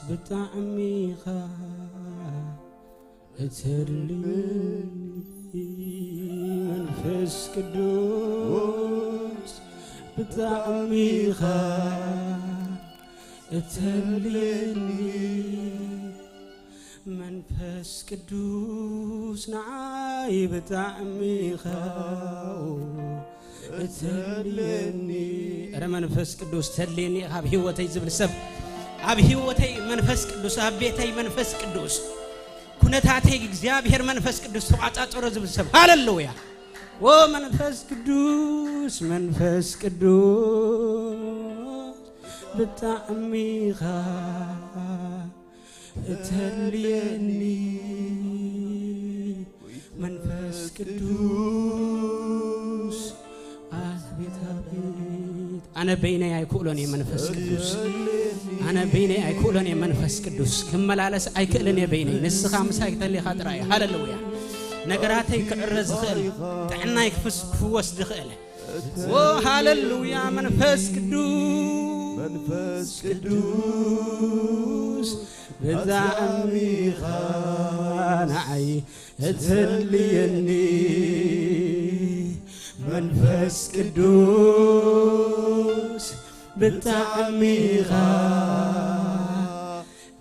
ብጣዕሚ ኢኻ እተድልየኒ መንፈስ ቅዱስ፣ ብጣዕሚ ኢኻ እተድልየኒ መንፈስ ቅዱስ፣ ንዓይ ብጣዕሚ ኢኻ እተድልየኒ። እረ መንፈስ ቅዱስ ተድልየኒ ኢኻ ኣብ ህይወተይ ዝብል ሰብ፣ ኣብ ህይወተይ መንፈስ ቅዱስ፣ ኣብ ቤተይ መንፈስ ቅዱስ፣ ኩነታተይ እግዚኣብሔር መንፈስ ቅዱስ ተቋጻጸሮ ዝብል ሰብ። ሃሌሉያ። ኦ መንፈስ ቅዱስ፣ መንፈስ ቅዱስ፣ ብጣዕሚ ኢኻ እተድልየኒ መንፈስ ቅዱስ። ኣቤት ኣቤት፣ ኣነ በይነይ ኣይክእሎን እየ መንፈስ ቅዱስ። ኣነ በይነይ ኣይክእሎን እየ መንፈስ ቅዱስ። ክመላለስ ኣይክእልን እየ በይነይ። ንስኻ ምሳይ ተሊኻ ጥራይ። ሃሌሉያ። ነገራተይ ክዕረ ዝኽእል፣ ጥዕናይ ክፍስ-፣ ክፍወስ ዝኽእል። ኦ ሃሌሉያ። መንፈስ ቅዱስ፣ መንፈስ ቅዱስ፣ ብጣዕሚ ኢኻ ንዓይ እተድልየኒ መንፈስ ቅዱስ፣ ብጣዕሚ ኢኻ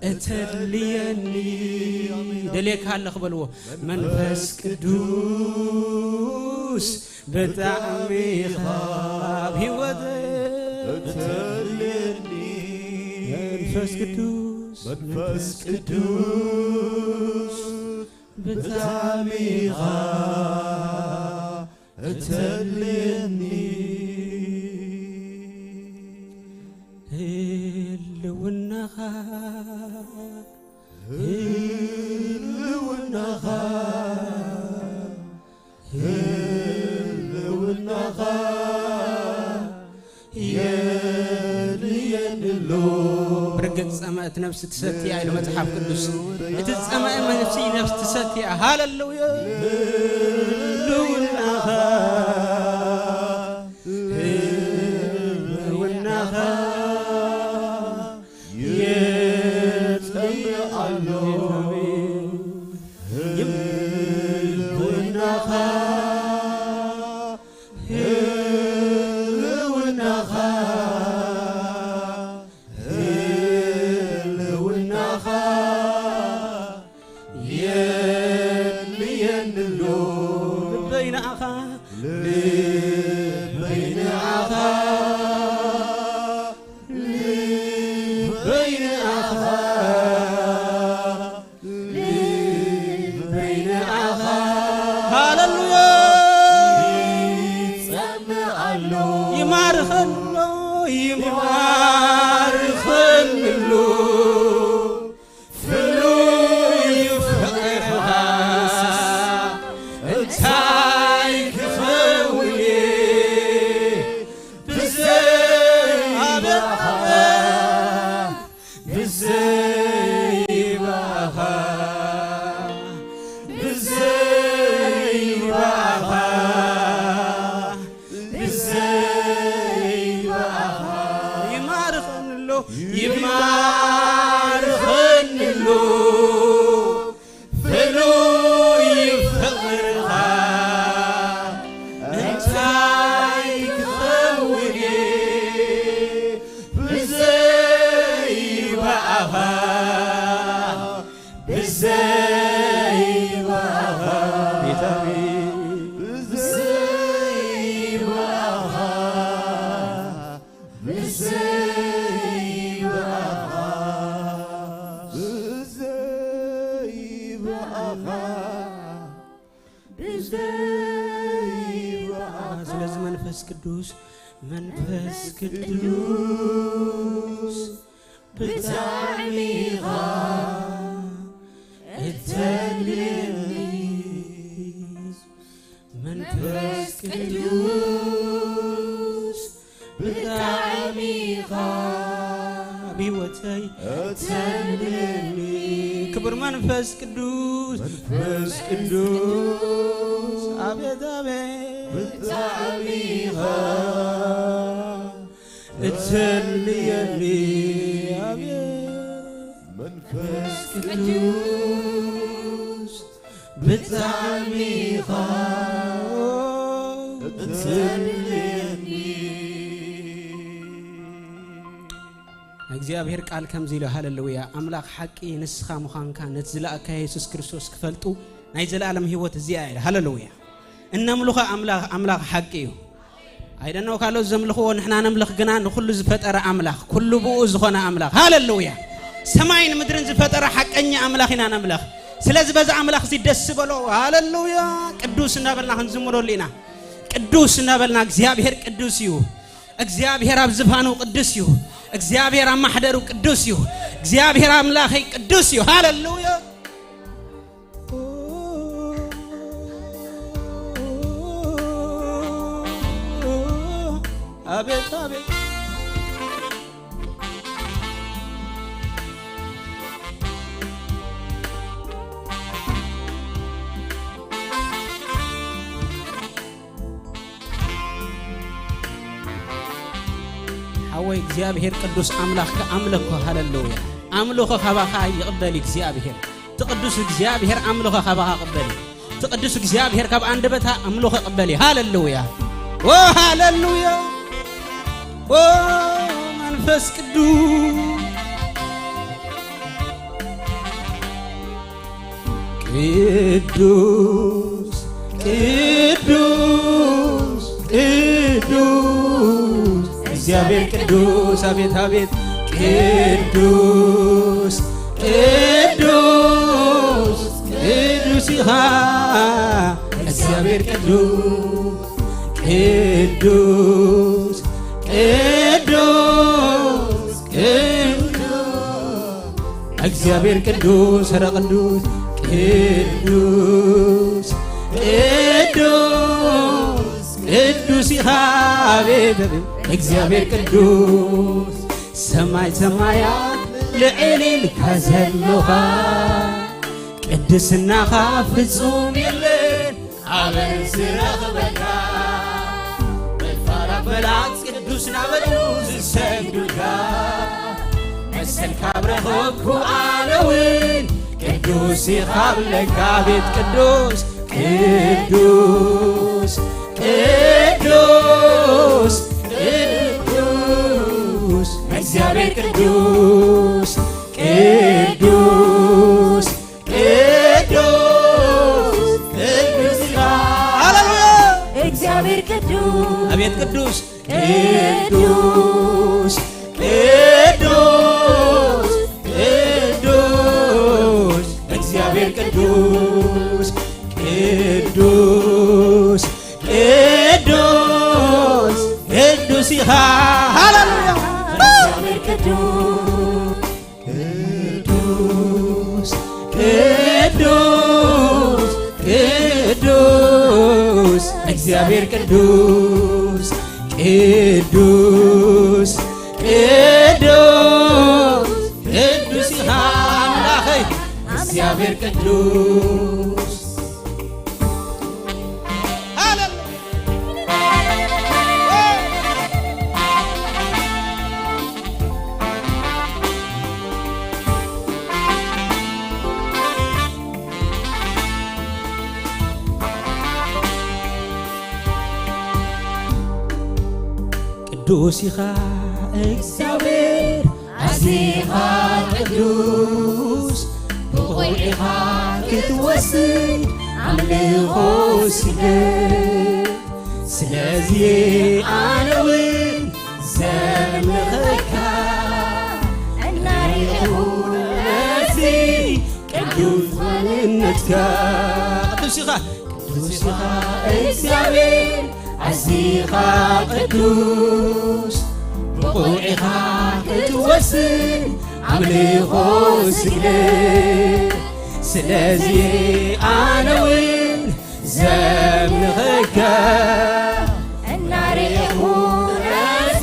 እተድልየኒ። ደልየካ ኣለኹ በልዎ። መንፈስ ቅዱስ፣ ብጣዕሚ ኢኻ ኣብ ህይወተይ እተድልየኒ። መንፈስ ቅዱስ፣ መንፈስ ቅዱስ፣ ብጣዕሚ ኢኻ እተድልየኒ። ህልውናኻ፣ ህልውናኻ፣ ህልውናኻ የድልየኒ ኣሎ። ብርግጽ ጸመእት ነፍሲ ትሰቲ እያ ኢሉ መጽሓፍ ቅዱስ። እቲ ዝጸመአ ነፍሲ፣ ነፍሲ ትሰቲ እያ። ሃሌሉያ። ህልውናኻ፣ ህልውናኻ የጸምእ ኣሎ። ህልውናኻ፣ ህልውናኻ፣ ህልውናኻ የድልየኒ ኣሎ። ልበይ ንዓኻ፣ ልበይ ንዓኻ፣ ልበይ ንዓኻ፣ ልበይ ንዓኻ። ሃሌሉያ። ይጸምእ ኣሎ። ይማርኸኒ ኣሎ፣ ይማርኸኒ ኣሎ። ፍሉይ ፍቕርኻ እንታይ ክኸውን እየ ብዘይ ብኣኻ፣ ብዘይ ብኣኻ፣ ብዘይ ብኣኻ። ብዘይ ብኣኻ ይማርኸኒ ኣሎ፣ ይማርኸኒ ኣሎ። ፍሉይ ፍቕርኻ እንታይ ክኸውን እየ ብዘይ ብኣኻ። ብዘይ ብኣኻ፣ ጌታዊ፣ ብዘይ ብኣኻ፣ ብዘይ ብኣኻ፣ ብዘይ ብኣኻ፣ ብዘይ ብኣኻ። ስለዚ መንፈስ ቅዱስ፣ መንፈስ ቅዱስ ብጣዕሚ ኢኻ እተድልየኒ። መንፈስ ቅዱስ ብጣዕሚ ኢኻ ኣብ ህይወተይ እተድልየኒ። ክቡር መንፈስ ቅዱስ፣ መንፈስ ቅዱስ፣ ኣቤት ኣቤት፣ ብጣዕሚ ኢኻ እተድልየኒ። ኣቤት ቅዱስ ብጣዕሚ ኢኻ እተድልየኒ። እግዚኣብሔር ቃል ከምዚ ኢሉ፣ ሃለሉያ፣ ኣምላኽ ሓቂ ንስኻ ምዃንካ ነቲ ዝለኣካ የሱስ ክርስቶስ ክፈልጡ ናይ ዘለኣለም ህይወት እዚኣ ኢለ። ሃለሉያ። እነምልኾ ኣምላኽ፣ ኣምላኽ ሓቂ እዩ። ኣይደነው ካልኦት ዘምልኽዎ ንሕና ነምልኽ ግና ንኹሉ ዝፈጠረ ኣምላኽ፣ ኩሉ ብኡ ዝኾነ ኣምላኽ። ሃለሉያ። ሰማይን ምድርን ዝፈጠረ ሓቀኛ ኣምላኽ ኢና ነምልኽ። ስለዚ በዛ ኣምላኽ እዚ ደስ ዝበሎ፣ ሃለሉያ፣ ቅዱስ እናበልና ክንዝምረሉ ኢና። ቅዱስ እናበልና፣ እግዚኣብሔር ቅዱስ እዩ። እግዚኣብሔር ኣብ ዝፋኑ ቅዱስ እዩ። እግዚኣብሔር ኣብ ማሕደሩ ቅዱስ እዩ። እግዚኣብሔር ኣምላኸይ ቅዱስ እዩ። ሃለሉያ። ኣቤት፣ ኣቤት። ሓወይ እግዚኣብሔር ቅዱስ ኣምላኽ ከኣምለኮ። ሃለሉያ። ኣምልኾ ካባኻ ይቕበል እግዚኣብሔር። እቲ ቅዱስ እግዚኣብሔር ኣምልኾ ካባኻ ቅበል። እቲ ቅዱስ እግዚኣብሔር ካብ ኣንደበታ ኣምልኾ ቅበል እዩ። ሃለሉያ። ኦ ሃለሉያ። ኦ መንፈስ ቅዱስ ቅዱስ፣ ቅዱስ፣ ቅዱስ፣ እግዚኣብሔር ቅዱስ፣ ኣቤት፣ ኣቤት። ቅዱስ፣ ቅዱስ፣ ቅዱስ ኢኻ እግዚኣብሔር ቅዱስ፣ ቅዱስ፣ ቅዱስ፣ ቅዱስ። እግዚኣብሔር ቅዱስ፣ ኧረ ቅዱስ፣ ቅዱስ፣ ቅዱስ፣ ቅዱስ ኢኻ፣ ኣቤት፣ ኣቤት፣ እግዚኣብሔር ቅዱስ። ሰማይ ሰማያት ልዕል ኢልካ ዘሎኻ፣ ቅድስናኻ ፍጹም የለን። ኣበን ዝረኽበካ፣ ምልፋላት መላእክት ቅዱስ ናበሉ ዝሰግዱልካ፣ መሰልካ ኣብ ረኸብኩ ኣነ እውን ቅዱስ ኢኻ ብለካ። ቤት ቅዱስ፣ ቅዱስ፣ ቅዱስ፣ ቅዱስ፣ እግዚኣብሔር ቅዱስ፣ ቅዱስ፣ ቅዱስ፣ ቅዱስ ኢኻ። ሃሌሉያ። እግዚኣብሔር ቅዱስ። ኣቤት ቅዱስ። ቅዱስ፣ ቅዱስ፣ ቅዱስ፣ እግዚኣብሔር ቅዱስ፣ ቅዱስ፣ ቅዱስ፣ ቅዱስ ኢኻ። ሃሌሉያ። እግዚኣብሔር ቅዱስ። ቅዱስ፣ ቅዱስ፣ ቅዱስ፣ እግዚኣብሔር ቅዱስ፣ ቅዱስ፣ ቅዱስ፣ ቅዱስ ኢኻ ኣምላኸይ፣ እግዚኣብሔር ቅዱስ። ሃሌሉያ። ቅዱስ ኢኻ እግዚኣብሔር ኣዚኻ ቅዱስ፣ ብቑዕ ኢኻ ክትወስድ ኣምልኾ ስግደት። ስለዚ ኣነ እውን ዘምልኸካ፣ እናርኣኹ ነዚ ቅዱስ ማንነትካ። ቅዱስ ኢኻ፣ ቅዱስ ኢኻ እግዚኣብሔር ኣዚኻ ቅዱስ፣ ብቑዕ ኢኻ ክትወስድ ኣምልኾ ስግደት። ስለዚ ኣነ እውን ዘምልኸካ፣ እናርኣኹ ነዚ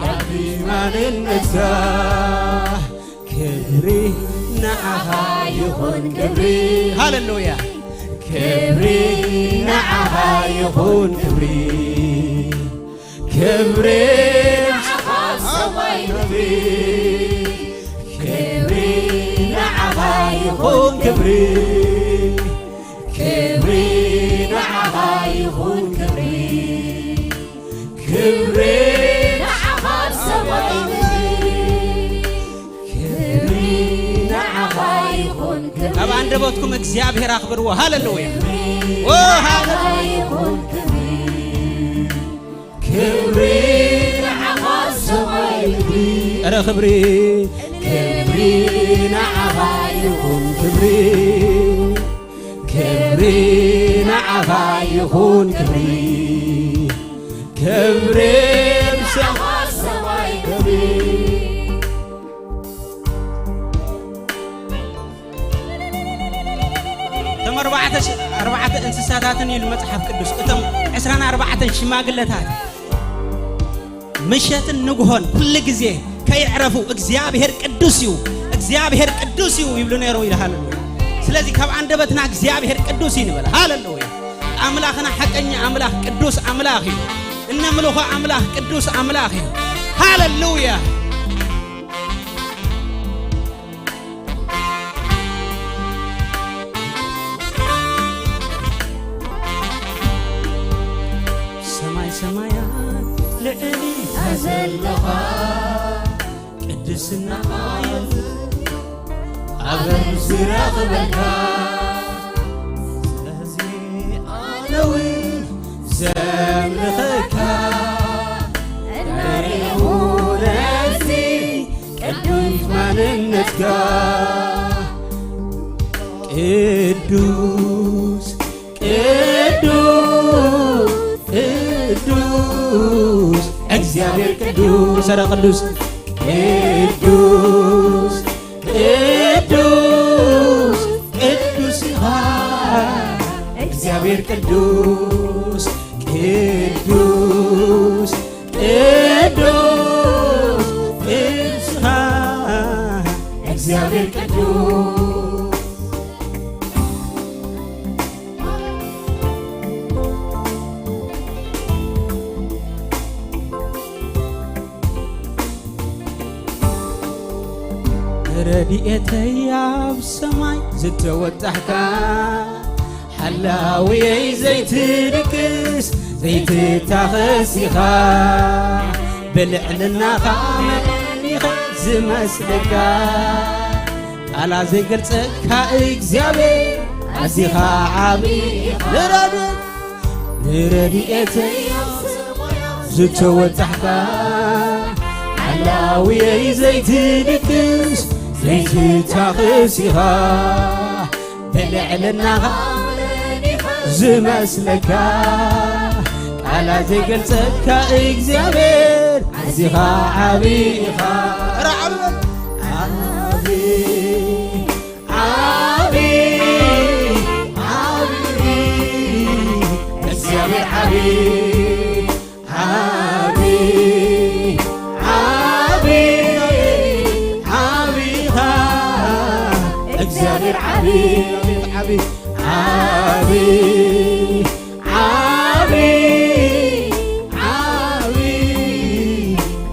ቀቢ ማንነትካ። ክብሪ ንዓኻ ይኹን ክብሪ። ሃሌሉያ። ክብሪ ንዓኻ ይኹን ክብሪ። ክብሪ ንዓኻ ሰማይ ክብሪ። ክብሪ ንዓኻ ይኹን ክብሪ፣ ክብሪ ንዓኻ ይኹን ክብሪ፣ ክብሪ ንዓኻ ኣብ ሰማይ ምድሪ፣ ክብሪ ንዓኻ ይኹን ክብሪ። ካብ ኣንደበትኩም እግዚኣብሔር ኣኽብርዎ። ሃሌሉያ። ኦ፣ ሃሌሉያ። ይኹን ክብሪ፣ ክብሪ ንዓኻ ሰማይ ምድሪ። እረ ክብሪ፣ ክብሪ ንዓኻ ይኹን ክብሪ፣ ክብሪ ንዓኻ ይኹን ክብሪ፣ ክብሪ ንዓኻ ሰማይ ምድሪ። እቶም ኣርባዕተ ሽ-፣ ኣርባዕተ እንስሳታትን ኢሉ መጽሓፍ ቅዱስ፣ እቶም ዕስራን ኣርባዕተን ሽማግለታት ምሸትን ንግሆን ኩሉ ግዜ ከየዕረፉ እግዚኣብሔር ቅዱስ እዩ፣ እግዚኣብሔር ቅዱስ እዩ ይብሉ ነይሮም ይልሃል። ስለዚ ካብ ኣንደበትና እግዚኣብሔር ቅዱስ እዩ ንበል። ሃሌሉያ። ኣምላኽና ሓቀኛ ኣምላኽ ቅዱስ ኣምላኽ እዩ። እነምልኾ ኣምላኽ ቅዱስ ኣምላኽ እዩ። ሃሌሉያ። ሰማይ ሰማያት ልዕሊኻ ዘለኻ ቅድስና ኣየት ኣበም ዝረኽበካ። ስለዚ ኣነ እውን ዘምልኸካ እናርኣኹ ነዚ ቅዱስ ማንነትካ። ቅዱስ፣ ቅዱስ፣ ቅዱስ፣ እግዚኣብሔር ቅዱስ፣ ኧረ ቅዱስ፣ ቅዱስ፣ ቅዱስ፣ ቅዱስ ኢኻ እግዚኣብሔር ቅዱስ፣ ቅዱስ፣ ቅዱስ፣ ቅዱስ ኢኻ እግዚኣብሔር ቅዱስ። ረድኤተይ ኣብ ሰማይ ዝተወጣሕካ፣ ሓላውየይ ዘይትድቅስ ዘይትታኸስ ኢኻ። ብልዕልናኻ መን ኢኻ ዝመስለካ? ቃላት ዘይገልጸካ እግዚኣብሔር ኣዚኻ ዓቢ ኢኻ። ንረድእ-፣ ንረድኤተይ ዝተወጣሕካ፣ ሓላውየይ ዘይትድቅስ ዘይትታኸስ ኢኻ። ብልዕልናኻ ዝመስለካ፣ ቃላት ዘይገልጸካ እግዚኣብሔር ኣዚኻ ዓቢ ኢኻ። ኧረ ዓቢ በል። ዓቢ፣ ዓቢ፣ ዓቢ፣ እግዚኣብሔር ዓቢ፣ ዓቢ፣ ዓቢ፣ ዓቢ ኢኻ። እግዚኣብሔር ዓቢ፣ ዓቢ፣ ዓቢ፣ ዓቢ፣ ዓቢ፣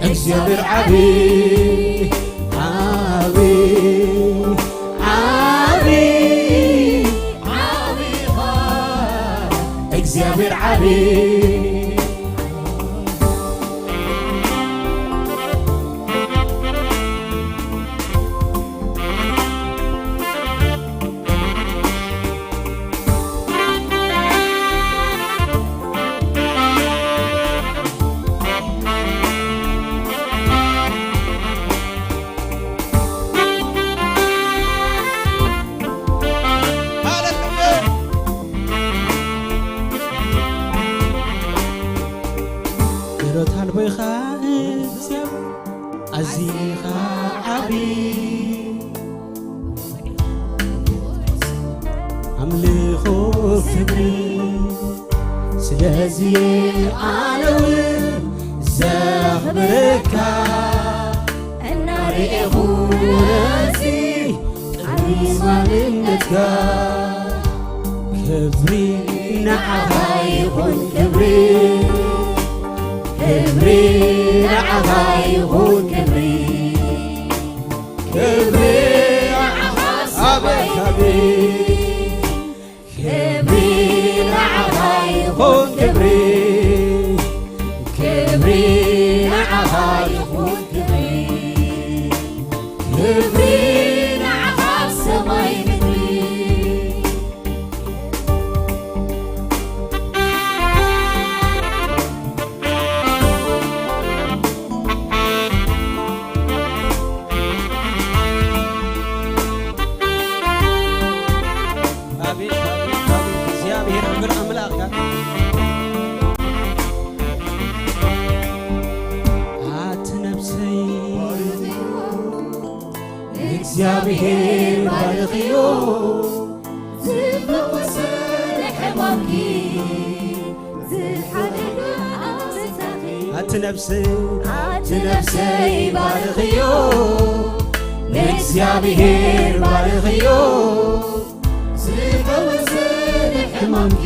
እግዚኣብሔር ዓቢ፣ ዓቢ፣ ዓቢ፣ ዓቢ ኢኻ። እግዚኣብሔር ዓቢ። ሃሌሉያ። ድሮት ኣልቦ ኢኻ እግዚኣብሔር፣ ኣዚኻ ዓቢ ኣምልኾ ክብሪ። ስለዚ ኣነ እውን ዘኽብረካ፣ እናርኤኹ ነዚ ቅዱስ ማንነትካ። ክብሪ ንዓኻ ይኹን ክብሪ፣ ክብሪ ንዓኻ ይኹን ክብሪ፣ ክብሪ ንዓኻ ኣብ ክብሪ ንዓኻ ይኹን፣ ክብሪ፣ ክብሪ ንዓኻ ይኹን፣ ክብሪ፣ ክብሪ ንዓኻ ኣብ ሰማይ ምድሪ። ኣቤት፣ ኣቤት፣ ኣቤት፣ እግዚኣብሔር ክብር ኣምላኽ። ኣቲ ነፍሰይ እግዚኣብሔር ባርኽዮ፣ ዝፈወሰ ሕማምኪ ዝሓደገ ኣበሳኺ። ኣቲ ነፍሰይ፣ ኣቲ ነፍሰይ ባርኽዮ፣ ንእግዚኣብሔር ባርኽዮ፣ ዝፈወሰ ሕማምኪ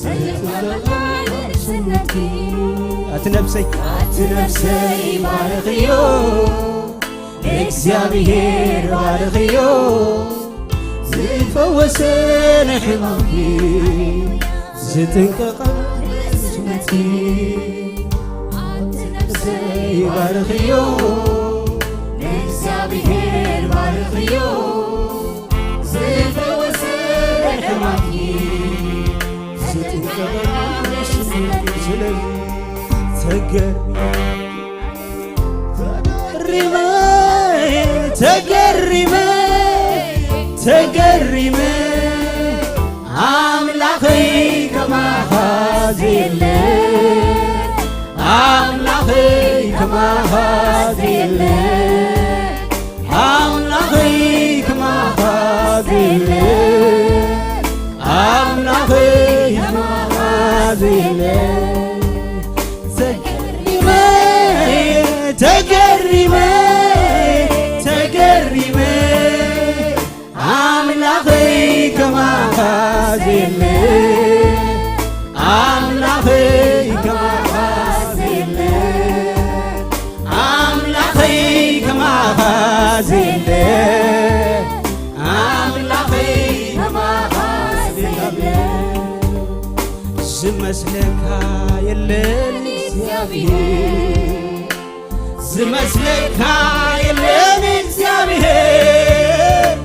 ዝሓደገ ንእስነትኪ። ኣቲ ነፍሰይ፣ ኣቲ ነፍሰይ ባርኽዮ፣ ንእግዚኣብሔር ባርኽዮ፣ ዝፈወሰ ንሕማምኪ ዝጥንቀቐ ንእስነትኪ። ኣቲ ነፍሰይ ባርኽዮ፣ ንእግዚኣብሔር ባርኽዮ፣ ዝፈወሰ ንሕማምኪ ዝጥንቀቐ ንእስነትኪ። ስለዚ ተገርሚ ተገሪመ፣ ተገሪመ፣ ተገሪመ፣ ኣምላኸይ ከማኻ ዘየለ፣ ኣምላኸይ ከማኻ ዘየለ፣ ኣምላኸይ ከማኻ ዘየለ፣ ኣምላኸይ ከማኻ ዘየለ። ተገሪመ፣ ተገሪመ፣ ተገሪመ፣ ኣምላኸይ ከማኻ ዘየለ፣ ኣምላኸይ ከማኻ ዘየለ፣ ኣምላኸይ ከማኻ ዘየለ፣ ኣምላኸይ ከማኻ ዘየለ። ዝመስለካ የለን እግዚኣብሔር፣ ዝመስለካ የለን እግዚኣብሔር፣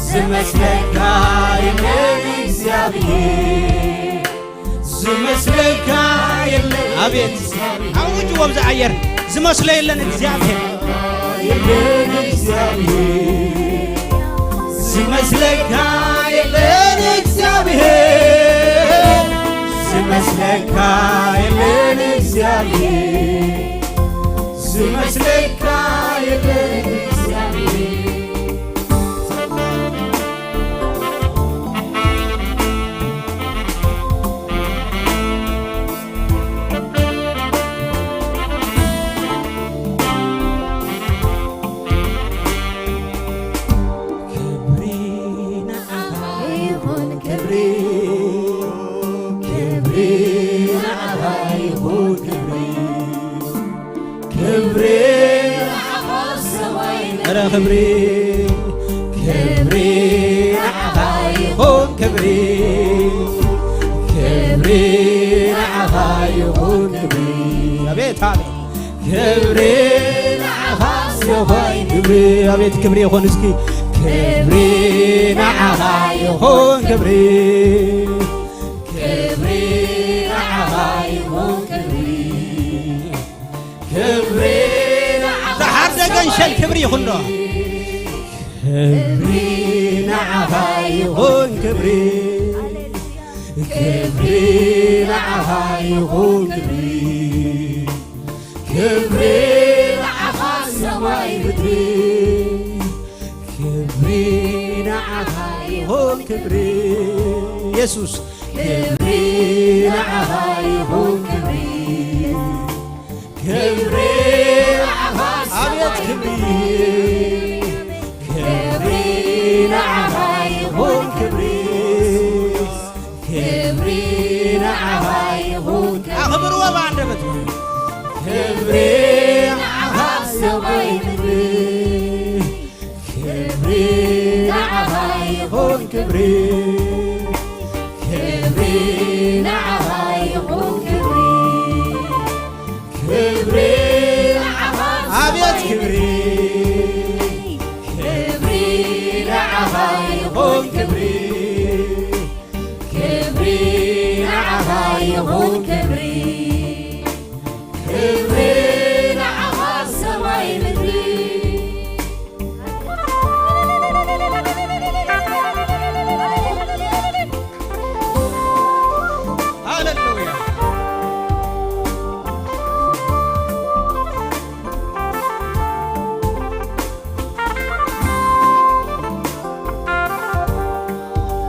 ዝመስለካ የለን እግዚኣብሔር፣ ዝመስለካ የለን። ኣቤት፣ ኣውጅዎ ኣብዚ ኣየር፣ ዝመስሎ የለን እግዚኣብሔር። የለን እግዚኣብሔር፣ ዝመስለካ የለን እግዚኣብሔር፣ ዝመስለካ የለን እግዚኣብሔር፣ ዝመስለካ የለን እግዚኣብሔር። ክብሪ ንዓኻ ይኹን፣ ክብሪ፣ ክብሪ ንዓኻ ይኹን፣ ክብሪ፣ ክብሪ ንዓኻ ኣብ ሰማይ ምድሪ። ኧረ ክብሪ፣ ክብሪ ንዓኻ ይኹን፣ ክብሪ፣ ክብሪ ንዓኻ ይኹን፣ ክብሪ። ኣቤት፣ ኣቤት። ክብሪ ንዓኻ ይኹን፣ ክብሪ፣ ኣቤት ክብሪ ይኹን እስኪ። ክብሪ ንዓኻ ይኹን፣ ክብሪ፣ ክብሪ ንዓኻ ይኹን፣ ክብሪ፣ ክብሪ ንዓኻ። ደሓር ደገንሸል ክብሪ ይኹን ዶ? ክብሪ ንዓኻ ይኹን፣ ክብሪ፣ ክብሪ ንዓኻ ይኹን፣ ክብሪ፣ ክብሪ ንዓኻ ሰማይ ምድሪ፣ ክብሪ ንዓኻ ይኹን፣ ክብሪ የሱስ፣ ክብሪ ንዓኻ ይኹን፣ ክብሪ፣ ክብሪ ንዓኻ ኣቤት ሰማይ ክብሪ፣ ምድሪ፣ ክብሪ ንዓኻ ይኹን፣ ክብሪ፣ ክብሪ ንዓኻ ይኹን፣ ክብሪ ኣኽብርዎ ብኣንደበት። ክብሪ ንዓኻ ሰማይ ምድሪ፣ ክብሪ ክብሪ፣ ክብሪ ንዓኻ ይኹን፣ ክብሪ፣ ክብሪ ንዓኻ ኣቤት ክብሪ፣ ክብሪ ንዓኻ ይኹን፣ ክብሪ፣ ክብሪ ንዓኻ ይኹን፣ ክብሪ፣ ክብሪ ንዓኻ ሰማይ ምድሪ። ሃሌሉያ።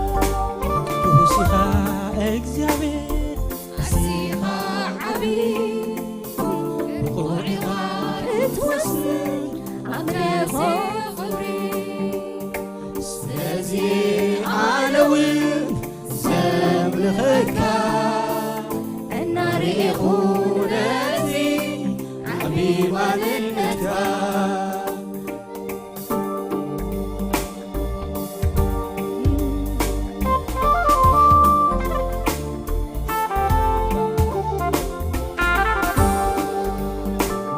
ቅዱስ ኢኻ እግዚኣብሔር፣ ኣዚኻ ዓቢ፣ ብቑዕ ኢኻ ክትወስን፣ ኣምልኾ ክብሪ። ስለዚ ኣነ እውን ዘምልኸካ፣ እናርኤኹ ነቲ ዓቢ ማንነትካ።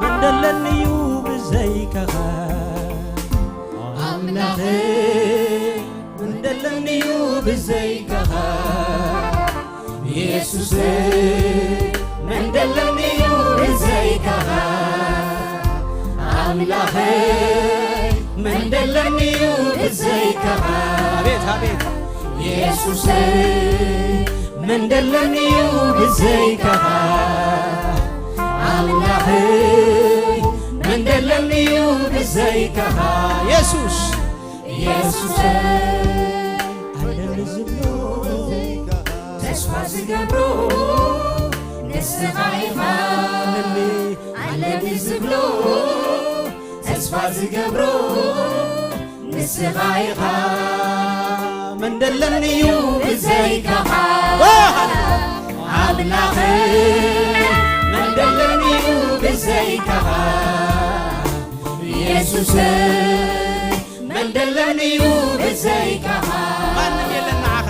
መን ደለኒ እዩ ብዘይካኻ ኣምላኸይ፣ መን ደለኒ እዩ ብዘይካኻ የሱስ፣ መን ደለኒ እዩ ብዘይካኻ ኣምላኸይ፣ መን ደለኒ እዩ ብዘይካኻ። ኣቤት፣ ኣቤት። የሱስ፣ መን ደለኒ እዩ ብዘይካኻ ኣምላኸይ፣ መን ደለኒ እዩ ብዘይካኻ። የሱስ፣ የሱስ፣ ኣለኒ ዝብሎ ተስፋ ዝገብሮ ንስኻ ኢኻ። ኣለኒ ዝብሎ ተስፋ ዝገብሮ ንስኻ ኢኻ። መን ደለኒ እዩ ብዘይካኻ ኣምላኸይ፣ መን ደለኒ እዩ ብዘይካኻ የሱሰይ። መን ደለኒ እዩ ብዘይካኻ? ማንም የለን ንዓኻ።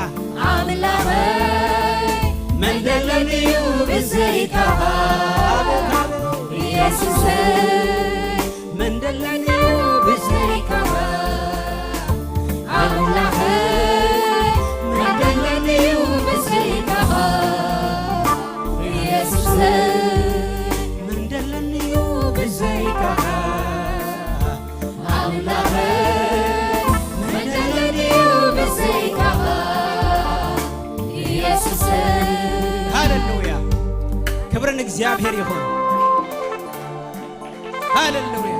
ኣምላኸይ፣ መን ደለኒ እዩ ብዘይካኻ? የሱሰይ፣ መን ደለኒ እዩ ብዘይካኻ? ኣምላኸይ፣ መን ደለኒ እዩ ብዘይካኻ? የሱሰይ፣ መን ደለኒ እዩ ብዘይካኻ? ኣምላኸይ፣ መን ደለኒ እዩ ብዘይካኻ? የሱሰይ። ሃሌሉያ። ክብሪ ንእግዚኣብሔር ይኹን። ሃሌሉያ።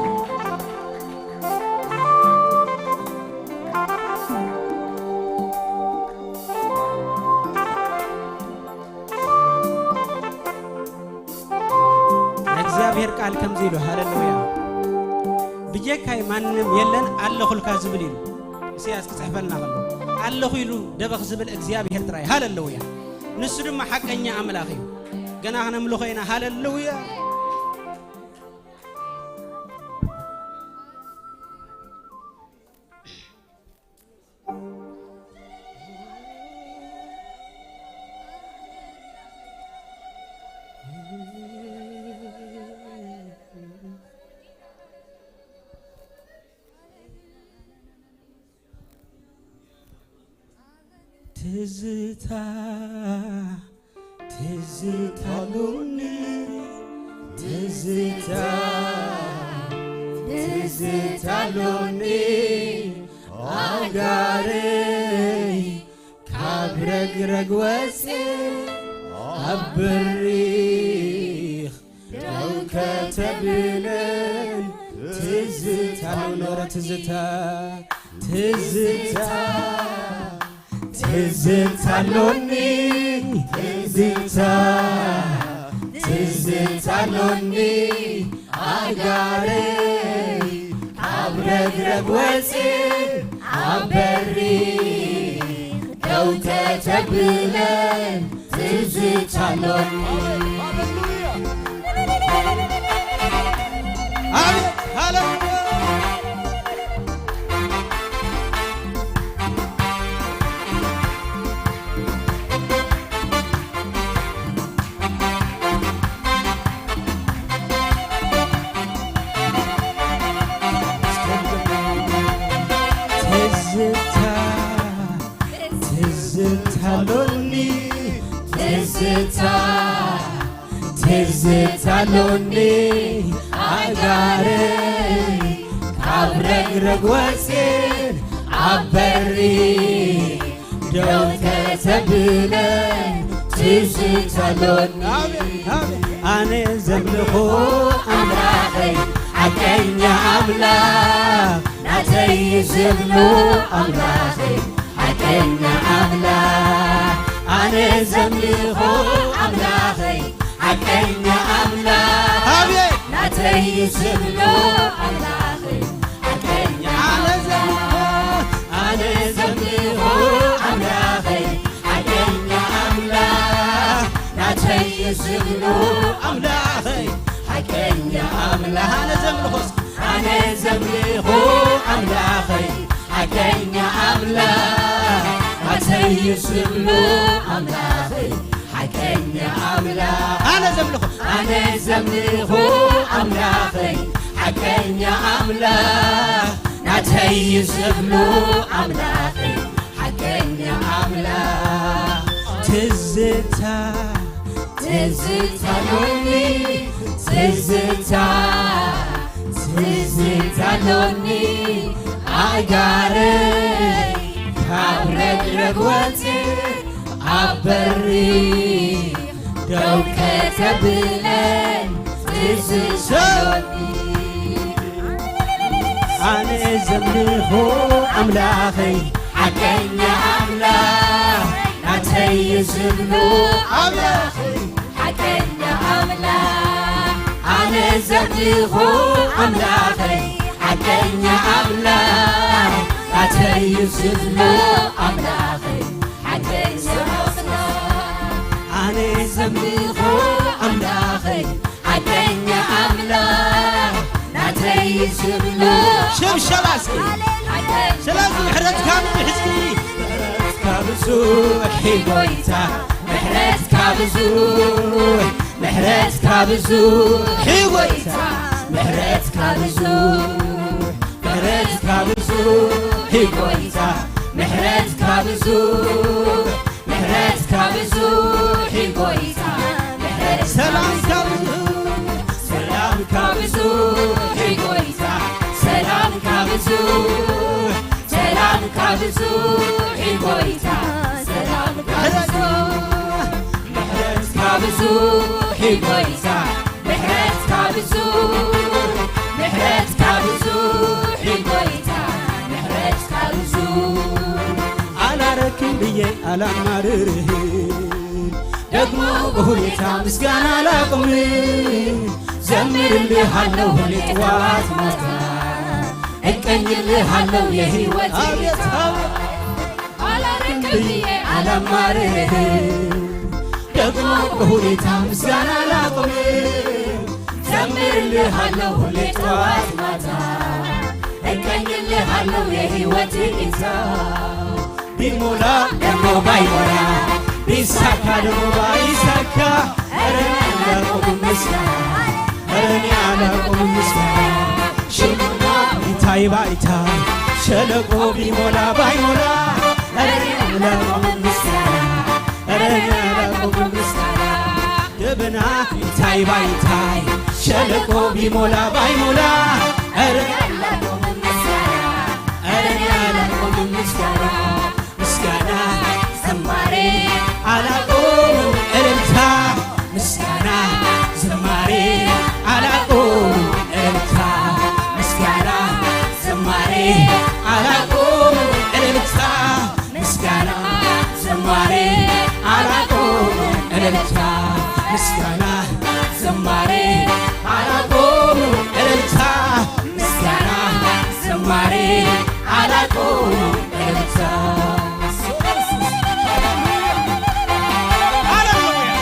ናይ እግዚኣብሔር ቃል ከምዚ ኢሉ፣ ሃሌሉያ፣ ብጀካይ ማንም የለን ኣለኹልካ ዝብል ኢሉ። ኢሳያስ ክጽሕፈልና ከሎ፣ ኣለኹ ኢሉ ደበኽ ዝብል እግዚኣብሔር ጥራይ። ሃሌሉያ። ንሱ ድማ ሓቀኛ ኣምላኽ እዩ። ገና ክነምልኾ ኢና። ሃሌሉያ። ትዝታ፣ ትዝታ ሎኒ፣ ትዝታ፣ ትዝታ ሎኒ፣ ኣጋረይ ካብ ረግረግ ወፅየ ኣብ በሪኽ ደው ከተብለን ትዝታ ሎኒ፣ ትዝታ፣ ትዝታ፣ ትዝታ ሎኒ፣ ትዝታ፣ ትዝታ ሎኒ፣ ኣጋረይ ካብ ረግረግ ወፅየ ኣብ በሪኽ ደው ከተብለን ትዝታ ኣሎኒ። ኣቤት፣ ሃሌሉያ። ሎኒ ትዝታ ትዝታ ሎኒ ኣጋረይ ካብ ረግረግ ወፅን ኣብ በሪ ደው ከተብለን ትዝታ ሎኒ ኣነ ዘምልኾ ኣምላኸይ ሓቀኛ ኣምላኽ ናተይ ዝብሎ ኣምላኸይ ሓቀኛ ኣምላኽ ኣነ ዘምልኾ ኣምላኸይ ሓቀኛ ኣምላኽ ኣቤት ናተይ ዝብሎ ኣምላኸይ ሓቀኛ ኣነ ዘምልኾ ኣነ ዘምልኾ ኣምላኸይ ሓቀኛ ኣምላኽ ናተይ ዝብሎ ኣምላኸይ ሓቀኛ ኣምላኽ ኣነ ዘምልኾ ኣነ ዘምልኾ ኣምላኸይ ሓቀኛ ኣምላኽ ኣተይ ዝብሎ ኣምላኸይ ሓቀኛ ኣምላኽ ኣነ ዘምልኾ ኣነ ዘምልኾ ኣምላኸይ ሓቀኛ ኣምላኽ ናተይ ዝብሎ ኣምላኸይ ሓቀኛ ኣምላኽ ትዝታ ትዝታ ሎኒ ትዝታ ትዝታ ሎኒ ኣእጋረይ ካብ ረግረግ ወፂ ኣብ በሪ ደው ከተብለን ትዝታ ሎኒ ኣነ ዘምልኾ ኣምላኸይ ሓቀኛ ኣምላኽ ናተይ ዝብሎ ኣምላኸይ ሓቀኛ ኣምላኽ ኣነ ዘምልኾ ኣምላኸይ ሓቀኛ ኣምላኽ ናተይ ዝብሎ ኣምላኸይ ሓቀኛ ኣምላኽ ኣነ ዘምልኾ ኣምላኸይ ሓቀኛ ኣምላኽ ናተይ ዝብሎ ሽብሸባ እስኪ ስለዚ ምሕረትካ ንሕዝቢ ምሕረትካ ብዙሕ እዩ ጎይታ ምሕረትካ ብዙሕ ምሕረትካ ብዙሕ እዩ ጎይታ ምሕረትካ ብዙሕ ምሕረትካ ብዙሕ እዩ ጎይታ ምሕረትካ ብዙሕ ምሕረትካ ብዙሕ እዩ ጎይታ ምሕረት ሰላምካ ብዙሕ ሰላምካ ብዙሕ እዩ ጎይታ ሰላምካ ብዙሕ ሰላምካ ብዙሕ እዩ ጎይታ ሰላምካ ብዙሕ ምሕረትካ ብዙሕ እዩ ጎይታ ምሕረትካ ብዙሕ ምሕረትካ ብዙሕ እዩ ጎይታ ምሕረትካ ብዙሕ ኣላረክም ብዬ ኣላማርርህ ደግሞ በሁኔታ ምስጋና ላቁም ዘምርልሃለሁ ሁሌ ጥዋት ማታ እቀኝልሃለሁ የህይወት ጌታ አላረክም ብዬ አላማርርህ ደግሞ በሁኔታ ምስጋና ላቁም ዘምርልሃለሁ ሁሌ ጠዋት ማታ እቀኝልሃለሁ የህይወት ጌታ ቢሞላ ደግሞ ባይሞላ ቢሳካ ደግሞ ባይሳካ ኧረ እኔ አላቆምም ምስጋና ኧረ እኔ አላቆምም ምስጋና ሽሙና ይታይ ባይታይ ሸለቆ ቢሞላ ባይሞላ ኧረ እኔ አላቆምም ምስጋና ኧረ እኔ አላቆምም ምስጋና ደበና ይታይ ባይታይ ሸለቆ ቢሞላ ባይሞላ ኧረ እኔ አላቆምም ምስጋና ኧረ እኔ አላቆምም ምስጋና ምስጋና ዝማሬ አላቆምም እልልታ ምስጋና ዝማሬ አላቆምም እልልታ ምስጋና ዝማሬ አላቆምም እልልታ ምስጋና ዝማሬ አላቆምም እልልታ ምስጋና ዝማሬ አላቆምም እልልታ ምስጋና ዝማሬ አላቆምም እልልታ ሃሌሉያ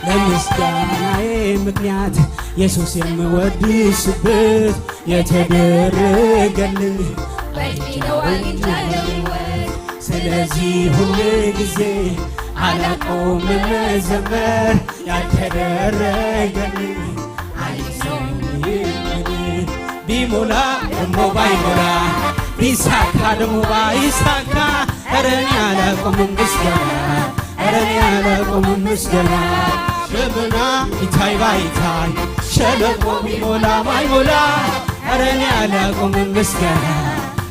ለምስጋናዬ ምክንያት ኢየሱስ የምወድስበት የተደረገልኝ በቂ ነው አግኝቻለሁ ሕይወት ስለዚህ ሁል ጊዜ አላቆምም መዘመር ያልተደረገልኝ አይሰምኝም ይሞላ ደሞ ባይሞላ፣ ቢሳካ ደሞ ባይሳካ፣ ኧረ እኔ አላቆምም ምስጋና፣ ኧረ እኔ አላቆምም ምስጋና። ደመና ይታይ ባይታይ፣ ሸለቆ ቢሞላ ባይሞላ፣ ኧረ እኔ አላቆምም ምስጋና፣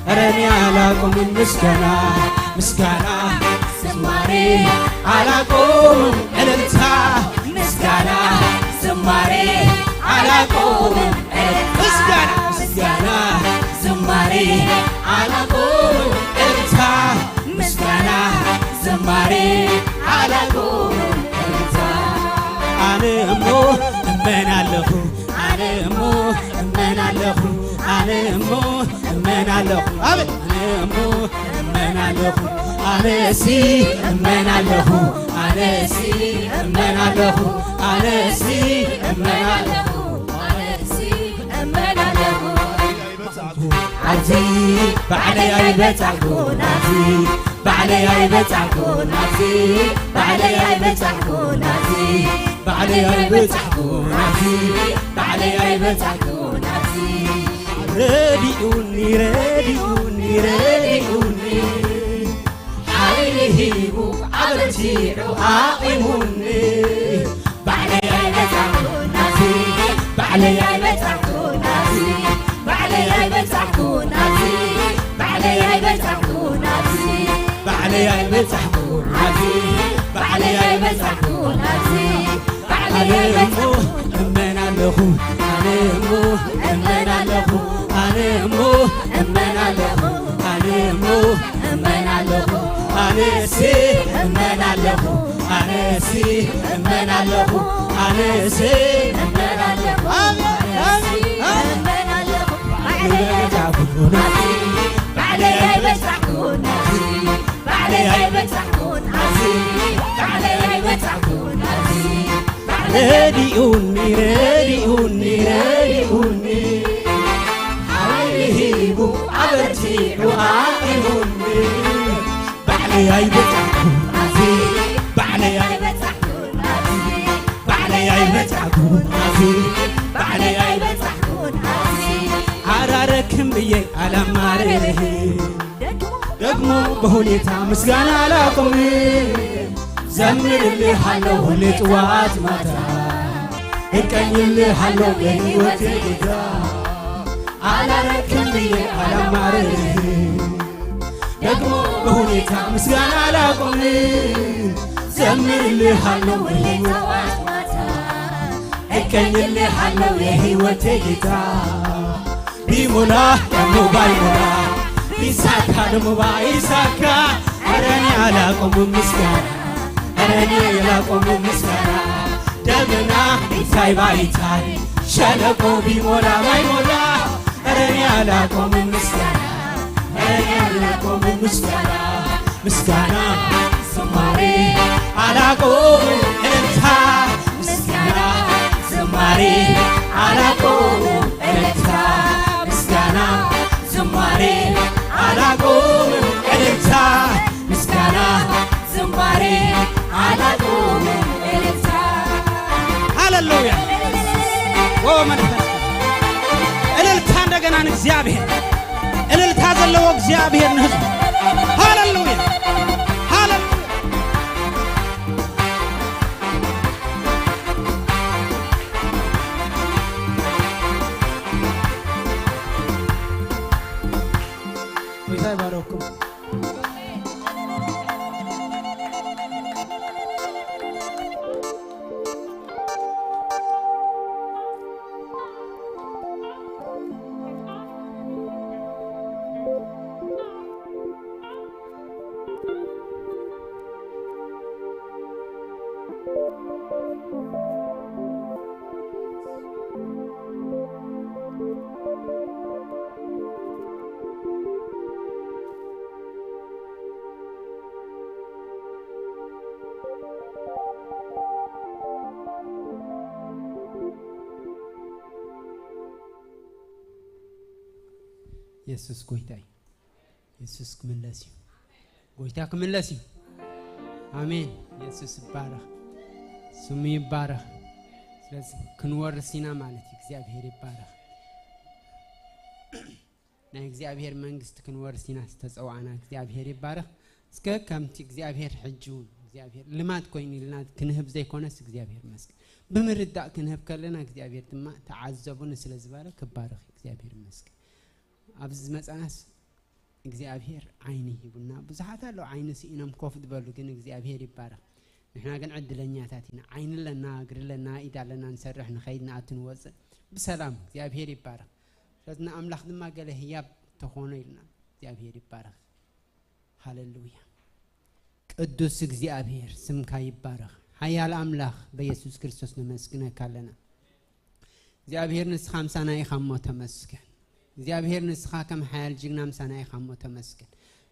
ኧረ እኔ አላቆምም ምስጋና። ምስጋና ዝማሬ አላቆምም፣ እልልታ ምስጋና ዝማሬ አላቆምም፣ ምስጋና ምስጋና ዝማሬ አላቆምም፣ እልልታ ምስጋና ዝማሬ አላቆምም፣ እልልታ። ኣነ እሞ እመን ኣለኹ፣ ኣነ እሞ እመን ኣለኹ፣ ኣነ እሞ እመን ኣለኹ፣ ኣቤት። ኣነ እሞ እመን ኣለኹ፣ ኣነሲ እመን ኣለኹ፣ ኣነሲ እመን ኣለኹ፣ ኣነሲ እመን ኣለኹ፣ ኣነሲ እመን ኣለኹ። ኣብዚ ባዕለይ ኣይበጻሕኩን፣ ኣብዚ ባዕለይ ኣይበጻሕኩን፣ ኣብዚ ባዕለይ ኣይበጻሕኩን፣ ኣብዚ ባዕለይ ኣይበጻሕኩን፣ ኣብዚ ባዕለይ ኣይበጻሕኩን፣ ኣብዚ ረዲኡኒ፣ ረዲኡኒ፣ ረዲኡኒ፣ ሓይሊ ሂቡ ኣበርቲዑ ኣቑሙኒ። ባዕለይ ኣይበጻሕኩን ናብዚ፣ ባዕለይ ኣይበጻሕኩን ናብዚ፣ ባዕለይ ኣይበጻሕኩን ናብዚ፣ ባዕለይ ኣይበጻሕኩን ናብዚ፣ ባዕለይ ኣይበጻሕኩን ናብዚ፣ ባዕለይ ኣይበጻሕኩን ናብዚ። ኣነ እሞ እመን ኣለኹ፣ ኣነ እሞ እመን ኣለኹ፣ ኣነ እሞ እመን ኣለኹ፣ ኣነ እሞ እመን ኣለኹ፣ ኣነሲ እመን ኣለኹ፣ ኣነሲ እመን ኣለኹ፣ ኣነሲ እመን ኣለኹ፣ ኣነሲ እመን ኣለኹ። ባዕለይ ኣይበጻሕኩን ኣብዚ፣ ባዕለይ ኣይበጻሕኩን ኣብዚ፣ ባዕለይ ኣይበጻሕኩን ኣብዚ፣ ባዕለይ ኣይበጻሕኩን ኣብዚ። ረዲኡኒ፣ ረዲኡኒ፣ ረዲኡኒ፣ ሓይሊ ሂቡ ኣበርቲዑ ኣቑሙኒ። ባዕለይ ኣይበጻሕኩን ኣብዚ፣ ባዕለይ ኣይበጻሕኩን ኣብዚ፣ ባዕለይ ኣይበጻሕኩን ኣብዚ፣ ባዕለይ ኣይበጻሕኩን ኣብዚ። ኣራረክም ብዬ አላማርርህ፣ ደግሞ በሁኔታ ምስጋና አላቆምም። ዘምርልሃለሁ ሁሌ ጥዋት ማታ፣ እቀኝልሃለሁ የህይወቴ ጌታ። አላረክም ብዬ አላማርርህ፣ ደግሞ በሁኔታ ምስጋና አላቆምም። ዘምርልሃለሁ ሁሌ ጥዋት ማታ፣ እቀኝልሃለሁ የህይወቴ ጌታ። ቢሞላ ደሞ ባይሞላ፣ ቢሳካ ደሞ ባይሳካ፣ ኧረ እኔ አላቆምም ምስጋና፣ ኧረ እኔ አላቆምም ምስጋና። ደመና ይታይ ባይታይ፣ ሸለቆ ቢሞላ ባይሞላ፣ ኧረ እኔ አላቆምም ምስጋና፣ ኧረ እኔ አላቆምም ምስጋና። ምስጋና ዝማሬ አላቆምም፣ እልልታ ምስጋና ዝማሬ አላቆምም፣ እልልታ ምስጋና ዝማሬ አላቆምም፣ እልልታ ምስጋና ዝማሬ አላቆምም፣ እልልታ። ሃሌሉያ። ኦ መንፈስ ቅዱስ። እልልታ እንደገና ንእግዚኣብሔር። እልልታ ዘለዎ እግዚኣብሔር ንህዝቡ። ሃሌሉያ። ሃሌሉያ። ጎይታ ይባረኩም። የሱስ ጎይታ እዩ። የሱስ ክምለስ እዩ። ጎይታ ክምለስ እዩ። ኣሜን። የሱስ ይባረኽ። ስሙ ይባረኽ። ስለዚ ክንወርስ ኢና ማለት እዩ። እግዚኣብሔር ይባረኽ። ናይ እግዚኣብሔር መንግስቲ ክንወርስ ኢና ዝተጸዋዕና። እግዚኣብሔር ይባረኽ። እስከ ከምቲ እግዚኣብሔር ሕጂ እውን እግዚኣብሔር ልማድ ኮይኑ ኢልና ክንህብ ዘይኮነስ እግዚኣብሔር ይመስገን። ብምርዳእ ክንህብ ከለና እግዚኣብሔር ድማ ተዓዘቡኒ ስለ ዝበለ ክባረኽ እግዚኣብሔር ይመስገን። ኣብዚ ዝመጻናስ እግዚኣብሔር ዓይኒ ሂቡና። ብዙሓት ኣለዉ ዓይኒ ስኢኖም ኮፍ ዝበሉ፣ ግን እግዚኣብሔር ይባረኽ። ንሕና ግን ዕድለኛታት ኢና። ዓይኒ ኣለና፣ እግሪ ኣለና፣ ኢድ ኣለና፣ ንሰርሕ፣ ንኸይድ፣ ንኣቱ፣ ንወፅእ ብሰላም። እግዚኣብሔር ይባረኽ። ስለዚ ንኣምላኽ ድማ ገለ ህያብ ተኾኖ ኢልና እግዚኣብሔር ይባረኽ። ሃሌሉያ። ቅዱስ እግዚኣብሔር ስምካ ይባረኽ። ሓያል ኣምላኽ በኢየሱስ ክርስቶስ ነመስግነካ ኣለና። እግዚኣብሔር ንስኻ ምሳና ኢኻ እሞ ተመስገን። እግዚኣብሔር ንስኻ ከም ሓያል ጅግና ምሳና ኢኻ እሞ ተመስገን።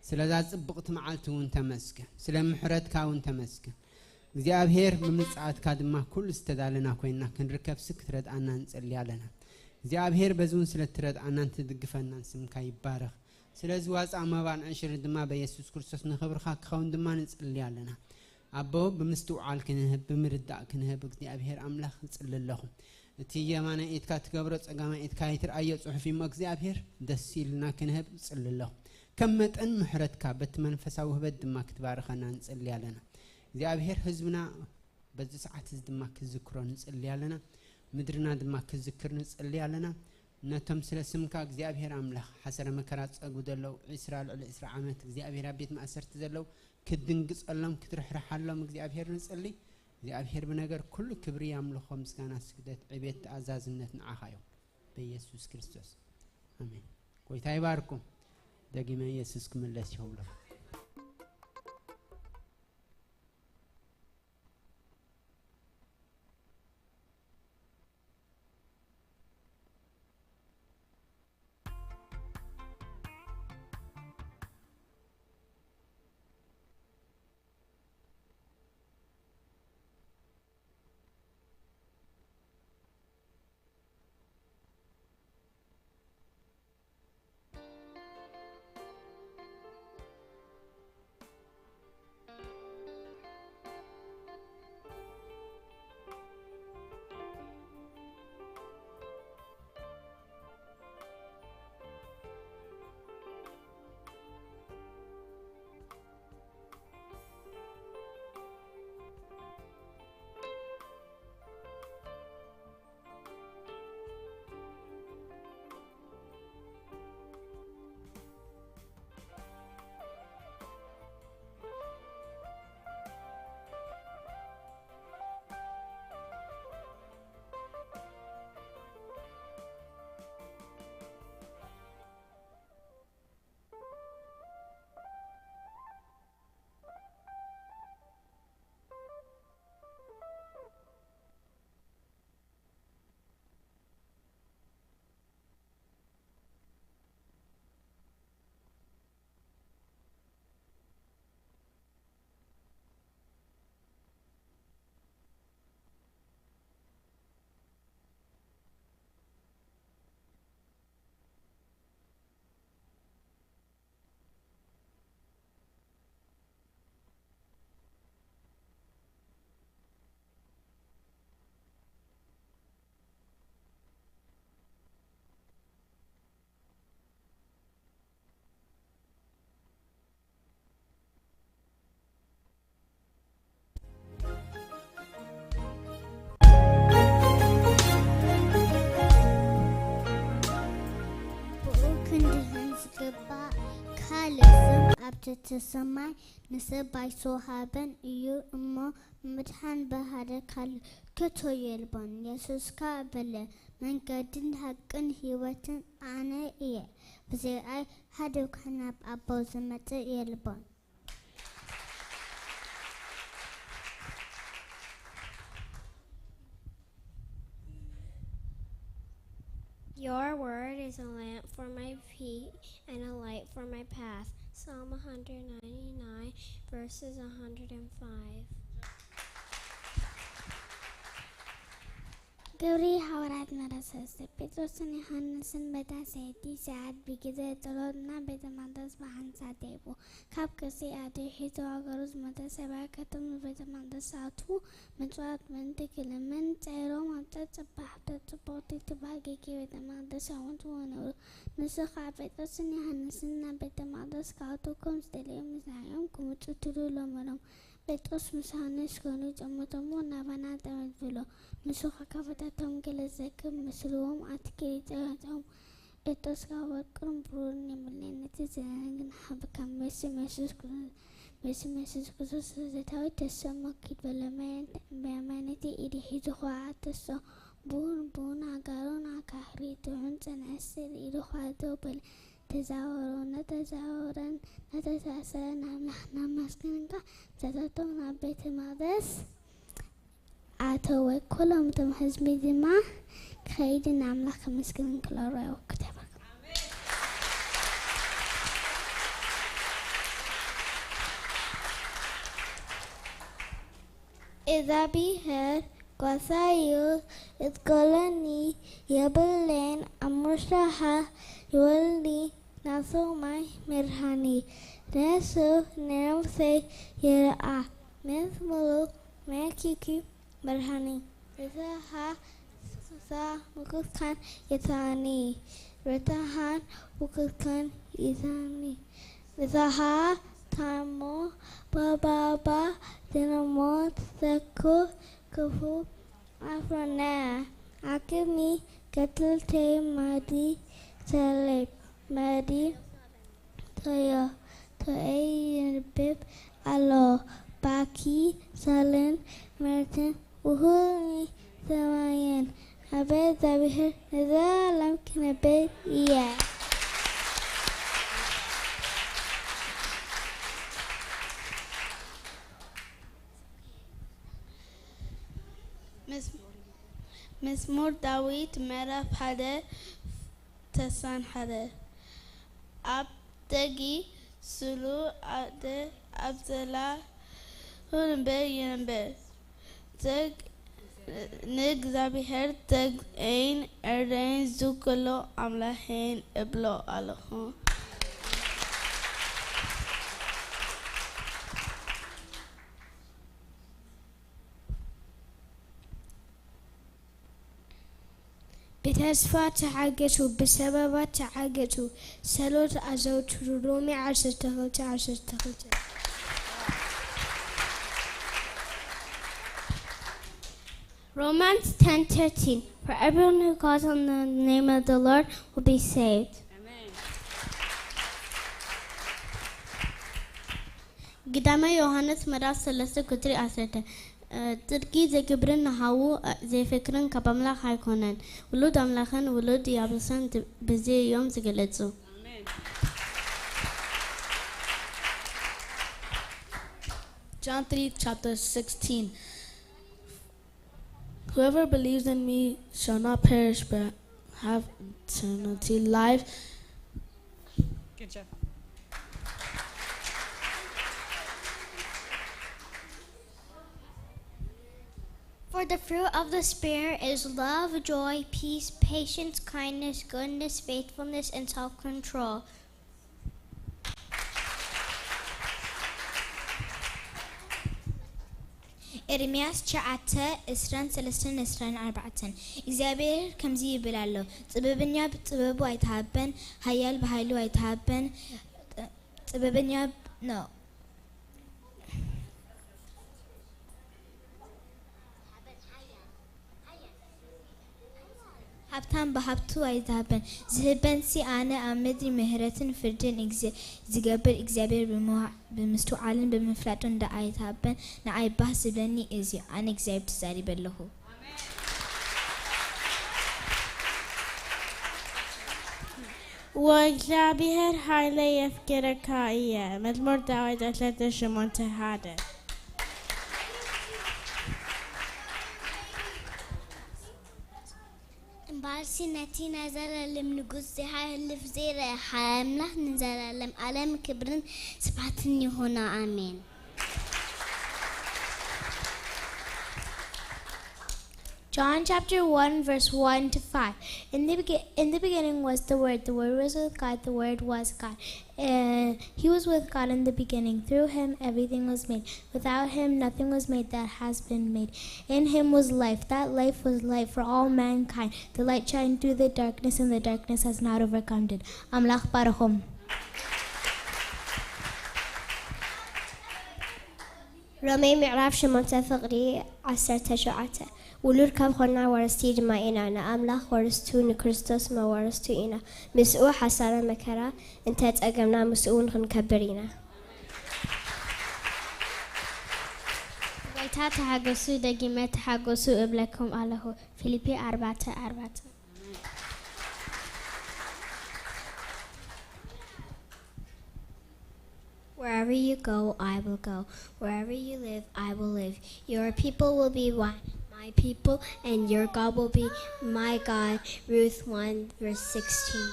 ስለዛ ጽብቕቲ መዓልቲ እውን ተመስገን። ስለ ምሕረትካ እውን ተመስገን። እግዚኣብሔር ብምጽኣትካ ድማ ኩሉ ዝተዳለና ኮይንና ክንርከብሲ ክትረድኣና ንጸሊ ኣለና። እግዚኣብሔር በዚ እውን ስለ እትረድኣናን ትድግፈናን ስምካ ይባረኽ። ስለዚ ዋጻ መባን ዕሽር ድማ በኢየሱስ ክርስቶስ ንኽብርኻ ክኸውን ድማ ንጽሊ ኣለና። ኣቦ ብምስትውዓል ክንህብ ብምርዳእ ክንህብ እግዚኣብሔር ኣምላኽ ንጽሊ ኣለኹ። እቲ የማናይ ኢድካ ትገብሮ ጸጋማይ ኢድካ ይትርኣዮ ጽሑፍ እሞ እግዚኣብሔር ደስ ኢልና ክንህብ ንጽሊ ኣለኹ። ከም መጠን ምሕረትካ በቲ መንፈሳዊ ህበት ድማ ክትባርኸና ንጽሊ ኣለና። እግዚኣብሔር ህዝብና በዚ ሰዓት እዚ ድማ ክዝክሮ ንጽሊ ኣለና። ምድርና ድማ ክዝክር ንጽሊ ኣለና። ነቶም ስለ ስምካ እግዚኣብሔር ኣምላኽ ሓሰረ መከራ ዝጸግቡ ዘለዉ ዒስራ ልዕሊ ዒስራ ዓመት እግዚኣብሔር ኣብ ቤት ማእሰርቲ ዘለዉ ክትድንግጸሎም ክትርሕርሓሎም እግዚኣብሔር ንጽሊ። እግዚኣብሔር ብነገር ኩሉ ክብሪ ኣምልኾ ምስጋና ስግደት ዕቤት ተኣዛዝነት ንዓኻ እዮም በኢየሱስ ክርስቶስ ኣሜን። ጎይታ ይባርኩም። ደጊመ ኢየሱስ ክምለስ ይኸውሎ። ብኡ ክንድህን ዝግባእ ካልእ ስም ኣብ ትሕቲ ሰማይ ንሰብ ኣይተዋህበን እዩ እሞ፣ ምድሓን ብሓደ ካልእ ከቶ የልቦን። የሱስ ከኣ በለ፣ መንገድን ሓቅን ህይወትን ኣነ እየ፣ ብዘይኣይ ሓደ እኳ ናብ ኣቦ ዝመጽእ የልቦን። Your word is a lamp for my feet and a light for my path. Psalm one hundred ninety-nine, verses one hundred five. ግብሪ ሃዋርያት ምዕራፍ ሰለስተ። ጴጥሮስን ዮሃንስን በታ ሰይቲ ሰዓት ብግዜ ጸሎት ናብ ቤተ መቕደስ ብሓንሳብ ደይቡ። ካብ ቅርሲ ኣትሒዙ ሃገሩ ዝሞተ ሰብኣይ ካብቶም ንቤተ መቕደስ ዝኣትዉ ምጽዋት ምእንቲ ክልምን ጸይሮም ኣብታ ጽባሕ ጽብቕቲ ትበሃል ጌጌ ቤተ መቕደስ ይኣትዉ ነበሩ። ንሱ ኸኣ ጴጥሮስን ዮሃንስን ናብ ቤተ መቕደስ ክኣትዉ ከም ዝደለዩ ምስ ረኣዮም ክመጹ ትሉ ለመኖም። ጴጥሮስ ምስ ዮሃንስ ኮይኑ ይጠመቶም እሞ ናባና ጠመት ብሎ። ንሱ ኸኣ ካባታቶም ገለ ዘክብ መስልዎም ኣትኪሉ ይጠመቶም። ጴጥሮስ ከኣ ወርቅን ብሩርን የብለይን፣ ነቲ ዘለኒ ግን እሃበካ። ብስም የሱስ ክርስ-፣ ብስም የሱስ ክርስቶስ ዘታዊት ተሰሞ ኪድ በሎ። ብየማነይቲ ኢዱ ሒዙ ኸኣ ተስኦ። ብኡን ብኡን ኣእጋሩን ኣካላቱን ጥዑን ጸንዐ ስል ኢሉ ኸኣ ደው በለ። ተዛወሩ፣ እናተዛወረን እናተሳእሰረን ኣምላኽ እናመስገነ ምሳታቶም ናብ ቤተ መቕደስ ኣተወ። ኩሎም እቶም ህዝቢ ድማ ክኸይድን ኣምላኽ ከመስግንን ክለረዩ ክተበሉ። እግዚኣብሔር ጓሳዩ እትጎለኒ የብለይን፣ ኣብ ምርሻኻ ይወሊ ናሶማይ መድሃኒ። ነሱ ንነብሰይ ይርኣ፣ ምስ ምሉእ መኪኪ መድሃኒ። ርእስኻ ስሳ ምክትካን ይታኒ፣ ርእስኻን ምክትካን ይታኒ። ርእስኻ ታሞ ባባባ ዝነሞት ዘኩ ክፉ ኣፍሮነ። ኣክሚ ከትልተይ ማዲ ሰለይ ማዲ ተዮ ተይ ይንብብ ኣሎ። ባኪ ሰልን መርትን ውሁኒ ሰማየን። ኣበ እግዚኣብሔር ንዘላለም ክነብር እየ። መዝ-፣ መዝሙር ዳዊት ምዕራፍ ሓደ ተሳን ሓደ። ኣብ ደጊ ስሉ ኣደ ኣብ ዘላ ሁንበር ይንበር። ዘግ-፣ ንእግዚኣብሔር ዘግኤን ዕረይን ዝክሎ ኣምላኸይን እብሎ ኣለኹ። ብተስፋ ተዓገሱ፣ ብሰበባት ተዓገሱ፣ ጸሎት ኣዘውትሩ። ሮሜ ዓሰርተ ክልተ ዓሰርተ ክልተ። Romans ten thirteen. For everyone who calls on the name of the Lord will be saved. ግዳማይ ዮሃንስ ምዕራፍ ሰለስተ ቁጽሪ ዓሰርተ። ጽድቂ ዘይገብርን ንሃዉ ዘይፈክርን ካብ ኣምላኽ ኣይኮነን። ውሉድ ኣምላኽን ውሉድ ዲያብሎስን ድ-፣ ብዚ እዮም ዝግለጹ። John three, chapter sixteen. Whoever believes in me shall not perish but have eternity life. Good job. For the fruit of the Spirit is love, joy, peace, patience, kindness, goodness, faithfulness, and self-control. ኤርምያስ ትሽዓተ፣ ዕስራን ሰለስተን፣ ዕስራን ኣርባዕተን። እግዚኣብሔር ከምዚ ይብል ኣሎ፣ ጥበበኛ ብጥበቡ ኣይተሃበን፣ ኃያል ብኃይሉ ኣይተሃበን። ጥበበኛ ብ-፣ no። ሃብታም ብሃብቱ ኣይዝሃበን፣ ዝህበንሲ ኣነ ኣብ ምድሪ ምሕረትን ፍርድን እግዝ-፣ ዝገብር እግዚኣብሔር ብምዋ-፣ ብምስትውዓልን ብምፍላጥን ደኣ ኣይዝሃበን፣ ንኣይ ባህ ዝብለኒ እዚ እዩ፣ ኣነ እግዚኣብሔር ተዛሪበ ኣለኹ። ወእግዚኣብሔር ኃይለይ የፍቅረካ እየ። መዝሙር ዳዊት ዕስራን ሸሞንተን ሓደ። እምበኣርሲ ነቲ ናይ ዘለኣለም ንጉስ ዘይሓልፍ ዘይረኣ ኣምላኽ ንዘለኣለም ዓለም ክብርን ስብሓትን ይኹኖ። ኣሜን። John chapter one, verse one to five. In the, begin- in the beginning was the Word, the Word was with God, the Word was God. And He was with God in the beginning. Through Him everything was made. Without Him nothing was made that has been made. In Him was life. That life was light for all mankind. The light shined through the darkness, and the darkness has not overcome it. ኣምላኽ ባርኾም። ሮሜ ምዕራፍ ሸሞንተ ፍቕዲ ዓሰርተ ሸውዓተ። ውሉድ ካብ ኾንና ወረስቲ ድማ ኢና፣ ንኣምላኽ ወረስቱ፣ ንክርስቶስ መወረስቱ ኢና። ምስኡ ሓሳረ መከራ እንተ ጸገምና፣ ምስኡ እውን ክንከብር ኢና። ጎይታ ተሓገሱ፣ ደጊመ ተሓገሱ እብለኩም ኣለኹ። ፊልፒ ኣርባዕተ ኣርባዕተ። Wherever you go, I will go. Wherever you live, I will live. Your people will be one, my people, and your God will be my God. Ruth one, verse sixteen.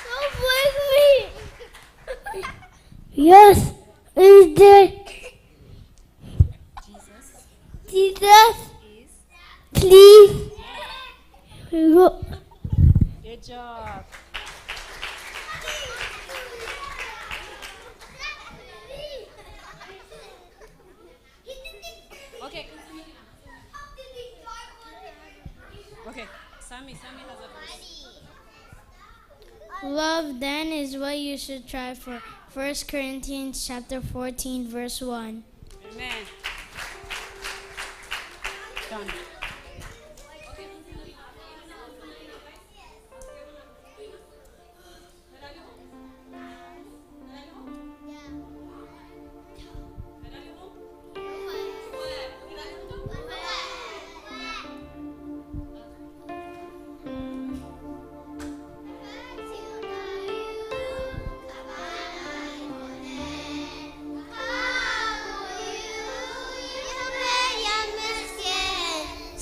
Don't blame me. Yes, is there Jesus? Please. Good job. Okay. Okay, Sammy, Sammy has a verse. Love then is what you should try for. First Corinthians chapter fourteen, verse one. Amen. Done.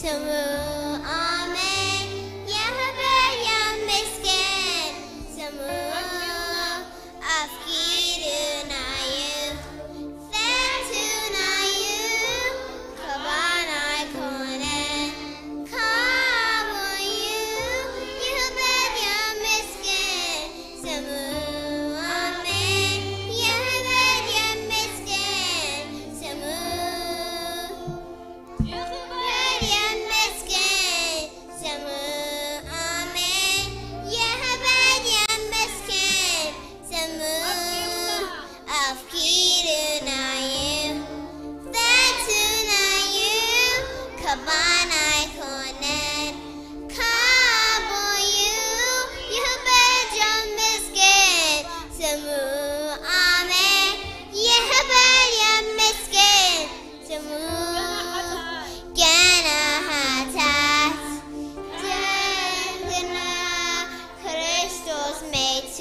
ስሙ ኣሜን ይኽበር ይመስገን። ስሙ ኣፍቂሩናዩ ፈቲናዩ ካባና ኣይኮነን ካባዩ ይኽበር ይመስገን። ስሙ ኣሜን ይኽበር ይመስገን። ስሙ ይኽበር ይመስገን። ስሙ ኣሜን ይኽበር ይመስገን። ስሙ ኣፍቂሩናዩ ፈቲናዩ ካባና ኣይኮነን ካባዩ ይኽበር ይመስገን። ስሙ ኣሜን ይኽበር ይመስገን። ስሙ ገና ሓታት ደንግና ክርስቶስ መይቱ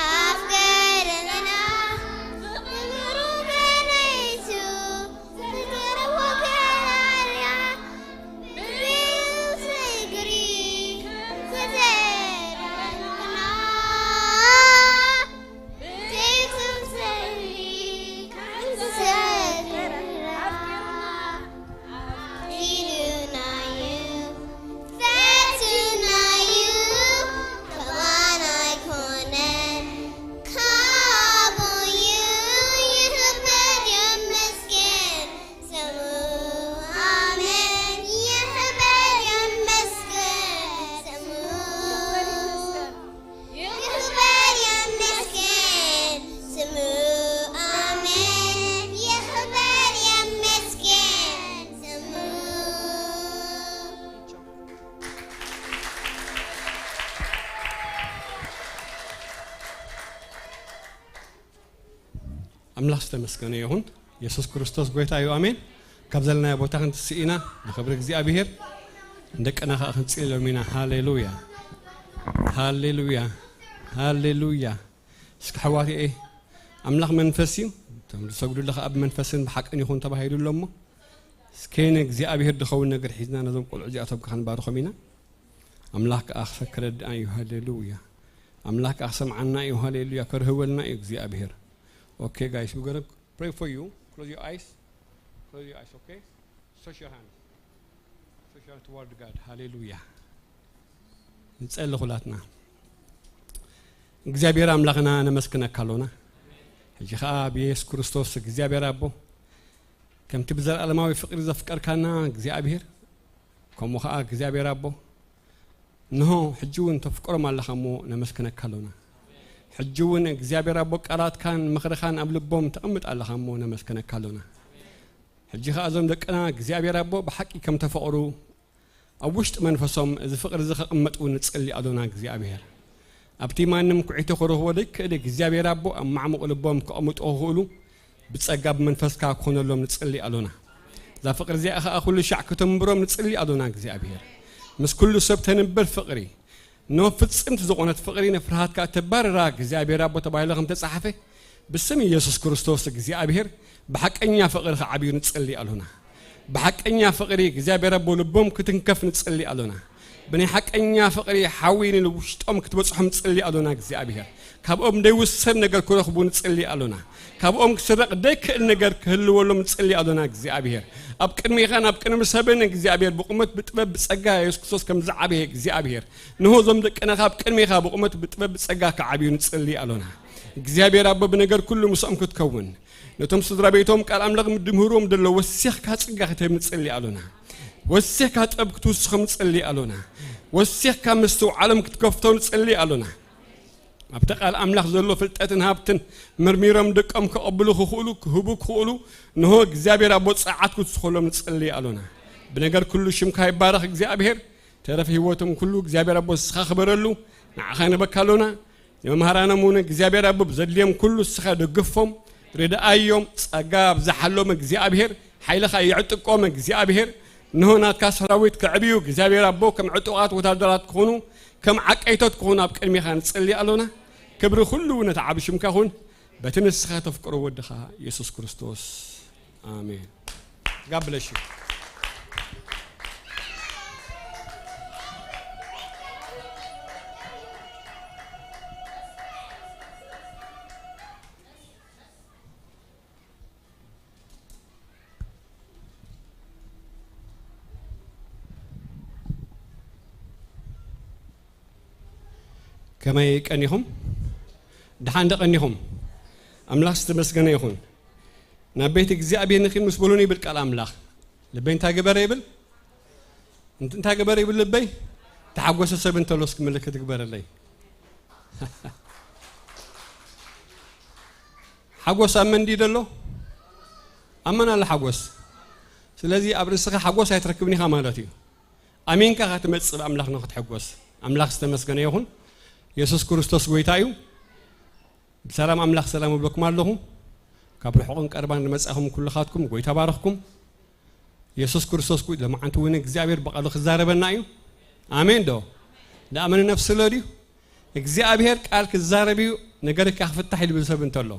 ኣፍቀረና ፍቕሩ ገነይቱ ፍቅሩ ወገናርያ ብቢሉ ትግሪ ዘደረግና ይኽበር ይመስገን ስሙ ኣሜን ይኽበር ይመስገን ስሙ። ኣምላኽ ዝተመስገነ ይኹን። የሱስ ክርስቶስ ጎይታ እዩ። ኣሜን። ካብ ዘለናዮ ቦታ ክንትስእ ኢና ንኽብሪ እግዚኣብሄር። ንደቅና ኸዓ ክንጽልዮም ኢና። ሃሌሉያ፣ ሃሌሉያ፣ ሃሌሉያ። እስኪ ኣሕዋተየ፣ ኣምላኽ መንፈስ እዩ፣ እቶም ዝሰግዱሉ ኸዓ ብመንፈስን ብሓቅን ይኹን ተባሂሉ ኣሎ እሞ፣ እስኪ ንእግዚኣብሄር ዝኸውን ነገር ሒዝና ነዞም ቆልዑ እዚኣቶም ከኣ ክንባርኾም ኢና። ኣምላኽ ከኣ ክረድኣና እዩ። ሃሌሉያ። ኣምላኽ ከኣ ክሰምዓና እዩ። ሃሌሉያ። ከርህወልና እዩ እግዚኣብሄር። Okay, guys, we're gonna pray for you. Close your eyes. Close your eyes, okay? Touch your hand. Touch your hand toward God. ሃሌሉያ። ንጸሊ ኩላትና። እግዚኣብሔር ኣምላኽና ነመስግነካ ኣሎና። ሕጂ ኸኣ ብየሱስ ክርስቶስ እግዚኣብሔር ኣቦ፣ ከምቲ ብዘለኣለማዊ ፍቕሪ ዘፍቀርካና እግዚኣብሔር፣ ከምኡ ኸኣ እግዚኣብሔር ኣቦ፣ እንሆ ሕጂ እውን ተፍቅሮም ኣለኻ እሞ ነመስግነካ ኣሎና። ሕጂ እውን እግዚኣብሔር ኣቦ ቃላትካን ምኽርኻን ኣብ ልቦም ተቐምጥ ኣለኻ እሞ ነመስግነካ ኣሎና። ሕጂ ኸኣ እዞም ደቅና እግዚኣብሔር ኣቦ ብሓቂ ከም ተፈቕሩ ኣብ ውሽጢ መንፈሶም እዚ ፍቕሪ እዚ ከቐምጥ እውን ንጽሊ ኣሎና እግዚኣብሔር። ኣብቲ ማንም ኩዒቱ ክረኽቦ ዘይክእል እግዚኣብሔር ኣቦ ኣብ ማዕሙቕ ልቦም ከቐምጦ ክኽእሉ ብጸጋ ብመንፈስካ ክኾነሎም ንጽሊ ኣሎና። እዛ ፍቕሪ እዚኣ ኸኣ ኩሉ ሻዕ ከተንብሮም ንጽሊ ኣሎና እግዚኣብሔር። ምስ ኩሉ ሰብ ተንብር ፍቕሪ እነሆ ፍጽምቲ ዝኾነት ፍቕሪ ንፍርሃትካ እተባርራ እግዚኣብሔር ኣቦ ተባሂሉ ከም ተጻሓፈ ብስም ኢየሱስ ክርስቶስ እግዚኣብሔር ብሓቀኛ ፍቕሪ ክዓብዩ ንጽሊ ኣሎና። ብሓቀኛ ፍቕሪ እግዚኣብሔር ኣቦ ልቦም ክትንከፍ ንጽሊ ኣሎና። ብናይ ሓቀኛ ፍቕሪ ሓዊ ንውሽጦም ክትበጽሖም ንጽሊ ኣሎና እግዚኣብሔር። ካብኦም ዘይውሰድ ነገር ክረኽቡ ንጽሊ ኣሎና። ካብኦም ክስረቕ ዘይክእል ነገር ክህልወሎም ንጽሊ ኣሎና እግዚኣብሔር። ኣብ ቅድሚኻን ኣብ ቅድሚ ሰብን እግዚኣብሔር ብቑመት ብጥበብ ብጸጋ የሱስ ክርስቶስ ከም ዝዓበየ እግዚኣብሔር ንሆ እዞም ደቅና ካብ ቅድሜኻ ብቑመት ብጥበብ ብጸጋ ክዓብዩ ንጽሊ ኣሎና። እግዚኣብሔር ኣቦ ብነገር ኩሉ ምስኦም ክትከውን ነቶም ስድራ ቤቶም ቃል ኣምላኽ ምድምህርዎም ደሎ ወሲኽካ ጸጋ ክትህብ ንጽሊ ኣሎና። ወሲኽካ ጥበብ ክትውስኾም ንጽሊ ኣሎና። ወሲኽካ ምስትውዓሎም ክትከፍቶ ንጽሊ ኣሎና። ኣብቲ ቃል ኣምላኽ ዘሎ ፍልጠትን ሃብትን መርሚሮም ደቆም ከቐብሉ ክኽእሉ ክህቡ ክኽእሉ ንሆ እግዚኣብሔር ኣቦ ጸዓት ክትውስኾሎም ንጽሊ ኣሎና። ብነገር ኩሉ ሽምካ ይባረኽ እግዚኣብሔር። ተረፍ ህይወቶም ኩሉ እግዚኣብሔር ኣቦ ንስኻ ክበረሉ ንዓኻ ንበካ ኣሎና። ንመምሃራኖም እውን እግዚኣብሔር ኣቦ ብዘድልዮም ኩሉ ንስኻ ደግፎም፣ ርድኣዮም፣ ጸጋ ኣብዝሓሎም እግዚኣብሔር፣ ሓይልኻ የዕጥቆም እግዚኣብሔር። እንሆ ናትካ ሰራዊት ክዕብዩ እግዚኣብሔር ኣቦ ከም ዕጡቓት ወታደራት ክኾኑ ከም ዓቀይቶት ክኾኑ ኣብ ቅድሚኻ ንጽሊ ኣሎና። ክብሪ ኩሉ ነቲ ዓቢ ሽምካ ይኹን በቲ ንስኻ ተፍቅሮ ወድኻ የሱስ ክርስቶስ። ኣሜን። God bless you። ከመይ ቀኒኹም? ደሓን ዶ ቀኒኹም? ኣምላኽ ዝተመስገነ ይኹን። ናብ ቤት እግዚኣብሔር ንኺድ ምስ በሉኒ ይብል ቃል ኣምላኽ። ልበይ እንታይ ገበረ ይብል? እንት-፣ እንታይ ገበረ ይብል ልበይ? ተሓጎሰ ሰብ እንተሎ እስኪ ምልክት ግበረለይ። ሓጎስ ኣብ መን ድዩ ዘሎ? ኣብ መን ኣሎ ሓጎስ? ስለዚ ኣብ ርእስኻ ሓጎስ ኣይትረክብን ኢኻ ማለት እዩ። ኣሚንካ ኢኻ ትመጽእ ብኣምላኽ ንኽትሕጎስ። ኣምላኽ ዝተመስገነ ይኹን። የሱስ ክርስቶስ ጎይታ እዩ። ብሰላም ኣምላኽ ሰላም እብለኩም ኣለኹ። ካብ ርሑቕን ቀርባን ዝመጻኹም ኩልኻትኩም ጎይታ ባረኽኩም። የሱስ ክርስቶስ ኩ-፣ ሎማዓንቲ እውን እግዚኣብሔር ብቓሉ ክዛረበና እዩ። ኣሜን ዶ? ደኣ መን ነፍሲ ኣሎ ድዩ? እግዚኣብሔር ቃል ክዛረብ እዩ፣ ነገርካ ክፍታሕ ኢሉ ዝብል ሰብ እንተሎ።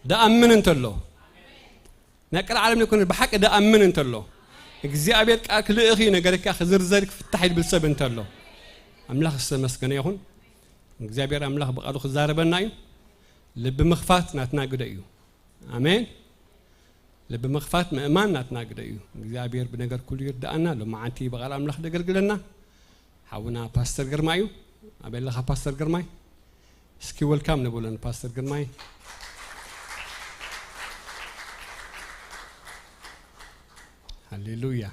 ደኣምን እንተሎ። ናይ ቀልዓለም ዘይኮነ ብሓቂ ደኣምን እንተሎ። እግዚኣብሔር ቃል ክልእኽ እዩ፣ ነገርካ ክዝርዘር ክፍታሕ ኢሉ ዝብል ሰብ እንተሎ። ኣምላኽ ዝተመስገነ ይኹን። እግዚኣብሔር ኣምላኽ ብቓሉ ክዛረበና እዩ። ልቢ ምኽፋት ናትና ግደ እዩ። ኣሜን። ልቢ ምኽፋት ምእማን ናትና ግደ እዩ። እግዚኣብሔር ብነገር ኩሉ ይርድኣና። ሎማዓንቲ ብቓል ኣምላኽ ደገልግለና ሓውና ፓስተር ግርማ እዩ። ኣበይ ኣለኻ ፓስተር ግርማይ? እስኪ ወልካም ንበሎ ንፓስተር ግርማይ። ሃሌሉያ።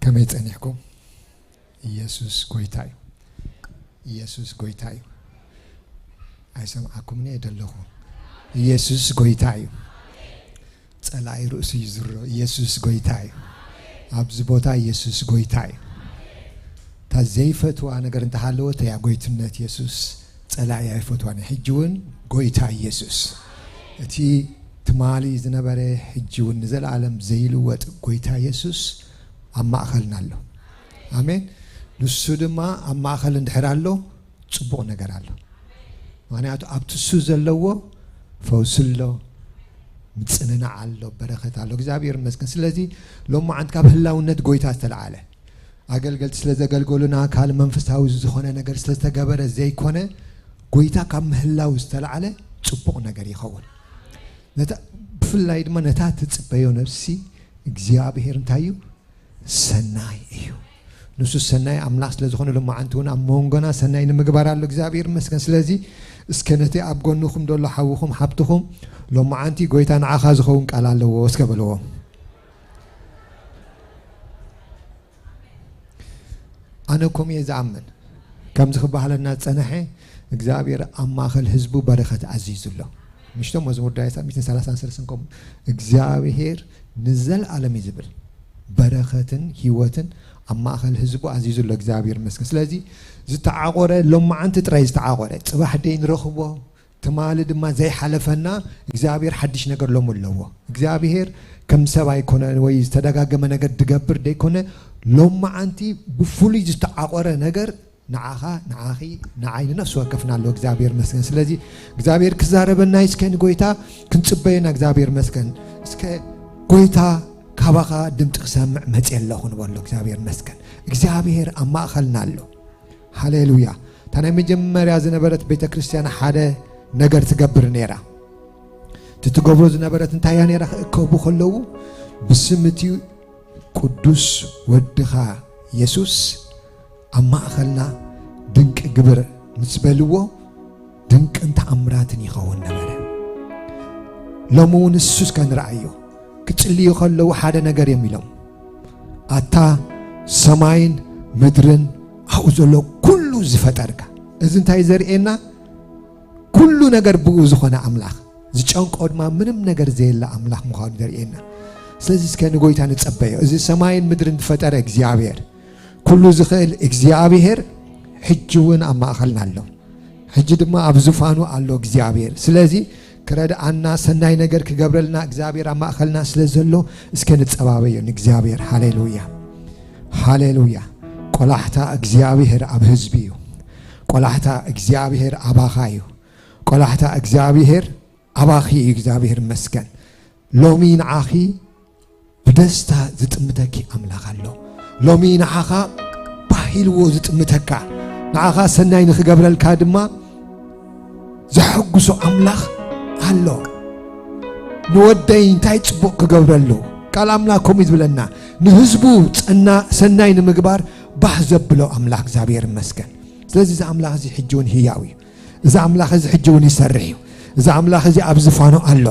ከመይ ጸኒሕኩም? ኢየሱስ ጎይታ እዩ። ኢየሱስ ጎይታ እዩ። ኣይሰምዓኩምን እየ ደለኹ። ኢየሱስ ጎይታ እዩ። ጸላኢ ርእሱ ይዝሮ። ኢየሱስ ጎይታ እዩ። ኣብዚ ቦታ ኢየሱስ ጎይታ እዩ። እታ ዘይፈትዋ ነገር እንተሃለወት እያ ጎይትነት ኢየሱስ። ጸላኢ ኣይፈትዋን እዩ። ሕጂ እውን ጎይታ ኢየሱስ፣ እቲ ትማሊ ዝነበረ፣ ሕጂ እውን ንዘለኣለም ዘይልወጥ ጎይታ ኢየሱስ ኣብ ማእኸልና ኣሎ። ኣሜን። ንሱ ድማ ኣብ ማእኸል እንድሕር ኣሎ፣ ጽቡቕ ነገር ኣሎ። ምኽንያቱ ኣብቲ እሱ ዘለዎ ፈውሲ ኣሎ፣ ምጽንናዕ ኣሎ፣ በረኸት ኣሎ። እግዚኣብሔር ይመስገን። ስለዚ ሎማዓንቲ ካብ ህላውነት ጎይታ ዝተለዓለ ኣገልገልቲ ስለ ዘገልገሉና ካልእ መንፈሳዊ ዝኾነ ነገር ስለ ዝተገበረ ዘይኮነ፣ ጎይታ ካብ ምህላው ዝተለዓለ ጽቡቕ ነገር ይኸውን። ነታ፣ ብፍላይ ድማ ነታ ትጽበዮ ነፍሲ እግዚኣብሔር እንታይ እዩ? ሰናይ እዩ። ንሱ ሰናይ ኣምላኽ ስለ ዝኾነ ሎማዓንቲ እውን ኣብ መንጎና ሰናይ ንምግባር ኣሎ። እግዚኣብሔር ይመስገን። ስለዚ እስከ ነቲ ኣብ ጎንኹም ዘሎ ሓውኹም ሓብትኹም ሎማዓንቲ ጎይታ ንዓኻ ዝኸውን ቃል ኣለዎ እስከ በልዎ። ኣነ ከምኡ እየ ዝኣምን። ከምዚ ክበሃለና ዝጸንሐ እግዚኣብሔር ኣብ ማእከል ህዝቡ በረኸት ኣዚዙ ኣሎ። ምሽቶም መዝሙር ዳዊት ኣብ ሚእትን ሰላሳን ሰለስተን ከምኡ እግዚኣብሔር ንዘለኣለም እዩ ዝብል። በረኸትን ህይወትን ኣብ ማእከል ህዝቡ ኣዚዙ ኣሎ። እግዚኣብሔር ይመስገን። ስለዚ ዝተዓቆረ ሎማዓንቲ ጥራይ ዝተዓቆረ ጽባሕ ደይ ንረኽቦ ትማሊ ድማ ዘይሓለፈና እግዚኣብሔር ሓድሽ ነገር ሎሚ ኣለዎ። እግዚኣብሔር ከም ሰብ ኣይኮነ ወይ ዝተደጋገመ ነገር ድገብር ደይኮነ ሎማዓንቲ ብፍሉይ ዝተዓቆረ ነገር ንዓኻ ንዓኺ ንዓይ ንነፍሲ ወከፍና ኣሎ። እግዚኣብሔር መስገን። ስለዚ እግዚኣብሔር ክዛረበና እዩ። እስከ ንጎይታ ክንጽበየና እግዚኣብሔር መስገን። እስከ ጎይታ ካባኻ ድምፂ ክሰምዕ መፅእ ኣለኹ ንበሎ። እግዚኣብሔር መስገን። እግዚኣብሔር ኣብ ማእኸልና ኣሎ። ሃሌሉያ። እታ ናይ መጀመርያ ዝነበረት ቤተ ክርስቲያን ሓደ ነገር ትገብር ነይራ። እቲ ትገብሮ ዝነበረት እንታይ እያ ነይራ? ክእከቡ ከለዉ ብስም እቲ ቅዱስ ወድኻ የሱስ ኣብ ማእኸልና ድንቂ ግብር ምስ በልዎ ድንቅን ተኣምራትን ይኸውን ነበረ። ሎሚ እውን እሱ እስከ ንረኣዮ። ክጽልዩ ከለዉ ሓደ ነገር እዮም ኢሎም፣ ኣታ ሰማይን ምድርን ኣብኡ ዘሎ ኩሉ ዝፈጠርካ። እዚ እንታይ ዘርእየና? ኩሉ ነገር ብኡ ዝኾነ ኣምላኽ፣ ዝጨንቆ ድማ ምንም ነገር ዘየለ ኣምላኽ ምዃኑ ዘርእየና። ስለዚ እስከ ንጎይታ ንጸበዮ። እዚ ሰማይን ምድርን ዝፈጠረ እግዚኣብሔር፣ ኩሉ ዝኽእል እግዚኣብሔር ሕጂ እውን ኣብ ማእኸልና ኣሎ። ሕጂ ድማ ኣብ ዙፋኑ ኣሎ እግዚኣብሔር። ስለዚ ክረድኣና፣ ሰናይ ነገር ክገብረልና እግዚኣብሔር ኣብ ማእኸልና ስለ ዘሎ እስከ ንጸባበዮ ንእግዚኣብሔር። ሃሌሉያ፣ ሃሌሉያ። ቆላሕታ እግዚኣብሔር ኣብ ህዝቢ እዩ። ቆላሕታ እግዚኣብሔር ኣባኻ እዩ። ቆላሕታ እግዚኣብሔር ኣባኺ እዩ። እግዚኣብሔር ይመስገን። ሎሚ ንዓኺ ብደስታ ዝጥምተኪ ኣምላኽ ኣሎ። ሎሚ ንዓኻ ባህ ኢልዎ ዝጥምተካ፣ ንዓኻ ሰናይ ንኽገብረልካ ድማ ዘሐጉሶ ኣምላኽ ኣሎ። ንወደይ እንታይ ጽቡቕ ክገብረሉ? ቃል ኣምላኽ ከምኡ እዩ ዝብለና፣ ንህዝቡ ጸና-፣ ሰናይ ንምግባር ባህ ዘብሎ ኣምላኽ እግዚኣብሔር ይመስገን። ስለዚ እዚ ኣምላኽ እዚ ሕጂ እውን ህያው እዩ። እዚ ኣምላኽ እዚ ሕጂ እውን ይሰርሕ እዩ። እዚ ኣምላኽ እዚ ኣብ ዝፋኑ ኣሎ።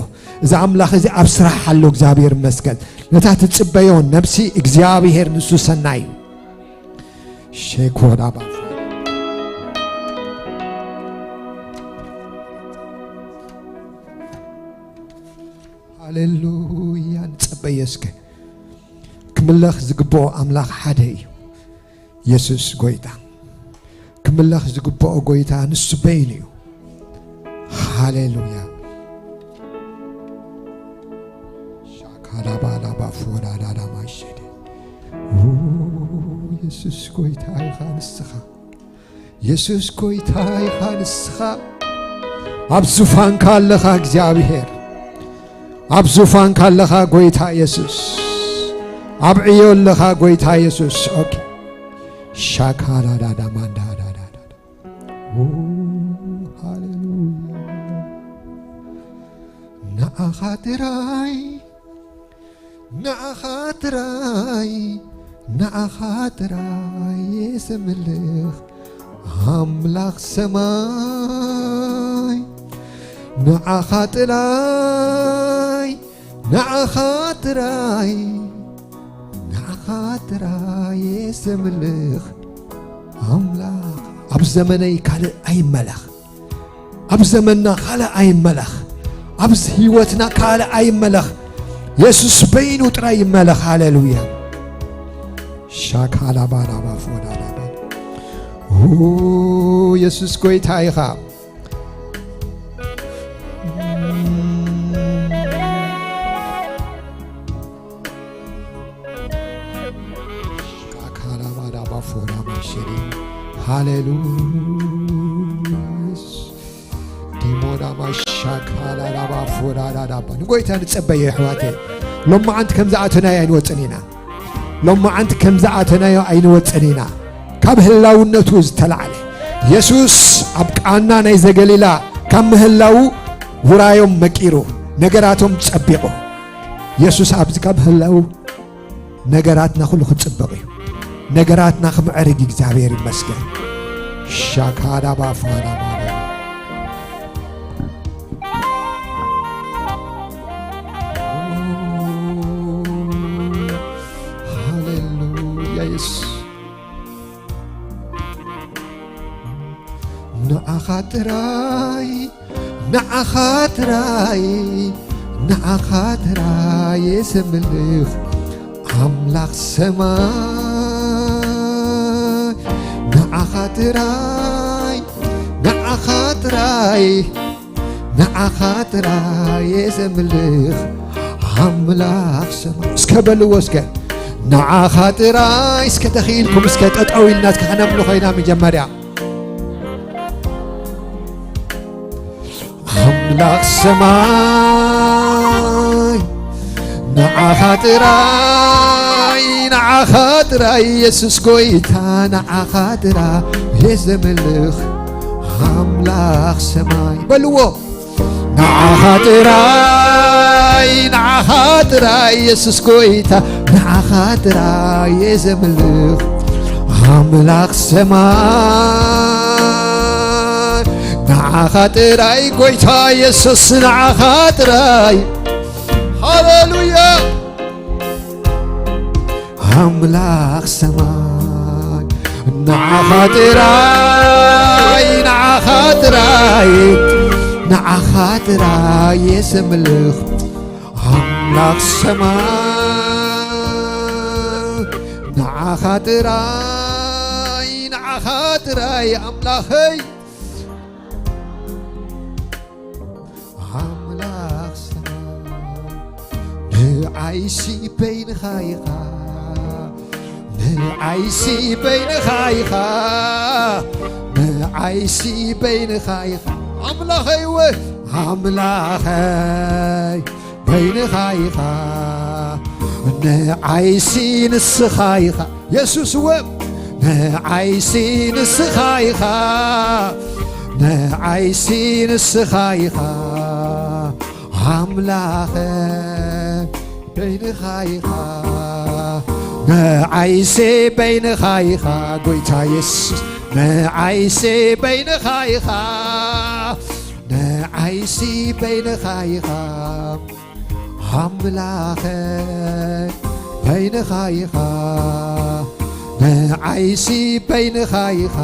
እዚ ኣምላኽ እዚ ኣብ ስራሕ ኣሎ። እግዚኣብሔር ይመስገን። ነታ ትጽበዮ ነብሲ እግዚኣብሔር ንሱ ሰናይ እዩ። ሼኮዳ ባፎ ሃሌሉያ። ንጸበዮ እስከ። ክምለኽ ዝግብኦ ኣምላኽ ሓደ እዩ። የሱስ ጎይታ። ክምለኽ ዝግብኦ ጎይታ ንሱ በይኑ እዩ። ሃሌሉያ። ሻካላባላባ ፎላላላ ማሸደ። ው፣ የሱስ ጎይታ ኢኻ ንስኻ። የሱስ ጎይታ ኢኻ ንስኻ። ኣብ ዙፋንካ ኣለኻ እግዚኣብሔር። ኣብ ዙፋንካ ኣለኻ ጎይታ የሱስ። ኣብ ዕዮ ኣለኻ ጎይታ የሱስ። ኦኬ። ሻካላዳዳማንዳዳዳዳ። ኦ፣ ሃሌሉያ። ንዓኻ ጥራይ፣ ንዓኻ ጥራይ፣ ንዓኻ ጥራይ የሰምልኽ ኣምላኽ ሰማይ። ንዓኻ ጥራይ፣ ንዓኻ ጥራይ፣ ንዓኻ ጥራይ የሰምልኽ ኣምላኽ። ኣብ ዘመነይ ካልእ ኣይመለኽ። ኣብ ዘመንና ካልእ ኣይመለኽ። ኣብ ህይወትና ካልእ ኣይመለኽ። የሱስ በይኑ ጥራይ ይመለኽ። ሃሌሉያ። ሻካላባላባ ፎዳዳባ። ኦ፣ የሱስ ጎይታ ኢኻ። ሃሌሉያ። ዲሞዳ ሻካላላባ ፎዳዳዳባ። ንጎይታ ንጸበዮ ኣሕዋተይ። ሎማዓንቲ ከም ዝኣተናዮ ኣይንወጽን ኢና። ሎማዓንቲ ከም ዝኣተናዮ ኣይንወጽን ኢና። ካብ ህላውነቱ ዝተላዕለ የሱስ ኣብ ቃና ናይ ዘገሊላ ካብ ምህላው ውራዮም መቂሩ ነገራቶም ጸቢቑ። የሱስ ኣብዚ ካብ ህላው ነገራትና ኩሉ ክጽበቕ እዩ። ነገራትና ክምዕርግ እግዚኣብሔር ይመስገን። ሻካዳባ ፋራባራ። ሃሌሉያ የሱስ። ንዓኻ ጥራይ፣ ንዓኻ ጥራይ፣ ንዓኻ ጥራይ የዘምልኽ ኣምላኽ ሰማይ። ንዓኻ ጥራይ፣ ንዓኻ ጥራይ፣ ንዓኻ ጥራይ የዘምልኽ ኣምላኽ ሰማይ። እስከ በልዎ እስከ፣ ንዓኻ ጥራይ። እስከ ተኽኢልኩም እስከ ጠጠው ኢልና እስከ ከነምልኾ ኢና መጀመርያ። ኣምላኽ ሰማይ፣ ንዓኻ ጥራይ፣ ንዓኻ ጥራይ የሱስ ጎይታ፣ ንዓኻ ጥራይ የዘምልኽ ኣምላኽ ሰማይ። በልዎ። ንዓኻ ጥራይ፣ ንዓኻ ጥራይ የሱስ ጎይታ፣ ንዓኻ ጥራይ የዘምልኽ ኣምላኽ ሰማይ። ንዓኻ ጥራይ ጎይታ የሱስ፣ ንዓኻ ጥራይ። ሃሌሉያ። ኣምላኽ ሰማይ፣ ንዓኻ ጥራይ፣ ንዓኻ ጥራይ፣ ንዓኻ ጥራይ የዘምልኽ ኣምላኽ ሰማይ። ንዓኻ ጥራይ፣ ንዓኻ ጥራይ ኣምላኸይ። ኣምላኽ ሰማይ፣ ንዓይሲ በይንኻ ኢኻ፣ ንዓይሲ በይንኻ ኢኻ፣ ንዓይሲ በይንኻ ኢኻ። ኣምላኸይ ወ-፣ ኣምላኸይ በይንኻ ኢኻ፣ ንዓይሲ ንስኻ ኢኻ። የሱስ ወ-፣ ንዓይሲ ንስኻ ኢኻ፣ ንዓይሲ ንስኻ ኢኻ ኣምላኸ፣ በይንኻ ኢኻ። ንዓይሲ በይንኻ ኢኻ ጎይታ የሱስ፣ ንዓይሲ በይንኻ ኢኻ፣ ንዓይሲ በይንኻ ኢኻ። ኣምላኸ በይንኻ ኢኻ፣ ንዓይሲ በይንኻ ኢኻ፣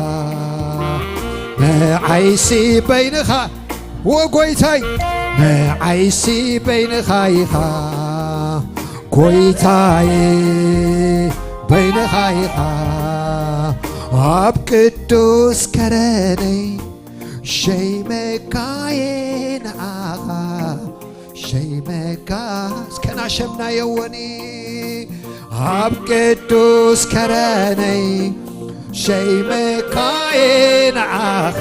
ንዓይሲ በይንኻ፣ ወ-፣ ጎይታይ፣ ንዓይሲ በይንኻ ኢኻ፣ ጎይታይ በይንኻ ኢኻ፣ ኣብ ቅዱስ ከረነይ ሸይመካየ ንዓኻ ሸይመካ እስከ ናሸምናዮ ወኒ ኣብ ቅዱስ ከረነይ ሸይመካየ ንዓኻ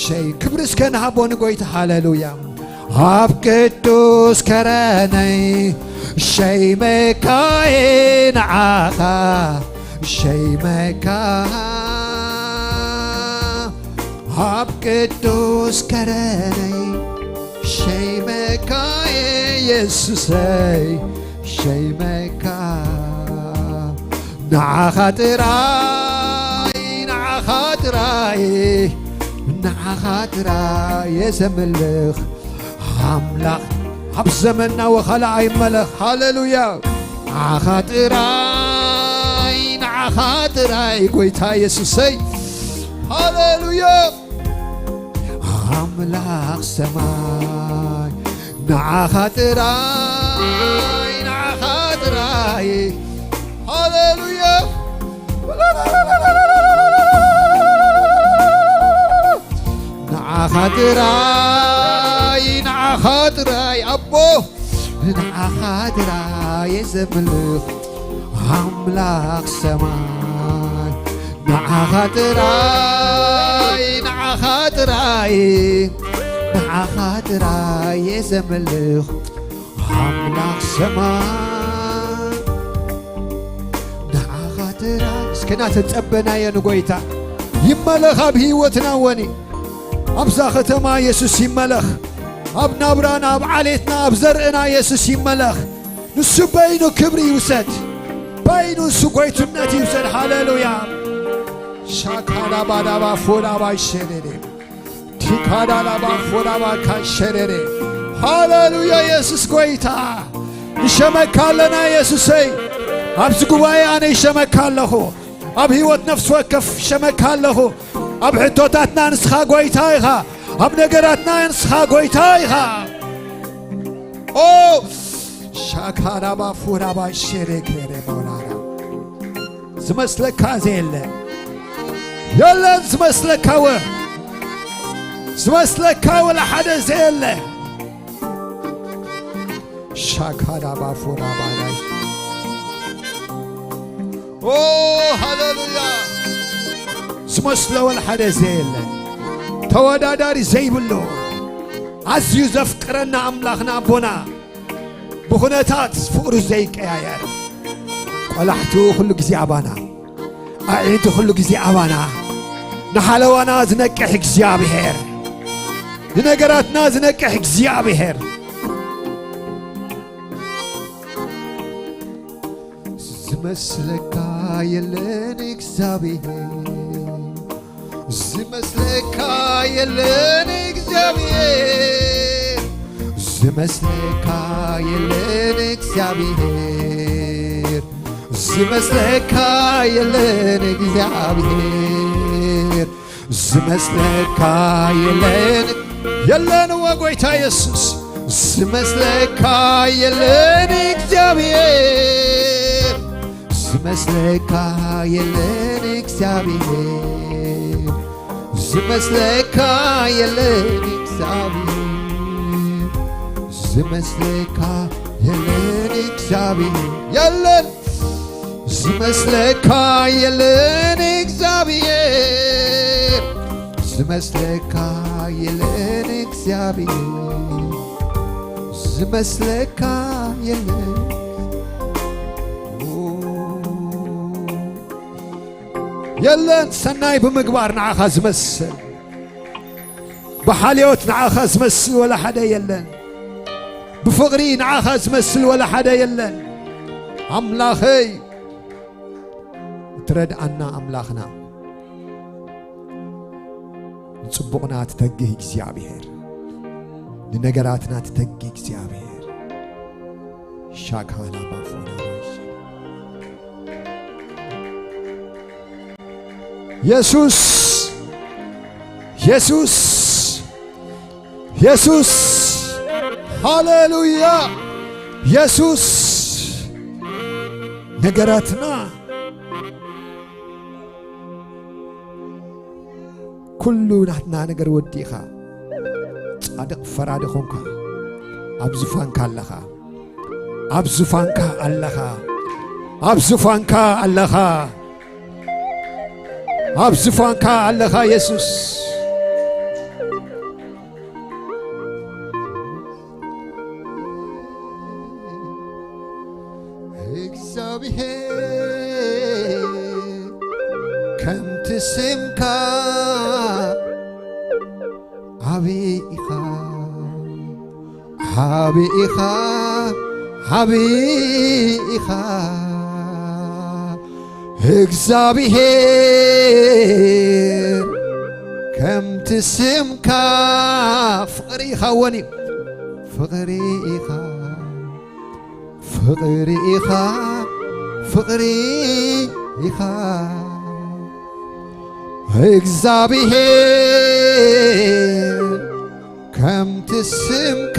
ሸይ ክብሪ እስከ ንሃቦ ንጎይታ ሃሌሉያ ኣብ ቅዱስ ከረነይ ሸይመካየ ንዓኻ ሸይመካ ኣብ ቅዱስ ከረነይ ሸይመካ የሱሰይ ሸይመካ ንዓኻ ጥራይ ንዓኻ ጥራይ ንዓኻ ጥራይ የዘምልኽ ኣምላኽ ኣብ ዘመንና ወኻላ ኣይመለኽ ሃሌሉያ ንዓኻ ጥራይ ንዓኻ ጥራይ ጎይታ የሱሰይ ሃሌሉያ ኣምላኽ ሰማይ ንዓኻ ጥራይ ንዓኻ ጥራይ ሃሌሉያ ንዓኻ ጥራይ ንዓኻ ጥራይ ኣቦ ንዓኻ ጥራይ የዘምልኽ ኣምላኽ ሰማይ ንዓኻ ጥራይ ንዓኻ ጥራይ ንዓኻ ጥራይ እየ ዘምልኽ ኣምላኽ ሰማይ፣ ንዓኻ ጥራይ። እስከ እናተጸበናዮ ንጎይታ ይመለኽ ኣብ ህይወትና ወኒ ኣብዛ ከተማ የሱስ ይመለኽ። ኣብ ናብራና፣ ኣብ ዓሌትና፣ ኣብ ዘርእና የሱስ ይመለኽ። ንሱ በይኑ ክብሪ ይውሰድ፣ በይኑ ንሱ ጎይትነት ይውሰድ። ሃሌሉያ። ሻካዳ ባዳባ ፎዳባ ይሸደደ ቲካዳላባ ፎዳባ ካሸደደ። ሃሌሉያ። የሱስ ጎይታ። ንሸመካ ኣለና የሱሰይ። ኣብዚ ጉባኤ ኣነ ይሸመካ ኣለኹ። ኣብ ህይወት ነፍሲ ወከፍ ይሸመካ ኣለኹ። ኣብ ሕቶታትና ንስኻ ጎይታ ኢኻ። ኣብ ነገራትና ንስኻ ጎይታ ኢኻ። ኦ ሻካዳባ ፉራባ ሸሬ ከሬ ሞራራ። ዝመስለካ ዘየለ የለን። ዝመስለካ ወ ዝመስለካ ወላ ሓደ ዘየለ። ሻካዳባ ፉራባ ላይ ኦ ሃሌሉያ። ዝመስሎ ወላ ሓደ ዘየለ፣ ተወዳዳሪ ዘይብሉ፣ ኣዝዩ ዘፍቅረና ኣምላኽና ኣቦና፣ ብኹነታት ፍቕሩ ዘይቀያየር፣ ቆላሕቱ ኩሉ ግዜ ኣባና፣ ኣዒንቱ ኩሉ ግዜ ኣባና፣ ንሓለዋና ዝነቅሕ እግዚኣብሔር፣ ንነገራትና ዝነቅሕ እግዚኣብሔር። ዝመስለካ የለን እግዚኣብሔር፣ ዝመስለካ የለን እግዚኣብሔር፣ ዝመስለካ የለን እግዚኣብሔር፣ ዝመስለካ የለን እግዚኣብሔር። ዝመስለካ የለን፣ የለን ወ ጎይታ የሱስ። ዝመስለካ የለን እግዚኣብሔር፣ ዝመስለካ የለን እግዚኣብሔር፣ ዝመስለካ የለን እግዚኣብሔር፣ ዝመስለካ የለን እግዚኣብሔር፣ የለን። ዝመስለካ የለን እግዚኣብሔር፣ ዝመስለካ የለን እግዚኣብሔር፣ ዝመስለካ የለን። የለን ሰናይ ብምግባር ንዓኻ ዝመስል፣ ብሓልዮት ንዓኻ ዝመስል ወላ ሓደ የለን። ብፍቕሪ ንዓኻ ዝመስል ወላ ሓደ የለን። ኣምላኸይ፣ እትረድኣና ኣምላኽና፣ ንጽቡቕና ትተግህ እግዚኣብሔር፣ ንነገራትና ትተግህ እግዚኣብሔር። ሻካላ ባፎና የሱስ፣ የሱስ፣ የሱስ፣ ሃሌሉያ። የሱስ ነገራትና ኩሉ ናትና ነገር ወዲእኻ፣ ጻድቕ ፈራዲ ኾንካ፣ ኣብ ዙፋንካ ኣለኻ፣ ኣብ ዙፋንካ ኣለኻ፣ ኣብ ዙፋንካ ኣለኻ፣ ኣብ ዙፋንካ ኣለኻ የሱስ። እግዚኣብሔር ከምቲ ስምካ ዓቢ ኢኻ፣ ዓቢ ኢኻ፣ ዓቢ ኢኻ። እግዚኣብሔር ከምቲ ስምካ ፍቕሪ ኢኻ ወኒ ፍቕሪ ኢኻ፣ ፍቕሪ ኢኻ፣ ፍቕሪ ኢኻ። እግዚኣብሔር ከምቲ ስምካ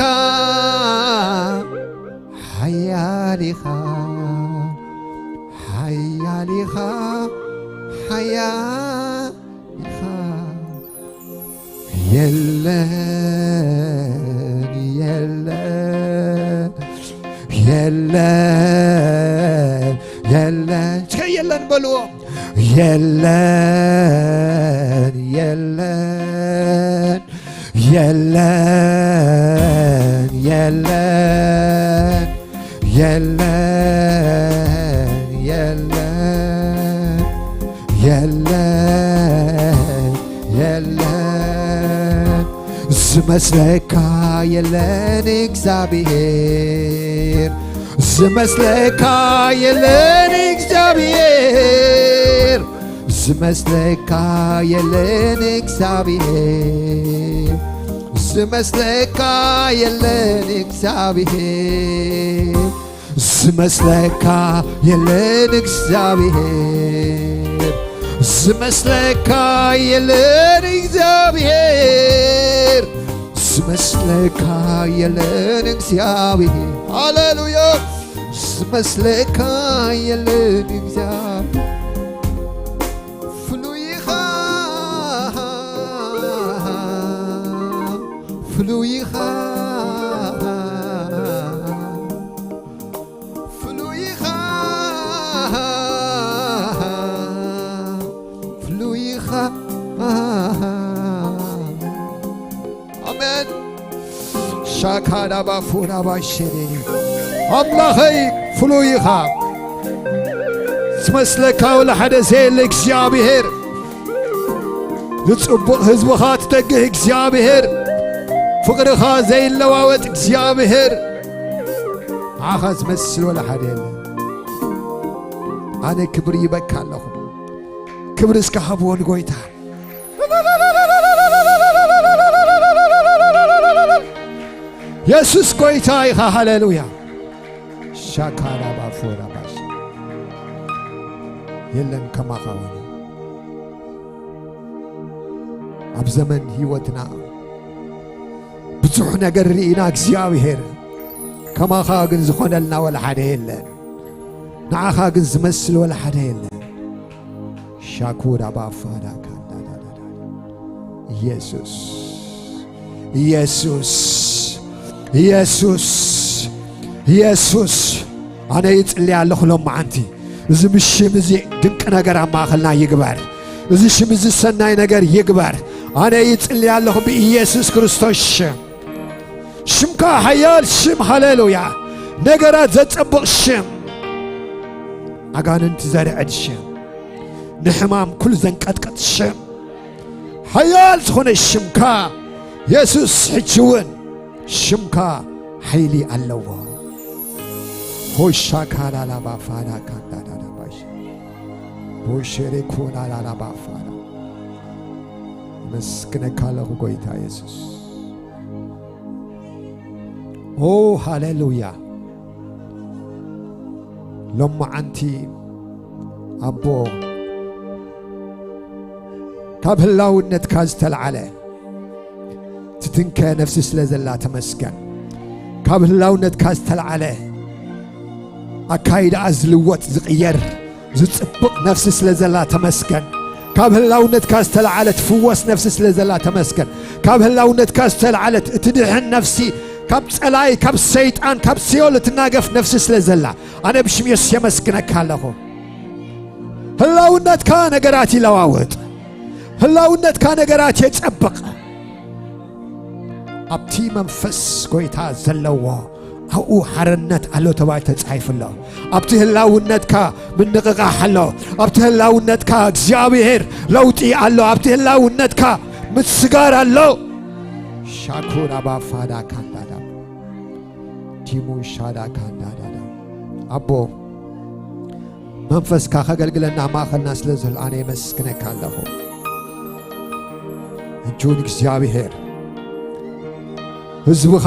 ሓያል ኢኻ፣ ሓያል ኢኻ፣ ሓያል ኢኻ። የለን፣ የለን፣ የለን፣ የለን። እስከ የለን በልዎ። የለን፣ የለን፣ የለን፣ የለን፣ የለን፣ የለን፣ የለን፣ የለን። ዝመስለካ የለን እግዚኣብሔር፣ ዝመስለካ የለን እግዚኣብሔር፣ ዝመስለካ የለን እግዚኣብሔር፣ ዝመስለካ የለን እግዚኣብሔር፣ ዝመስለካ የለን እግዚኣብሔር፣ ዝመስለካ የለን እግዚኣብሔር፣ ዝመስለካ የለን እግዚኣብሔር። ሃሌሉያ። ዝመስለካ የለን እግዚኣብሔር። ፍሉይ ኢኻ፣ ፍሉይ ኢኻ፣ ፍሉይ ኢኻ፣ ፍሉይ ኢኻ። ኣሜን። ሻካዳ ባፉና ባሸኔ ኣምላኸይ ፍሉይ ኢኻ። ዝመስለካ ወላ ሓደ ዘየለ እግዚኣብሔር፣ ንጽቡቕ ህዝብኻ ትተግህ እግዚኣብሔር፣ ፍቕርኻ ዘይለዋወጥ እግዚኣብሔር፣ ንዓኻ ዝመስል ወላ ሓደ የለን። ኣነ ክብሪ ይበካ ኣለኹ። ክብሪ እስከ ሃብዎ ንጎይታ። የሱስ ጎይታ ኢኻ። ሃሌሉያ። ሻካራ ባፎራ ባሽ የለን ከማኻ ወኒ። ኣብ ዘመን ህይወትና ብዙሕ ነገር ርኢና እግዚኣብሔር፣ ከማኻ ግን ዝኾነልና ወላ ሓደ የለን። ንዓኻ ግን ዝመስል ወላ ሓደ የለን። ሻኩራ ባፋዳ ካዳዳዳዳ። ኢየሱስ፣ ኢየሱስ፣ ኢየሱስ፣ ኢየሱስ። ኣነ ይጽሊ ኣለኹ ሎማዓንቲ፣ እዚ ብሽም እዚ ድንቂ ነገር ኣብ ማእኸልና ይግበር። እዚ ሽም እዚ ሰናይ ነገር ይግበር። ኣነ ይጽሊ ኣለኹ ብኢየሱስ ክርስቶስ ሽም። ሽምካ ሓያል ሽም፣ ሃሌሉያ። ነገራት ዘጸብቕ ሽም፣ ኣጋንንቲ ዘርዕድ ሽም፣ ንሕማም ኩሉ ዘንቀጥቅጥ ሽም፣ ሓያል ዝኾነ ሽምካ የሱስ፣ ሕጂ እውን ሽምካ ሓይሊ ኣለዎ። ሆሻ ካላላባ ፋና ካንዳዳዳባሽ ቦሸሬ ኮላላላባ ፋና። መስግነካ ኣለኹ ጎይታ የሱስ። ኦ ሃሌሉያ። ሎማዓንቲ ኣቦ ካብ ህላውነትካ ዝተልዓለ ትትንከ ነፍሲ ስለ ዘላ ተመስገን። ካብ ህላውነትካ ዝተልዓለ ኣካይዳኣ ዝልወጥ ዝቕየር ዝጽብቕ ነፍሲ ስለ ዘላ ተመስገን። ካብ ህላውነትካ ዝተልዓለ ትፍወስ ነፍሲ ስለ ዘላ ተመስገን። ካብ ህላውነትካ ዝተልዓለት እትድሕን ነፍሲ ካብ ጸላይ፣ ካብ ሰይጣን፣ ካብ ሲኦል እትናገፍ ነፍሲ ስለ ዘላ ኣነ ብሽም የሱስ የመስግነካ ኣለኹ። ህላውነትካ ነገራት ይለዋውጥ። ህላውነትካ ነገራት የጸብቕ። ኣብቲ መንፈስ ጎይታ ዘለዎ ኣብኡ ሓርነት ኣሎ ተባሂሉ ተጻሒፉ ኣሎ። ኣብቲ ህላውነትካ ምንቕቓሕ ኣሎ። ኣብቲ ህላውነትካ እግዚኣብሔር ለውጢ ኣሎ። ኣብቲ ህላውነትካ ምስጋር ኣሎ። ሻኩራ ባፋዳ ካንዳዳ ዲሙ ሻዳ ካንዳዳዳ ኣቦ መንፈስካ ከገልግለና ማእኸልና ስለ ዘሎ ኣነ የመስግነካ ኣለኹ። እጁን እግዚኣብሔር ህዝብኻ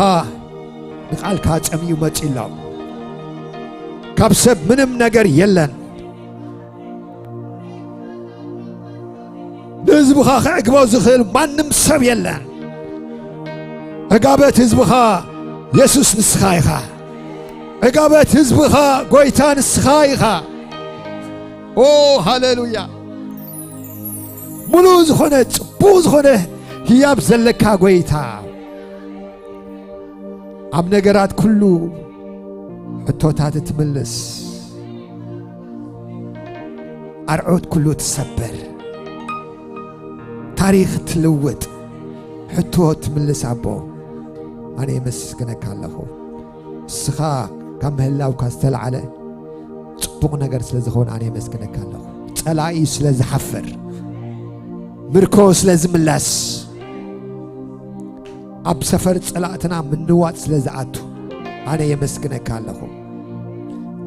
ንቓልካ ጸሚዩ መጺ ኣሎ። ካብ ሰብ ምንም ነገር የለን። ንህዝብኻ ክዕግቦ ዝኽእል ማንም ሰብ የለን። ዕጋበት ህዝብኻ የሱስ ንስኻ ኢኻ። ዕጋበት ህዝብኻ ጎይታ ንስኻ ኢኻ። ኦ ሃሌሉያ። ሙሉእ ዝኾነ ጽቡቕ ዝኾነ ህያብ ዘለካ ጎይታ፣ ኣብ ነገራት ኩሉ ሕቶታት እትምልስ፣ ኣርዑት ኩሉ ትሰብር፣ ታሪኽ ትልውጥ፣ ሕቶ ትምልስ ኣቦ፣ ኣነ የመስግነካ ኣለኹ። ንስኻ ካብ ምህላውካ ዝተላዕለ ጽቡቕ ነገር ስለ ዝኾነ ኣነ የመስግነካ ኣለኹ። ጸላኢ ስለ ዝሓፍር፣ ምርኮ ስለ ዝምለስ፣ ኣብ ሰፈር ጸላእትና ምንዋጽ ስለ ዝኣቱ ኣነ የመስግነካ ኣለኹ።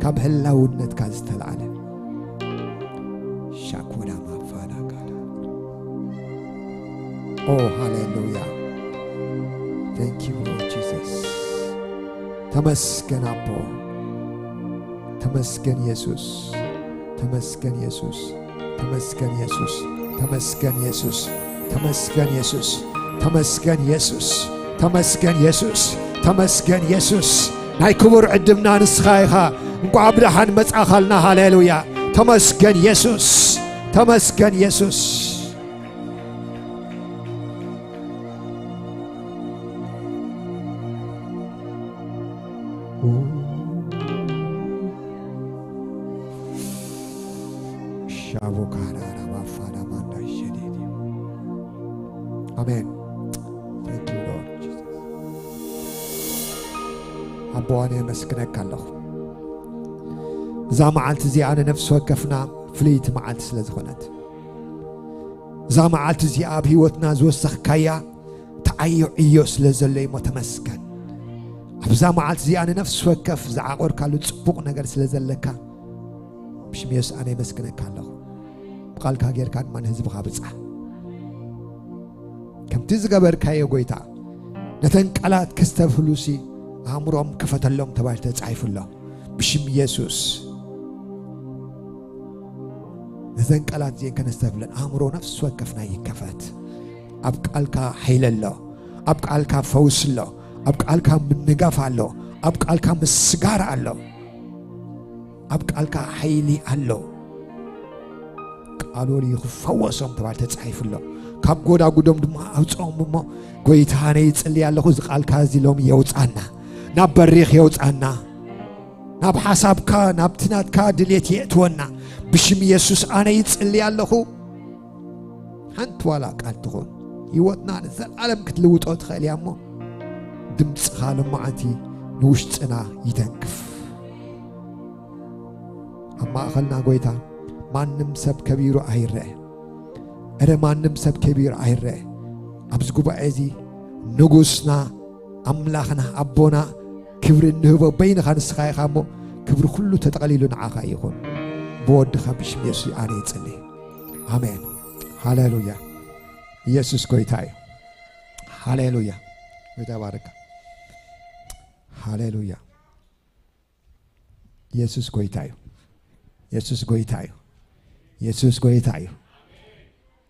ካብ ህላውነትካ ዝተላዕለ ሻኮዳ ማፋዳ ካዳ። ኦ ሃሌሉያ። Thank you Lord Jesus። ተመስገን ኣቦ። ተመስገን የሱስ። ተመስገን የሱስ። ተመስገን የሱስ። ተመስገን የሱስ። ተመስገን የሱስ። ተመስገን የሱስ። ተመስገን የሱስ። ተመስገን የሱስ። ናይ ክቡር ዕድምና ንስኻ ኢኻ። እንቋዕ ብደሓን መጻኻልና። ሃሌሉያ። ተመስገን የሱስ። ተመስገን የሱስ። ሻቦ ካራራ ባፋዳ ማንዳ ሸዴዲ። ኣሜን። Thank you Lord Jesus። ኣቦ ኣነ የመስግነካ ኣለኹ። እዛ መዓልቲ እዚኣ ንነፍሲ ወከፍና ፍልይቲ መዓልቲ ስለ ዝኾነት፣ እዛ መዓልቲ እዚኣ ኣብ ህይወትና ዝወሰኽካያ ተዓዮ ዕዮ ስለ ዘሎ እሞ ተመስገን። ኣብዛ መዓልቲ እዚኣ ንነፍሲ ወከፍ ዝዓቆርካሉ ጽቡቕ ነገር ስለ ዘለካ ብሽም የሱስ ኣነ የመስግነካ ኣለኹ። ብቓልካ ጌርካ ድማ ንህዝብኻ ብጻሕ። ከምቲ ዝገበርካዮ ጎይታ፣ ነተን ቃላት ከስተብህሉሲ ኣእምሮም ክፈተሎም ተባሂሉ ተጻሒፉ ኣሎ። ብሽም የሱስ ነዘን ቃላት እዚአን ከነስተብለን ኣእምሮ ነፍሲ ወከፍና ይከፈት። ኣብ ቃልካ ሓይሊ ኣሎ። ኣብ ቃልካ ፈውስ ኣሎ። ኣብ ቃልካ ምንጋፍ ኣሎ። ኣብ ቃልካ ምስጋር ኣሎ። ኣብ ቃልካ ሓይሊ ኣሎ። ቃሉ ክፈወሶም ተባሂሉ ተጻሒፉ ኣሎ። ካብ ጎዳጉዶም ድማ ኣውጽኦም እሞ፣ ጎይታ ኣነ ይጽሊ ኣለኹ፣ እዚ ቃልካ እዚ ሎሚ የውጻና፣ ናብ በሪኽ የውጻና፣ ናብ ሓሳብካ፣ ናብቲ ናትካ ድሌት የእትወና። ብሽም የሱስ ኣነ ይጽሊ ኣለኹ። ሓንቲ ዋላ ቃል ትኹን ህይወትና ንዘለኣለም ክትልውጦ ትኽእል እያ እሞ፣ ድምፅኻ ሎማዓንቲ ንውሽጥና ይተንክፍ። ኣብ ማእኸልና ጎይታ፣ ማንም ሰብ ከቢሩ ኣይረአ። እረ ማንም ሰብ ከቢሩ ኣይረአ። ኣብዚ ጉባኤ እዚ ንጉስና፣ ኣምላኽና፣ ኣቦና፣ ክብሪ እንህቦ በይንኻ ንስኻ ኢኻ እሞ፣ ክብሪ ኩሉ ተጠቕሊሉ ንዓኻ ይኹን። ብወድኻ ብሽም የሱስ ኣነ ይጽሊ። ኣሜን። ሃሌሉያ። ኢየሱስ ጎይታ እዩ። ሃሌሉያ። ጎይታ ይባርካ። ሃሌሉያ። ኢየሱስ ጎይታ እዩ። ኢየሱስ ጎይታ እዩ። ኢየሱስ ጎይታ እዩ።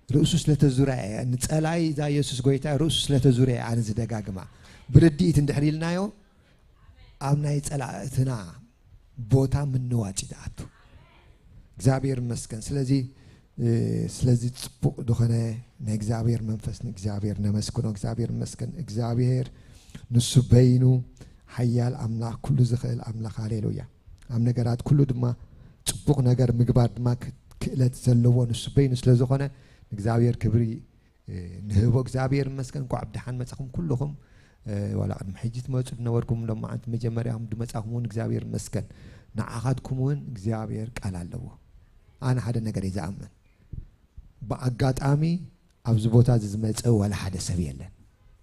ርእሱ ስለተዙረ እየ፣ ንጸላይ እዛ ኢየሱስ ጎይታ ርእሱ ስለተዙረ እየ ኣነ ዝደጋግማ። ብርድኢት እንድሕር ኢልናዮ፣ ኣብ ናይ ጸላእትና ቦታ ምንዋጽ እዩ ዝኣቱ። እግዚኣብሔር ይመስገን። ስለዚ፣ እ፣ ስለዚ ጽቡቕ ዝኾነ ናይ እግዚኣብሔር መንፈስ ንእግዚኣብሔር ነመስግኖ። እግዚኣብሔር ይመስገን። እግዚኣብሔር ንሱ በይኑ ሓያል ኣምላኽ፣ ኩሉ ዝኽእል ኣምላኽ። ሃሌሉያ። ኣብ ነገራት ኩሉ ድማ ጽቡቕ ነገር ምግባር ድማ ክ-፣ ክእለት ዘለዎ ንሱ በይኑ ስለ ዝኾነ ንእግዚኣብሔር ክብሪ፣ እ፣ ንህቦ። እግዚኣብሔር ይመስገን። እንኳዕ ብደሓን መጻኹም ኩልኹም። እ፣ ዋላ ቅድሚ ሕጂ ትመጹ ዝነበርኩም፣ ሎማዓንቲ መጀመርያኹም ዝመጻኹም እውን እግዚኣብሔር ይመስገን። ንዓኻትኩም እውን እግዚኣብሔር ቃል ኣለዎ። ኣነ ሓደ ነገር እየ ዝኣምን። ብኣጋጣሚ ኣብዚ ቦታ እዚ ዝመጸ ዋላ ሓደ ሰብ የለን።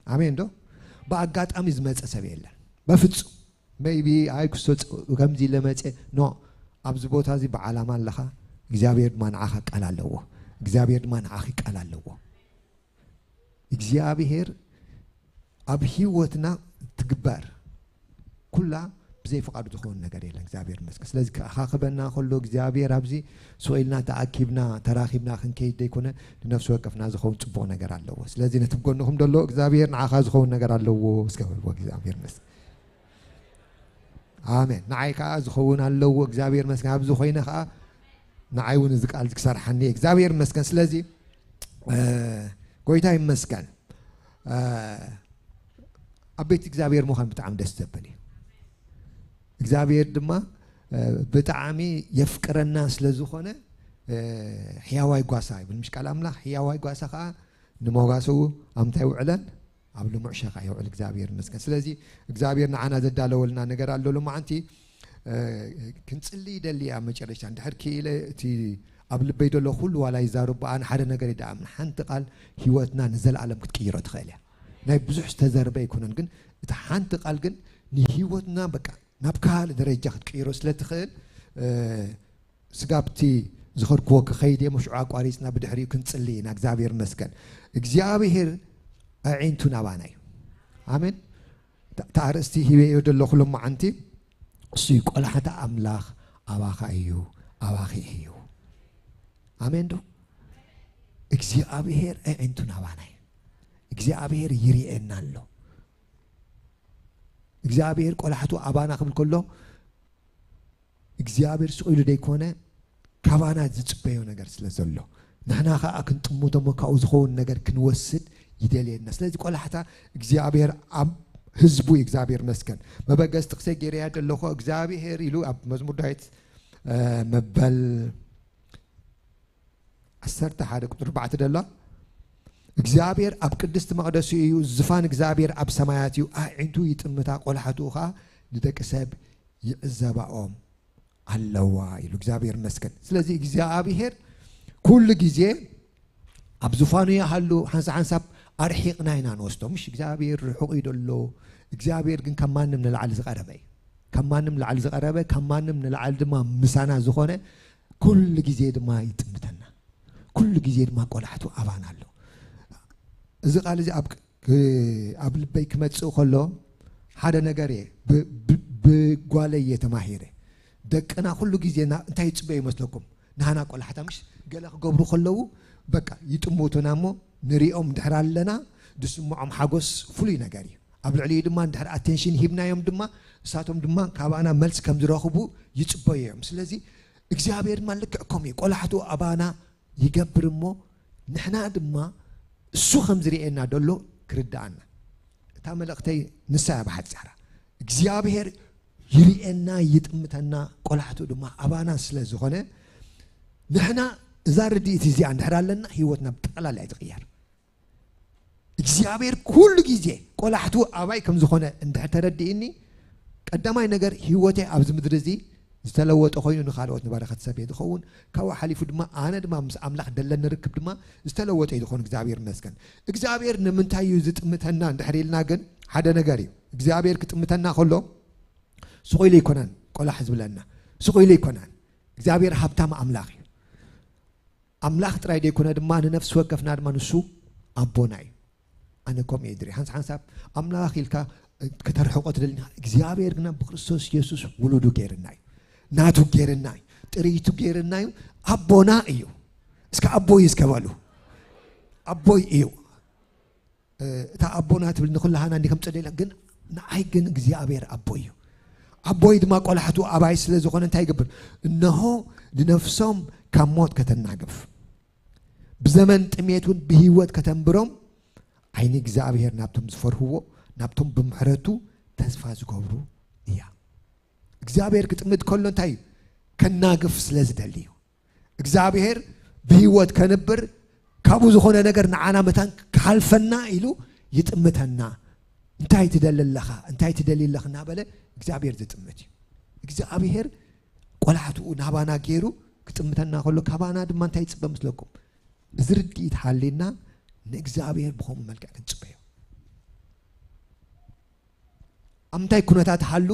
ኣሜን ዶ? ብኣጋጣሚ ዝመጸ ሰብ የለን። በፍጹም። ሜይቢ፣ ኣይ፣ ክሶ ጽ-፣ ከምዚ ኢለ መጽየ። ኖ፣ ኣብዚ ቦታ እዚ ብዓላማ ኣለኻ። እግዚኣብሔር ድማ ንዓኻ ቃል ኣለዎ። እግዚኣብሔር ድማ ንዓኺ ቃል ኣለዎ። እግዚኣብሔር ኣብ ህይወትና ትግበር ኩላ ብዘይ ፍቓዱ ዝኸውን ነገር የለን። እግዚኣብሔር ይመስገን። ስለዚ ከኣኻኽበና ከሎ እግዚኣብሔር ኣብዚ ስቕ ኢልና ተኣኪብና፣ ተራኺብና ክንከይድ ዘይኮነ፣ ንነፍሲ ወከፍና ዝኸውን ጽቡቕ ነገር ኣለዎ። ስለዚ ነቲ ብጎንኹም ዘሎ እግዚኣብሔር ንዓኻ ዝኸውን ነገር ኣለዎ እስከ በልዎ። እግዚኣብሔር ይመስገን። ኣሜን። ንዓይ ከኣ ዝኸውን ኣለዎ። እግዚኣብሔር ይመስገን። ኣብዚ ኮይነ ከኣ ንዓይ እውን እዚ ቃል ክሰርሓኒ እየ። እግዚኣብሔር ይመስገን። ስለዚ፣ እ፣ ጎይታ ይመስገን። እ፣ ኣብ ቤት እግዚኣብሔር ምዃን ብጣዕሚ ደስ ዘብል እዩ። እግዚኣብሔር ድማ፣ እ፣ ብጣዕሚ የፍቅረና ስለ ዝኾነ፣ እ፣ ሕያዋይ ጓሳ ይብል ምሽ ቃል ኣምላኽ። ሕያዋይ ጓሳ ከኣ ንመጓሰኡ ኣብ ምንታይ ውዕለን? ኣብ ልሙዕ ሸኻ ይውዕል። እግዚኣብሔር ይመስገን። ስለዚ እግዚኣብሔር ንዓና ዘዳለወልና ነገር ኣሎ። ሎማዓንቲ ክንጽሊ ይደሊ ኣብ መጨረሻ እንድሕር ክኢለ እቲ ኣብ ልበይ ዘሎ ኩሉ ዋላ ይዛረብ ኣነ ሓደ ነገር ይደኣምን ሓንቲ ቃል ህይወትና ንዘለኣለም ክትቅይሮ ትኽእል እያ። ናይ ብዙሕ ዝተዘርበ ኣይኮነን ግን እቲ ሓንቲ ቃል ግን ንህይወትና በቃ ናብ ካልእ ደረጃ ክትቅይሮ ስለ ትኽእል ስጋብቲ ዝኸድክዎ ክኸይድ እየ። ሽዑ ኣቋሪፅና ብድሕሪኡ ክንፅሊ ኢና። እግዚኣብሔር ይመስገን። እግዚኣብሔር ኣዒንቱ ናባና እዩ። ኣሜን። እታ ኣርእስቲ ሂበዮ ዘለኹ ሎማዓንቲ እሱ እዩ። ቆላሕታ ኣምላኽ ኣባኻ እዩ፣ ኣባኺ እዩ። ኣሜን ዶ? እግዚኣብሔር ኣዒንቱ ናባና እዩ። እግዚኣብሔር ይርእየና ኣሎ። እግዚኣብሔር ቆላሕቱ ኣባና ክብል ከሎ እግዚኣብሔር ስቕ ኢሉ ደይኮነ ካባና ዝፅበዮ ነገር ስለ ዘሎ ንሕና ከዓ ክንጥምቶ እሞ ካብኡ ዝኸውን ነገር ክንወስድ ይደልየና። ስለዚ ቆላሕታ እግዚኣብሔር ኣብ ህዝቡ እዩ። እግዚኣብሔር መስገን መበገስ ጥቅሰ ገይረያ ዘለኹ እግዚኣብሔር ኢሉ ኣብ መዝሙር ዳዊት መበል ዓሰርተ ሓደ ቁፅሪ ኣርባዕተ ደሎ እግዚኣብሔር ኣብ ቅድስቲ መቕደሱ እዩ። ዝፋን እግዚኣብሔር ኣብ ሰማያት እዩ። ኣዒንቱ ይጥምታ ቆላሕትኡ ከዓ ንደቂ ሰብ ይዕዘባኦም ኣለዋ ኢሉ እግዚኣብሔር መስገን። ስለዚ እግዚኣብሔር ኩሉ ግዜ ኣብ ዝፋኑ ይሃሉ። ሓንሳ ሓንሳብ ኣርሒቕና ኢና ንወስዶ። ምሽ እግዚኣብሔር ርሑቕ እዩ ደሎ። እግዚኣብሔር ግን ካብ ማንም ንላዕሊ ዝቐረበ እዩ። ካብ ማንም ንላዕሊ ዝቐረበ ካብ ማንም ንላዕሊ ድማ ምሳና ዝኾነ ኩሉ ግዜ ድማ ይጥምተና። ኩሉ ግዜ ድማ ቆላሕቱ ኣባና ኣሎ። እዚ ቃል እዚ ኣብ ኣብ ልበይ ክመፅእ ከሎ ሓደ ነገር እየ ብጓለይ እየ ተማሂረ። ደቅና ኩሉ ግዜ እንታይ ይፅበዩ ይመስለኩም? ንሃና ቆላሕታ ምሽ ገለ ክገብሩ ከለዉ በቃ ይጥምቱና እሞ ንሪኦም ድሕር ኣለና። ዝስምዖም ሓጎስ ፍሉይ ነገር እዩ። ኣብ ልዕሊኡ ድማ ድሕር ኣቴንሽን ሂብናዮም ድማ እሳቶም ድማ ካባና መልሲ ከም ዝረኽቡ ይፅበዩ እዮም። ስለዚ እግዚኣብሔር ድማ ልክዕ ከምኡ እዩ። ቆላሕቱ ኣባና ይገብር እሞ ንሕና ድማ እሱ ከም ዝርእየና ደሎ ክርድኣና። እታ መልእኽተይ ንሳ እያ ብሓፂራ። እግዚኣብሔር ይርእየና ይጥምተና ቆላሕቱ ድማ ኣባና ስለ ዝኾነ ንሕና እዛ ርድኢት እዚኣ እንድሕር ኣለና ህይወትና ብጠቕላላ እዩ ዝቕየር። እግዚኣብሔር ኩሉ ግዜ ቆላሕቱ ኣባይ ከም ዝኾነ እንድሕር ተረዲእኒ ቀዳማይ ነገር ህይወተይ ኣብዚ ምድሪ እዚ ዝተለወጠ ኮይኑ ንካልኦት ንበረኸት ሰብ እየ ዝኸውን። ካብኡ ሓሊፉ ድማ ኣነ ድማ ምስ ኣምላኽ ደለኒ ርክብ ድማ ዝተለወጠ እዩ ዝኾን እግዚኣብሔር ይመስገን። እግዚኣብሔር ንምንታይ እዩ ዝጥምተና እንድሕር ኢልና ግን ሓደ ነገር እዩ። እግዚኣብሔር ክጥምተና ከሎ ስቑ ኢሉ ኣይኮነን ቆላሕ ዝብለና። ስቑ ኢሉ ኣይኮነን። እግዚኣብሔር ሃብታም ኣምላኽ እዩ። ኣምላኽ ጥራይ ደይኮነ ድማ ንነፍሲ ወከፍና ድማ ንሱ ኣቦና እዩ። ኣነ ከምኡ እየ ድሪ ሓንሳ ሓንሳብ ኣምላኽ ኢልካ ከተርሕቆ ትደልና እግዚኣብሔር ግና ብክርስቶስ የሱስ ውሉዱ ገይርና እዩ። ናቱ ገይርና እዩ። ጥርይቱ ገይርና እዩ። ኣቦና እዩ። እስከ ኣቦይ እስከ በሉ። ኣቦይ እዩ። እታ ኣቦና ትብል ንኩላሃና እንዲ ከም ጸደላ ግን ንዓይ ግን እግዚኣብሔር ኣቦይ እዩ። ኣቦይ ድማ ቆላሕቱ ኣባይ ስለ ዝኾነ እንታይ ይገብር? እነሆ ንነፍሶም ካብ ሞት ከተናግፍ ብዘመን ጥሜት እውን ብህይወት ከተንብሮም ዓይኒ እግዚኣብሔር ናብቶም ዝፈርህዎ ናብቶም ብምሕረቱ ተስፋ ዝገብሩ እያ። እግዚኣብሔር ክጥምት ከሎ እንታይ እዩ? ከናግፍ ስለ ዝደሊ እዩ። እግዚኣብሔር ብህይወት ከንብር ካብኡ ዝኾነ ነገር ንዓና መታን ክሓልፈና ኢሉ ይጥምተና። እንታይ ትደሊ ኣለኻ እንታይ ትደሊ ኣለኽ እናበለ እግዚኣብሔር ዝጥምት እዩ። እግዚኣብሔር ቆላሕትኡ ናባና ገይሩ ክጥምተና ከሎ ካባና ድማ እንታይ ይፅበ ምስለኩም? እዚ ርድኢት ሓሊና ንእግዚኣብሔር ብኸምኡ መልክዕ ክንፅበዮ ኣብ ምንታይ ኩነታት ሓሉ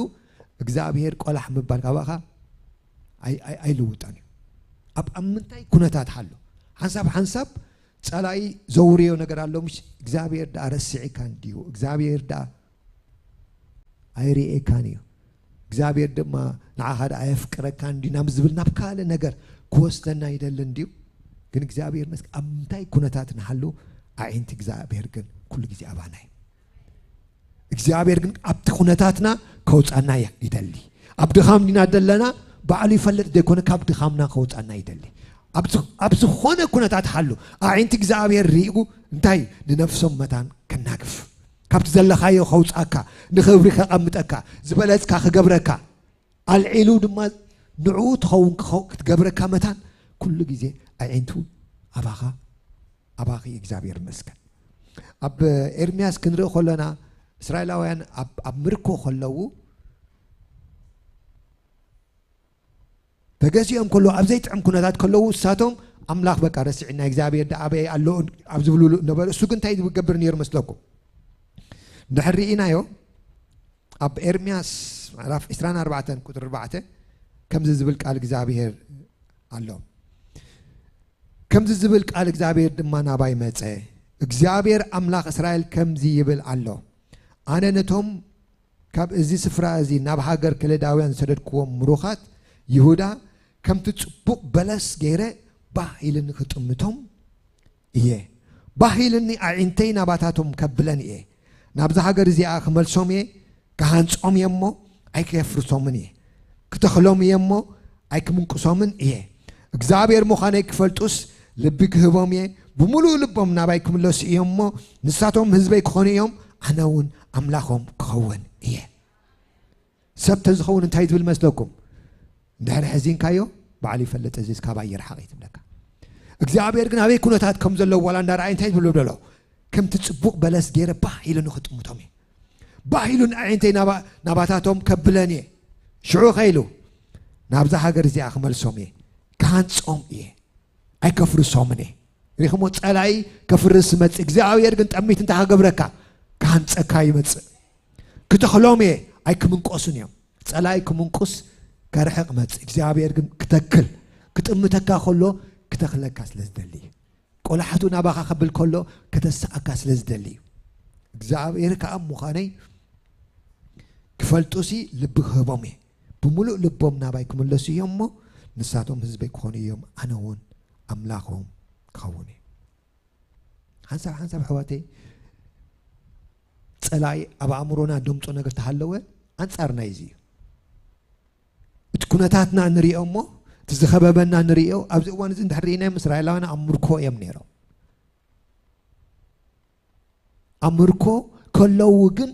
እግዚኣብሔር ቆላሕ ምባል ካባኻ ኣይልውጠን እዩ። ኣብ ኣብ ምንታይ ኩነታት ሓሉ ሓንሳብ ሓንሳብ ፀላኢ ዘውርዮ ነገር ኣሎ ምሽ እግዚኣብሔር ደኣ ረስዒካ እንድዩ እግዚኣብሔር ደኣ ኣይርእየካን እዩ። እግዚኣብሔር ድማ ንዓኻ ደኣ ኣየፍቅረካን እንድዩ ናብ ዝብል ናብ ካልእ ነገር ክወስደና ይደሊ እንድዩ። ግን እግዚኣብሔር መስ ኣብ ምንታይ ኩነታት ንሃሉ ኣዒንቲ እግዚኣብሔር ግን ኩሉ ግዜ ኣባና እዩ። እግዚኣብሔር ግን ኣብቲ ኩነታትና ከውፃና ይደሊ። ኣብ ድኻም ዲና ዘለና ባዕሉ ይፈልጥ ዘይኮነ ካብ ድኻምና ከውፃና ይደሊ። ኣብ ዝኾነ ኩነታት ሓሉ ኣዒንቲ እግዚኣብሔር ሪእጉ እንታይ ንነፍሶም መታን ከናግፍ ካብቲ ዘለኻዮ ከውፃካ ንኽብሪ ከቐምጠካ ዝበለፅካ ክገብረካ ኣልዒሉ ድማ ንዕኡ ትኸውን ክትገብረካ መታን ኩሉ ግዜ ኣዒንቱ ኣባኻ ኣባኺ እግዚኣብሔር ይመስገን። ኣብ ኤርምያስ ክንርኢ ከለና፣ እስራኤላውያን ኣብ ኣብ ምርኮ ከለዉ፣ ተገዚኦም ከለዉ፣ ኣብ ዘይጥዕም ኩነታት ከለዉ፣ ንሳቶም ኣምላኽ በቃ ረሲዕና፣ እግዚኣብሔር ደኣ ኣበይ ኣሎ ኣብ ዝብልሉ ነበሩ። እሱ ግን እንታይ ዝገብር ነይሩ መስለኩም? እንድሕር ርኢናዮ፣ ኣብ ኤርምያስ ምዕራፍ ዕስራን ኣርባዕተን ቁጽሪ ኣርባዕተ ከምዚ ዝብል ቃል እግዚኣብሔር ኣሎ። ከምዚ ዝብል ቃል እግዚኣብሔር ድማ ናባይ መጸ። እግዚኣብሔር ኣምላኽ እስራኤል ከምዚ ይብል ኣሎ፣ ኣነ ነቶም ካብ እዚ ስፍራ እዚ ናብ ሃገር ከለዳውያን ዝሰደድክዎም ምሩኻት ይሁዳ፣ ከምቲ ጽቡቕ በለስ ገይረ ባህ ኢልኒ ክጥምቶም እየ። ባህ ኢልኒ ኣዒንተይ ናባታቶም ከብለን እየ። ናብዛ ሃገር እዚኣ ክመልሶም እየ፣ ክሃንጾም እየ እሞ ኣይከፍርሶምን እየ። ክተኽሎም እየ እሞ ኣይክምንቅሶምን እየ። እግዚኣብሔር ምዃነይ ክፈልጡስ ልቢ ክህቦም እየ። ብምሉእ ልቦም ናባይ ክምለሱ እዮም እሞ ንሳቶም ህዝበይ ክኾኑ እዮም፣ ኣነ እውን ኣምላኾም ክኸውን እየ። ሰብ ተዝኸውን እንታይ ዝብል መስለኩም? እንድሕር ሕዚንካዮ፣ ባዕሉ ይፈልጥ፣ እዚ እስካብ ኣይርሓቕ እዩ ትብለካ። እግዚኣብሔር ግን ኣበይ ኩነታት ከም ዘለዉ ዋላ እንዳረኣየ እንታይ ዝብሎ ደሎ? ከምቲ ጽቡቕ በለስ ገይረ ባህ ኢሉ ንኽጥምቶም እዩ። ባህ ኢሉ ንኣዒንተይ ናባ-፣ ናባታቶም ከብለን እየ። ሽዑ ኸኢሉ ናብዛ ሃገር እዚኣ ክመልሶም እየ፣ ክሃንጾም እየ፣ ኣይከፍርሶምን እየ። ሪኽሞ፣ ጸላኢ ከፍርስ ይመጽእ፣ እግዚኣብሔር ግን ጠሚት እንታይ ክገብረካ? ክሃንጸካ ይመጽእ። ክተኽሎም እየ፣ ኣይክምንቆሱን እዮም። ጸላኢ ክምንቁስ ከርሕቕ መጽእ፣ እግዚኣብሔር ግን ክተክል፣ ክጥምተካ ከሎ ክተኽለካ ስለ ዝደሊ እዩ። ቆላሕቱ ናባኻ ከብል ከሎ ከተስኣካ ስለ ዝደሊ እዩ። እግዚኣብሔር ከኣ ምዃነይ ክፈልጡሲ ልቢ ክህቦም እየ። ብምሉእ ልቦም ናባይ ክምለሱ እዮም እሞ ንሳቶም ህዝበይ ክኾኑ እዮም፣ ኣነ እውን ኣምላኾም ክኸውን እየ። ሓንሳብ ሓንሳብ ኣሕዋተይ፣ ጸላኢ ኣብ ኣእምሮና ደምጾ ነገር ተሃለወ፣ ኣንጻር ናይዚ እዩ። እቲ ኩነታትና ንሪኦ እሞ፣ እቲ ዝኸበበና ንሪኦ፣ ኣብዚ እዋን እዚ እንድሕር ርኢናዮም፣ እስራኤላውያን ኣብ ምርኮ እዮም ነይሮም። ኣብ ምርኮ ከለዉ ግን፣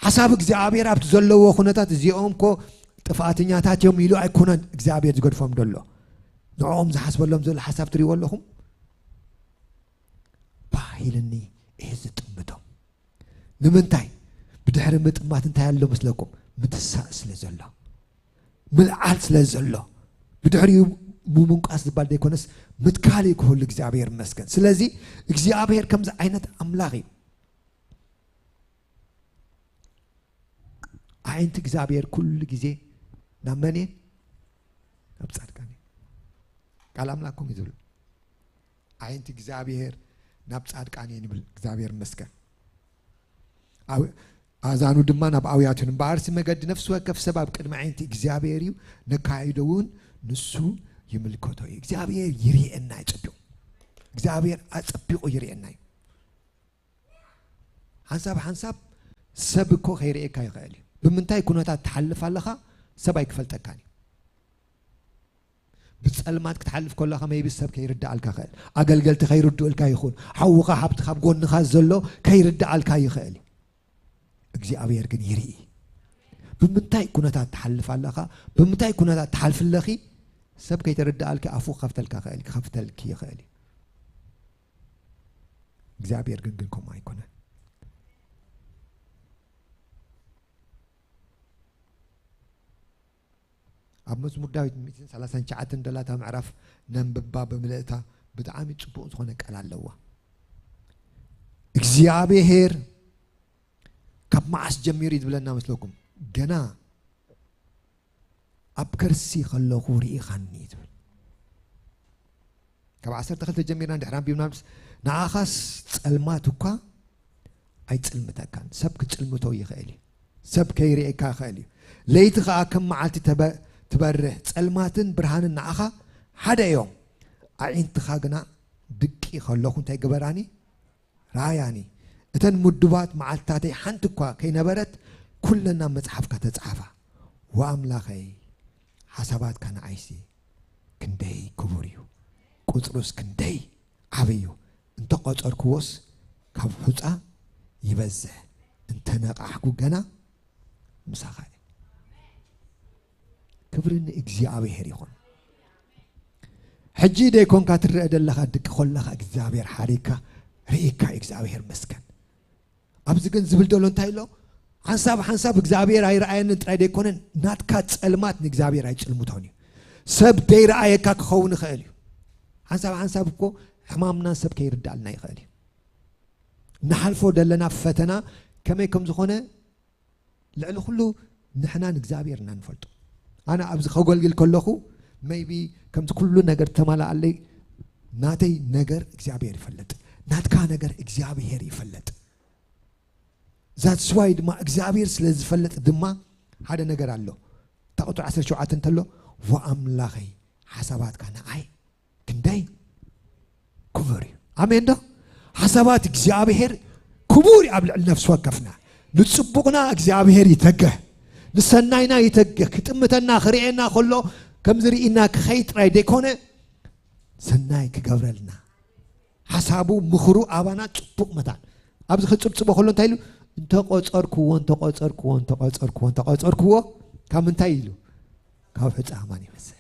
ሓሳብ እግዚኣብሔር ኣብቲ ዘለዎ ኩነታት፣ እዚኦም እኮ ጥፍኣተኛታት እዮም ኢሉ ኣይኮነን እግዚኣብሔር ዝገድፎም ደሎ። ንዕኦም ዝሓስበሎም ዘሎ ሓሳብ ትሪእዎ ኣለኹም? ባህ ኢልኒ እየ ዝጥምቶም። ንምንታይ? ብድሕሪ ምጥማት እንታይ ኣሎ መስለኩም? ምትሳእ ስለ ዘሎ፣ ምልዓል ስለ ዘሎ፣ ብድሕሪኡ ምምንቋስ ዝበሃል ዘይኮነስ ምትካል እዩ ክህሉ። እግዚኣብሔር ይመስገን። ስለዚ እግዚኣብሔር ከምዚ ዓይነት ኣምላኽ እዩ። ኣዒንቲ እግዚኣብሔር ኩሉ ግዜ ናብ መን እየን? ናብ ጻድቃን እየን። ቃል ኣምላኽኩም እዩ ዝብል። ኣዒንቲ እግዚኣብሔር ናብ ጻድቃን እየን ይብል። እግዚኣብሔር ይመስገን። ኣው-፣ ኣእዛኑ ድማ ናብ ኣውያት እየን። እምበኣርሲ መገዲ ነፍሲ ወከፍ ሰብ ኣብ ቅድሚ ኣዒንቲ እግዚኣብሔር እዩ፣ ነካይዶ እውን ንሱ ይምልከቶ እዩ። እግዚኣብሔር ይርእየና እዩ ጽቡቕ። እግዚኣብሔር ኣጸቢቑ ይርእየና እዩ። ሓንሳብ ሓንሳብ ሰብ እኮ ከይርእየካ ይኽእል እዩ። ብምንታይ ኩነታት ትሓልፍ ኣለኻ ሰብ ኣይክፈልጠካን እዩ። ብጸልማት ክትሓልፍ ከለኻ maybe ሰብ ከይርድኣልካ ይኽእል። ኣገልገልቲ ከይርድኡልካ ይኹን። ሓውኻ፣ ሓብትኻ፣ ኣብ ጎንኻ ዘሎ ከይርድኣልካ ይኽእል እዩ። እግዚኣብሔር ግን ይርኢ። ብምንታይ ኩነታት ትሓልፍ ኣለኻ? ብምንታይ ኩነታት ትሓልፊ ኣለኺ? ሰብ ከይተረድኣልኪ ኣፉ ክኸፍተልካ ይኽእል፣ ክኸፍተልኪ ይኽእል እዩ። እግዚኣብሔር ግን፣ ግን ከምኡ ኣይኮነን። ኣብ መዝሙር ዳዊት ሚእትን ሰላሳን ትሽዓተን ደላታ ምዕራፍ ነንብባ ብምልእታ ብጣዕሚ ጽቡቕ ዝኾነ ቃል ኣለዋ። እግዚኣብሔር ካብ መዓስ ጀሚሩ እዩ ዝብለና መስለኩም? ገና ኣብ ከርሲ ከለኹ ርኢኻኒ እዩ ዝብል። ካብ ዓሰርተ ክልተ ጀሚርና እንድሕር ኣንቢብና፣ ምስ ንዓኻስ ጸልማት እኳ ኣይጽልምተካን። ሰብ ክጽልምቶ ይኽእል እዩ። ሰብ ከይርእየካ ይኽእል እዩ። ለይቲ ኸኣ ከም መዓልቲ ተበ-፣ ትበርህ። ጸልማትን ብርሃንን ንዓኻ ሓደ እዮም። ኣዒንትኻ ግና ድቂ ከለኹ እንታይ ግበራኒ? ራእያኒ። እተን ምዱባት መዓልትታተይ ሓንቲ እኳ ከይነበረት፣ ኩለን ኣብ መጽሓፍካ ተጻሓፋ። ወኣምላኸይ፣ ሓሳባትካ ንዓይሲ ክንደይ ክቡር እዩ፣ ቁጽሩስ ክንደይ ዓቢ እዩ። እንተ ቖጸርክዎስ ካብ ሑጻ ይበዝሕ፣ እንተ ነቓሕኩ ገና ምሳኻ እየ። ክብሪ ንእግዚኣብሔር ይኹን። ሕጂ ደይኮንካ ትረአ ደለኻ፣ ድቂ ኮለኻ እግዚኣብሔር ሓሪግካ ርእካ እግዚኣብሔር መስከን። ኣብዚ ግን ዝብል ዘሎ እንታይ ኣሎ? ሓንሳብ ሓንሳብ እግዚኣብሔር ኣይረኣየንን ጥራይ ደይኮነን፣ ናትካ ጸልማት ንእግዚኣብሔር ኣይጽልምቶን እዩ። ሰብ ደይረኣየካ ክኸውን ይኽእል እዩ። ሓንሳብ ሓንሳብ እኮ ሕማምና ሰብ ከይርዳልና ይኽእል እዩ። ንሓልፎ ዘለና ፈተና ከመይ ከም ዝኾነ ልዕሊ ኩሉ ንሕና ንእግዚኣብሔር ኢና ንፈልጦ። ኣነ ኣብዚ ከገልግል ከለኹ maybe ከምዚ ኩሉ ነገር ተማላኣለይ፣ ናተይ ነገር እግዚኣብሔር ይፈልጥ፣ ናትካ ነገር እግዚኣብሔር ይፈልጥ። That's why ድማ እግዚኣብሔር ስለ ዝፈልጥ ድማ ሓደ ነገር ኣሎ። እታ ቁፅሪ ዓሰርተ ሸውዓተ እንተሎ፣ ወኣምላኸይ ሓሳባትካ ንዓይ ክንደይ ክቡር እዩ። ኣሜን ዶ? ሓሳባት እግዚኣብሔር ክቡር እዩ ኣብ ልዕሊ ነፍሲ ወከፍና። ንጽቡቕና እግዚኣብሔር ይተገህ፣ ንሰናይና ይተገህ። ክጥምተና ክርእየና ከሎ ከም ዝርእና ክኸይድ ጥራይ ደይኮነ፣ ሰናይ ክገብረልና ሓሳቡ ምኽሩ ኣባና ጽቡቕ መታን። ኣብዚ ክጽብጽቦ ከሎ እንታይ ኢሉ? እንተቆጸርክዎ፣ እንተቆጸርክዎ፣ እንተቆጸርክዎ፣ እንተቆጸርክዎ ካብ ምንታይ ኢሉ? ካብ ሑጻ ኣማን ይበዝሕ።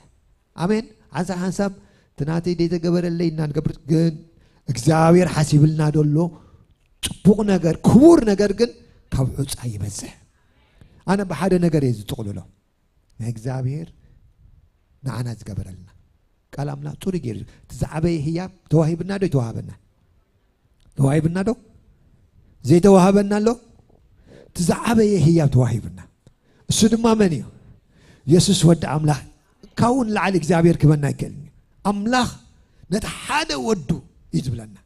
ኣሜን። ሓንሳብ ሓንሳብ እቲ ናተይ ደይተገበረለይ እና ንገብር፣ ግን እግዚኣብሔር ሓሲብልና ደሎ ጽቡቕ ነገር፣ ክቡር ነገር ግን ካብ ሑጻ ይበዝሕ። ኣነ ብሓደ ነገር እየ ዝጥቕልሎ፣ ናይ እግዚኣብሔር ንዓና ዝገበረልና። ቃል ኣምላኽ ጽሩይ ገይሩ፣ እቲ ዝዓበየ ህያብ ተዋሂብና ዶ ይተዋሃበና? ተዋሂብና ዶ? ዘይተዋሃበና ኣሎ? እቲ ዝዓበየ ህያብ ተዋሂብና። እሱ ድማ መን እዩ? የሱስ ወዲ ኣምላኽ። ካብኡ ንላዕሊ እግዚኣብሔር ክበና ኣይክእልን እዩ። ኣምላኽ ነቲ ሓደ ወዱ እዩ ዝብለና።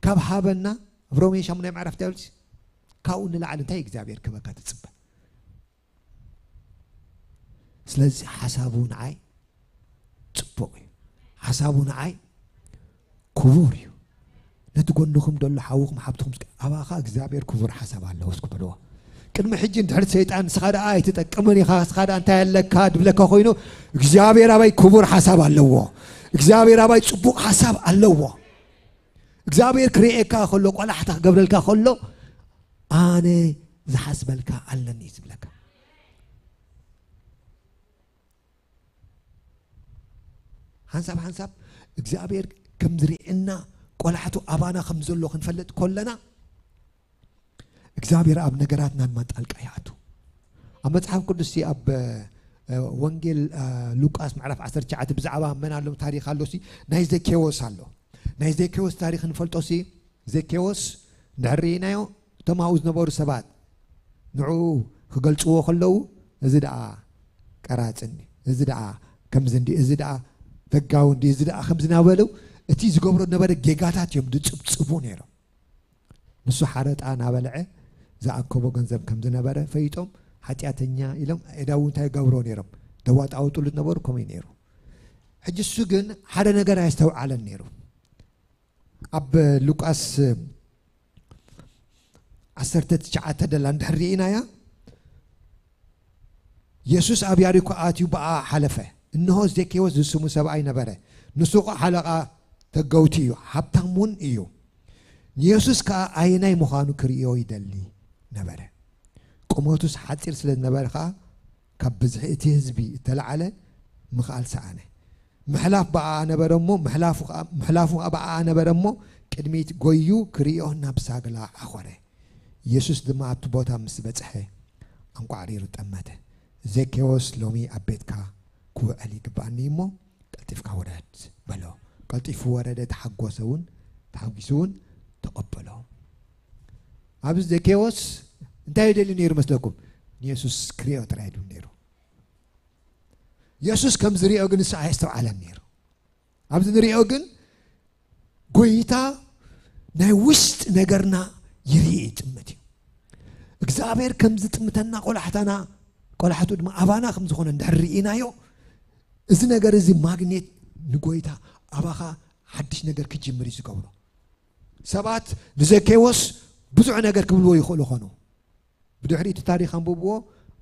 ካብ ሃበና፣ ኣብ ሮሜ ሻሙናይ ምዕራፍ እንታይ ይብል? ካብኡ ንላዕሊ እንታይ እግዚኣብሔር ክበካ ትጽበ? ስለዚ ሓሳቡ ንዓይ ጽቡቕ እዩ። ሓሳቡ ንዓይ ክቡር እዩ። ነቲ ጎንኹም ደሎ ሓውኹም ሓብትኹም እስከ፣ ኣባኻ እግዚኣብሔር ክቡር ሓሳብ ኣለዎ እስኪ በልዎ። ቅድሚ ሕጂ እንድሕር ሰይጣን ንስኻ ደኣ ኣይትጠቅምን ኢኻ፣ ንስኻ ደኣ እንታይ ኣለካ ድብለካ ኮይኑ፣ እግዚኣብሔር ኣባይ ክቡር ሓሳብ ኣለዎ። እግዚኣብሔር ኣባይ ጽቡቕ ሓሳብ ኣለዎ። እግዚኣብሔር ክርእየካ ከሎ፣ ቆላሕታ ክገብረልካ ከሎ፣ ኣነ ዝሓስበልካ ኣለኒ እዩ ዝብለካ። ሓንሳብ ሓንሳብ እግዚኣብሔር ከም ዝርእየና፣ ቆላሕቱ ኣባና ከም ዘሎ ክንፈልጥ ከለና፣ እግዚኣብሔር ኣብ ነገራትና ድማ ጣልቃ ይኣቱ። ኣብ መጽሓፍ ቅዱስ ኣብ፣ እ፣ ወንጌል፣ እ፣ ሉቃስ ምዕራፍ ዓሰርተ ትሽዓተ ብዛዕባ መን ኣሎ ታሪኽ ኣሎ ሲ፣ ናይ ዘኬዎስ ኣሎ። ናይ ዘኬዎስ ታሪኽ ንፈልጦ ሲ፣ ዘኬዎስ እንድሕር ርኢናዮ፣ እቶም ኣብኡ ዝነበሩ ሰባት ንዕኡ ክገልጽዎ ከለዉ፣ እዚ ደኣ ቀራጺ እንዲ፣ እዚ ደኣ ከምዚ እንዲ፣ እዚ ደኣ ተጋዊ እንዲ፣ እዚ ደኣ ከምዚ እናበሉ፣ እቲ ዝገብሮ ዝነበረ ጌጋታት እዮም ዝጽብጽቡ ነይሮም። ንሱ ሓረጣ እናበልዐ ዝኣከቦ ገንዘብ ከም ዝነበረ ፈይጦም፣ ሓጢኣተኛ ኢሎም፣ ኤዳዉ እንታይ ይገብሮ ነይሮም? ደዋጣውጥሉ ዝነበሩ ከምኡ እዩ ነይሩ። ሕጂ እሱ ግን ሓደ ነገር ኣየስተውዓለን ነይሩ። ኣብ ሉቃስ ዓሰርተ ትሽዓተ ደላ እንድሕር ርኢናያ፣ የሱስ ኣብ ያሪኮ ኣትዩ ብኣ ሓለፈ። እንሆ፣ ዘኬዎስ ዝስሙ ሰብኣይ ነበረ። ንሱ ኸኣ ሓለቓ ተገውቲ እዩ፣ ሃብታም እውን እዩ። ንየሱስ ከኣ ኣየናይ ምዃኑ ክርእዮ ይደሊ ነበረ። ቁመቱስ ሓጺር ስለ ዝነበረ ኸኣ፣ ካብ ብዝሒ እቲ ህዝቢ እተላዕለ ምኽኣል ሰኣነ። ምሕላፍ ብኣኣ ነበረ እሞ፣ ምሕላፉ ኸኣ፣ ምሕላፉ ኸኣ ብኣኣ ነበረ እሞ፣ ቅድሚት ጎዩ ክርእዮ ናብ ሳግላ ዓኾረ። የሱስ ድማ ኣብቲ ቦታ ምስ በጽሐ፣ ኣንቋዕሪሩ ጠመተ። ዘኬዎስ፣ ሎሚ ኣብ ቤትካ ክውዕል ይግብኣኒ እሞ፣ ቀልጢፍካ ውረድ በሎ። ቀልጢፉ ወረደ፣ ተሓጎሰ እውን፣ ተሓጒሱ እውን ተቐበሎ። ኣብዚ ዘኬዎስ እንታይ ይደሊ ነይሩ መስለኩም? ንየሱስ ክርእዮ ጥራይ ይደሊ ነይሩ። የሱስ ከም ዝርእዮ ግን ንሱ ኣየስተውዓለን ነይሩ። ኣብዚ ንርእዮ ግን ጎይታ ናይ ውሽጢ ነገርና ይርኢ፣ ይጥምት እዩ። እግዚኣብሔር ከም ዝጥምተና ቆላሕታና፣ ቆላሕቱ ድማ ኣባና ከም ዝኾነ እንድሕር ርኢናዮ፣ እዚ ነገር እዚ ማግኔት ንጎይታ ኣባኻ ሓድሽ ነገር ክጅምር እዩ ዝገብሮ። ሰባት ንዘኬዎስ ብዙሕ ነገር ክብልዎ ይኽእሉ ኾኑ። ብድሕሪ እቲ ታሪኽ ኣንብብዎ፣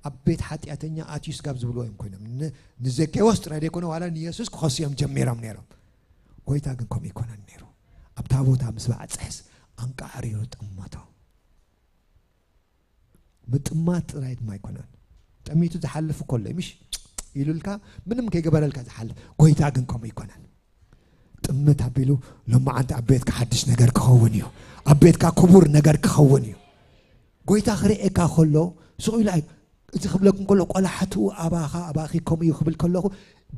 ኣብ ቤት ሓጢኣተኛ ኣትዩ ስጋብ ዝብልዎ እዮም ኮይኖም። ን-፣ ንዘኬዎስ ጥራይ ዘይኮነ፣ ዋላ ንየሱስ ክኸሱ እዮም ጀሚሮም ነይሮም። ጎይታ ግን ከምኡ ይኮነን ነይሩ። ኣብታ ቦታ ምስ በዓጽሕስ ኣንቃዕሪሩ ጠመቶ። ምጥማት ጥራይ ድማ ኣይኮነን። ጠሚቱ ዝሓልፍ እኮ ኣሎ፣ ምሽ ኢሉልካ ምንም ከይገበረልካ ዝሓልፍ። ጎይታ ግን ከምኡ ይኮነን። ጥምት ኣቢሉ፣ ሎማዓንቲ ኣብ ቤትካ ሓድሽ ነገር ክኸውን እዩ። ኣብ ቤትካ ክቡር ነገር ክኸውን እዩ። ጎይታ ክርእየካ ከሎ፣ ስቕ ኢሉ ኣይ-፣ እዚ ክብለኩም ከሎ፣ ቆላሕትኡ ኣባኻ፣ ኣባኺ ከምኡ እዩ ክብል ከለኹ፣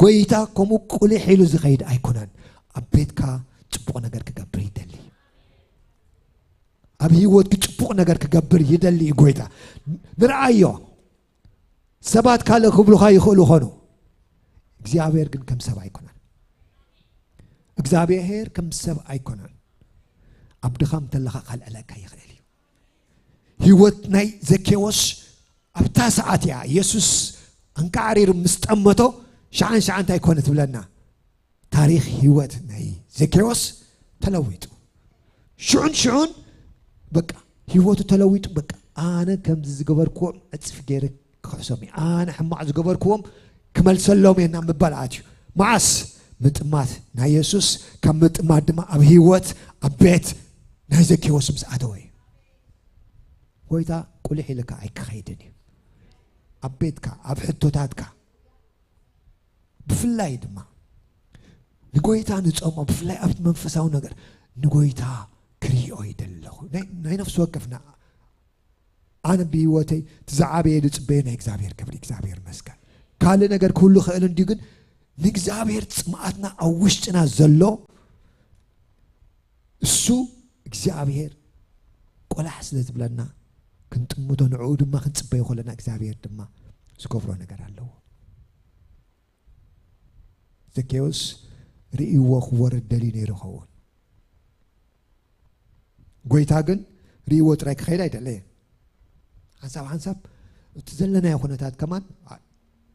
ጎይታ ከምኡ ቁሊሕ ኢሉ ዝኸይድ ኣይኮነን። ኣብ ቤትካ ጽቡቕ ነገር ክገብር ይደሊ። ኣብ ህይወትኪ ጽቡቕ ነገር ክገብር ይደሊ እዩ ጎይታ። ንርኣዮ። ሰባት ካልእ ክብሉኻ ይኽእሉ ኾኑ። እግዚኣብሔር ግን ከም ሰብ ኣይኮነን። እግዚኣብሔር ከም ሰብ ኣይኮነን። ኣብ ድኻም እንተለኻ ካልእለካ ይኽእል እዩ። ህይወት ናይ ዘኬዎስ ኣብታ ሰዓት እያ። ኢየሱስ ኣንቃዕሪሩ ምስ ጠመቶ፣ ሸዓን ሸዓን እንታይ ኮነ ትብለና? ታሪኽ ህይወት ናይ ዘኬዎስ ተለዊጡ። ሽዑን ሽዑን በቃ ህይወቱ ተለዊጡ። በቃ ኣነ ከምዚ ዝገበርክዎም ዕጽፍ ገይረ ክሕሶም እየ። ኣነ ሕማቕ ዝገበርክዎም ክመልሰሎም እየ ናብ ምባል ኣትዩ። መዓስ? ምጥማት ናይ የሱስ፣ ካብ ምጥማት ድማ ኣብ ህይወት፣ ኣብ ቤት ናይ ዘኬዎስ ምስ ኣተወ እዩ። ጎይታ ቁሊሕ ኢልካ ኣይክኸይድን እዩ። ኣብ ቤትካ፣ ኣብ ሕቶታትካ፣ ብፍላይ ድማ ንጎይታ ንጸሞ፣ ብፍላይ ኣብቲ መንፈሳዊ ነገር ንጎይታ ክሪኦ ይደሊ ኣለኹ። ናይ፣ ናይ ነፍሲ ወከፍና፣ ኣነ ብህይወተይ እቲ ዝዓበየ ዝጽበዮ ናይ እግዚኣብሔር ክብሪ፣ እግዚኣብሔር መስገን። ካልእ ነገር ክህሉ ክእል እንድዩ፣ ግን ንእግዚኣብሔር ጽምኣትና ኣብ ውሽጥና ዘሎ እሱ እግዚኣብሔር ቆላሕ ስለ ዝብለና ክንጥምቶ፣ ንዕኡ ድማ ክንጽበዮ ከለና እግዚኣብሔር ድማ ዝገብሮ ነገር ኣለዎ። ዘኬዎስ ርእይዎ ክወርድ ደልዩ ነይሩ ይኸውን። ጎይታ ግን ርእይዎ ጥራይ ክኸይድ ኣይደለየን። ሓንሳብ ሓንሳብ እቲ ዘለናዮ ኩነታት ከማን፣ ኣ-፣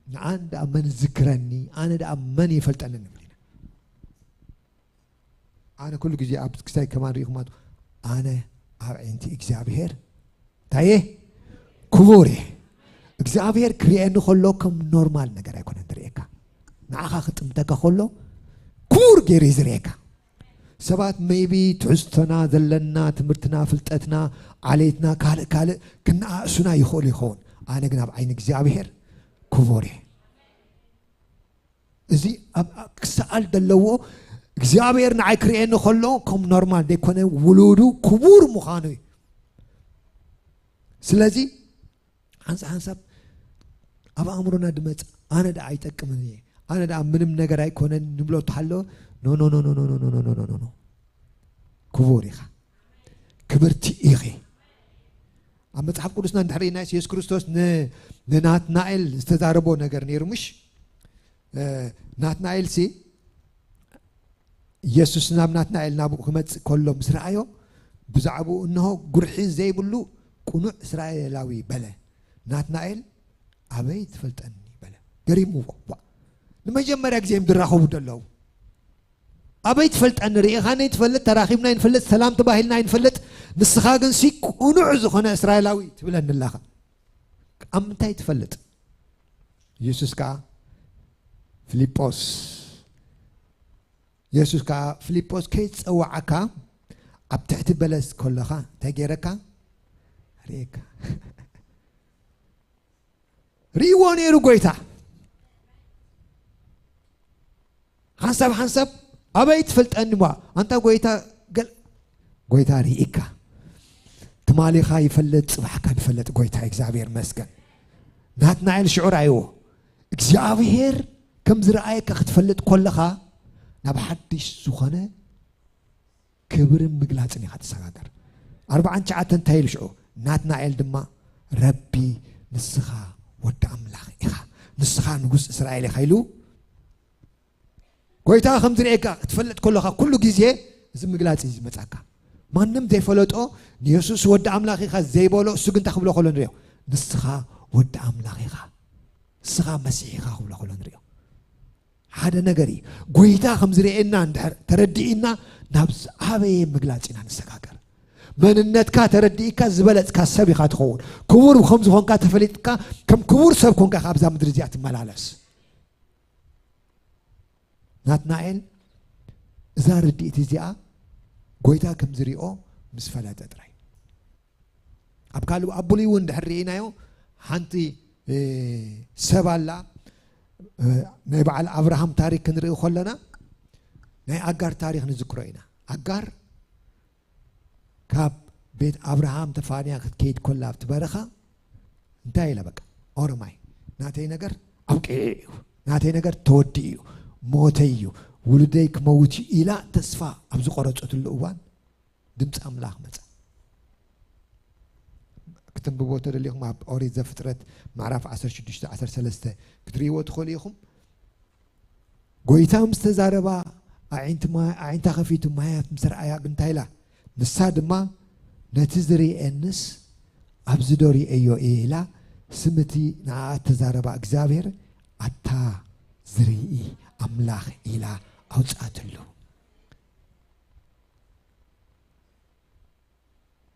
ንኣን ደኣ መን ዝክረኒ፣ ኣነ ደኣ መን ይፈልጠኒ ንብል ኢና። ኣነ ኩሉ ግዜ ኣብ ክሳይ ከማን ርኢኹም ኣት-፣ ኣነ ኣብ ዓይንቲ እግዚኣብሔር እንታይ እየ? ክቡር እየ። እግዚኣብሔር ክርእየኒ ከሎ ከም ኖርማል ነገር ኣይኮነን ዝርእየካ። ንዓኻ ክጥምተካ ከሎ ክቡር ገይሩ እዩ ዝርእየካ። ሰባት ሜይቢ ትሕዝቶና ዘለና፣ ትምህርትና፣ ፍልጠትና፣ ዓሌትና፣ ካልእ ካልእ ክነኣእሱና ይኽእሉ ይኸውን። ኣነ ግን ኣብ ዓይኒ እግዚኣብሔር ክቡር እየ። እዚ ኣብ፣ ኣብ ክሰኣል ዘለዎ እግዚኣብሔር ንዓይ ክርእየኒ ከሎ ከም ኖርማል ዘይኮነ ውሉዱ ክቡር ምዃኑ እዩ። ስለዚ ሓንሳብ ሓንሳብ ኣብ ኣእምሮና ድመጽእ፣ ኣነ ደኣ ኣይጠቅምን እየ፣ ኣነ ደኣ ምንም ነገር ኣይኮነን ንብሎ እንተሃለወ፣ ኖ፣ ኖ፣ ኖ። ክቡር ኢኻ። ክብርቲ ኢኺ። ኣብ መጽሓፍ ቅዱስና እንድሕር ርኢና፣ የሱስ ክርስቶስ ን-፣ ንናትናኤል ዝተዛረቦ ነገር ነይሩ፣ ምሽ? እ፣ ናትናኤልሲ፣ የሱስ ናብ ናትናኤል ናብኡ ክመጽእ ከሎ ምስ ረኣዮ፣ ብዛዕባኡ፣ "እንሆ፣ ጉርሒ ዘይብሉ ቅኑዕ እስራኤላዊ" በለ። ናትናኤል፣ "ኣበይ ትፈልጠኒ?" በለ። ገሪምዎ። ዋ! ንመጀመርያ ግዜ እዮም ዝራኸቡ ዘለዉ። "ኣበይ ትፈልጠኒ? ርኢኻኒ ኣይትፈልጥ፣ ተራኺብና ኣይንፈልጥ፣ ሰላም ተባሂልና ኣይንፈልጥ፣ ንስኻ ግንሲ ቅኑዕ ዝኾነ እስራኤላዊ ትብለኒ ኣለኻ። ኣብ ምንታይ ትፈልጥ?" የሱስ ከኣ፣ ፊልጶስ፣ የሱስ ከኣ፣ "ፊልጶስ ከይጸዋዓካ ኣብ ትሕቲ በለስ ከለኻ እንታይ ገይረካ? ርእየካ።" ርእይዎ ነይሩ ጎይታ። ሓንሳብ ሓንሳብ፣ "ኣበይ ትፈልጠኒ እሞ?" ኣንታ ጎይታ፣ ገል-፣ ጎይታ ርኢካ። ትማሊኻ ይፈልጥ፣ ጽባሕካ ይፈልጥ ጎይታ እግዚኣብሔር መስገን። ናትናኤል ሽዑ ርኣይዎ። እግዚኣብሔር ከም ዝረኣየካ ክትፈልጥ ከለኻ፣ ናብ ሓድሽ ዝኾነ ክብርን ምግላጽን ኢኻ ትሰጋገር። ኣርብዓን ትሽዓተን እንታይ ኢሉ ሽዑ? ናትናኤል ድማ፣ "ረቢ፣ ንስኻ ወዲ ኣምላኽ ኢኻ፣ ንስኻ ንጉስ እስራኤል ኢኻ" ኢሉ። ጎይታ ከም ዝርእየካ ክትፈልጥ ከለኻ፣ ኩሉ ግዜ እዚ ምግላጽ እዩ ዝመጻካ። ማንም ዘይፈለጦ፣ ንየሱስ ወዲ ኣምላኽ ኢኻ ዘይበሎ፣ እሱ ግን እንታይ ክብሎ ከሎ ንርእዮ? "ንስኻ ወዲ ኣምላኽ ኢኻ፣ ንስኻ መሲሕ ኢኻ" ክብሎ ከሎ ንርእዮ። ሓደ ነገር እዩ። ጎይታ ከም ዝርእየና እንድሕር ተረዲእና፣ ናብ ዝዓበየ ምግላጽ ኢና ንሰጋገር። መንነትካ ተረዲእካ ዝበለጽካ ሰብ ኢኻ ትኸውን። ክቡር ከም ዝኾንካ ተፈሊጥካ፣ ከም ክቡር ሰብ ኮንካ ኢኻ ኣብዛ ምድሪ እዚኣ ትመላለስ። ናትናኤል እዛ ርድኢት እዚኣ ጎይታ ከም ዝሪኦ ምስ ፈለጠ ጥራይ። ኣብ ካልእ፣ ኣብ ብሉይ እውን እንድሕር ርኢናዮ፣ ሓንቲ፣ እ፣ ሰብ ኣላ፣ እ፣ ናይ በዓል ኣብርሃም ታሪክ ክንርኢ ከለና፣ ናይ ኣጋር ታሪኽ ንዝክሮ ኢና። ኣጋር ካብ ቤት ኣብርሃም ተፋንያ ክትከይድ ኮላ ኣብቲ በረኻ እንታይ ኢላ? በቃ ኦሮማይ፣ ናተይ ነገር ኣብቂዑ እዩ፣ ናተይ ነገር ተወዲኡ እዩ፣ ሞተይ እዩ፣ ውሉደይ ክመውት እዩ ኢላ ተስፋ ኣብ ዝቆረጸትሉ እዋን ድምፂ ኣምላኽ መጸ። ክትንብቦ ተደሊኹም ኣብ ኦሪት ዘፍጥረት ምዕራፍ ዓሰርተ ሽዱሽተ ዓሰርተ ሰለስተ ክትርእይዎ ትኽእሉ ኢኹም። ጎይታ ምስ ተዛረባ ኣዒንቲ ማ-፣ ኣዒንታ ከፊቱ ማያት ምስ ረኣያ ግን እንታይ ኢላ? ንሳ ድማ ነቲ ዝርእየንስ ኣብዚ ዶ ርእየዮ እየ ኢላ ስም እቲ ንዓኣ እተዛረባ እግዚኣብሔር ኣታ ዝርኢ ኣምላኽ ኢላ ኣውፅኣትሉ።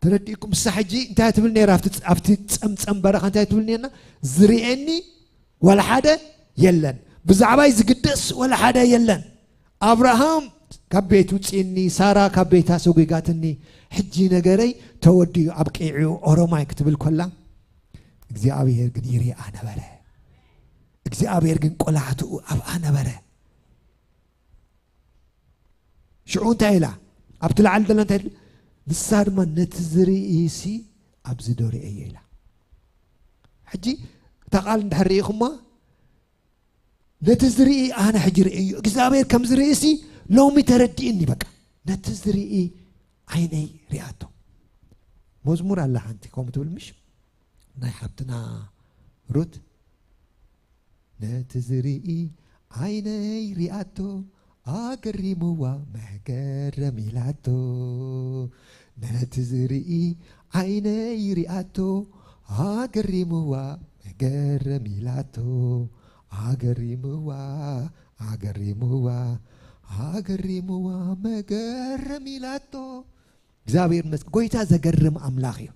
ተረዲእኩም? እሳ ሕጂ እንታይ ትብል ነይራ? ኣብቲ ፅ-፣ ኣብቲ ጸምጸም በረኻ እንታይ ትብል ነርና? ዝርእየኒ ዋላ ሓደ የለን፣ ብዛዕባይ ዝግደስ ዋላ ሓደ የለን። ኣብርሃም ካብ ቤት ውፅእኒ፣ ሳራ ካብ ቤታ ሰጒጋትኒ፣ ሕጂ ነገረይ ተወዲኡ ኣብቂዑ ኦሮማይ ክትብል ኮላ እግዚኣብሔር ግን ይሪኣ ነበረ። እግዚኣብሔር ግን ቆላሕትኡ ኣብኣ ነበረ። ሽዑ እንታይ ኢላ? ኣብቲ ላዕሊ ዘላ እንታይ ትብል? ንሳ ድማ ነቲ ዝርኢ ሲ ኣብዚ ዶ ርእየ ኢላ። ሕጂ እታ ቃል እንድሕር ርኢኹማ፣ ነቲ ዝርኢ ኣነ ሕጂ ርእየ እዩ እግዚኣብሔር ከም ዝርኢ ሲ ሎሚ ተረዲእኒ። በቃ ነቲ ዝርኢ ዓይነይ ሪኣቶ። መዝሙር ኣላ ሓንቲ ከምኡ ትብል ምሽ ናይ ሓብትና ሩት ነቲ ዝርኢ ዓይነይ ሪኣቶ ኣገሪምዋ መገረም ኢላቶ። ነቲ ዝርኢ ዓይነይ ሪኣቶ ኣገሪምዋ መገረም ኢላቶ። ኣገሪምዋ ኣገሪምዋ ኣገሪምዋ መገረም ኢላቶ። እግዚኣብሔር ይመስገን። ጎይታ ዘገርም ኣምላኽ እዩ።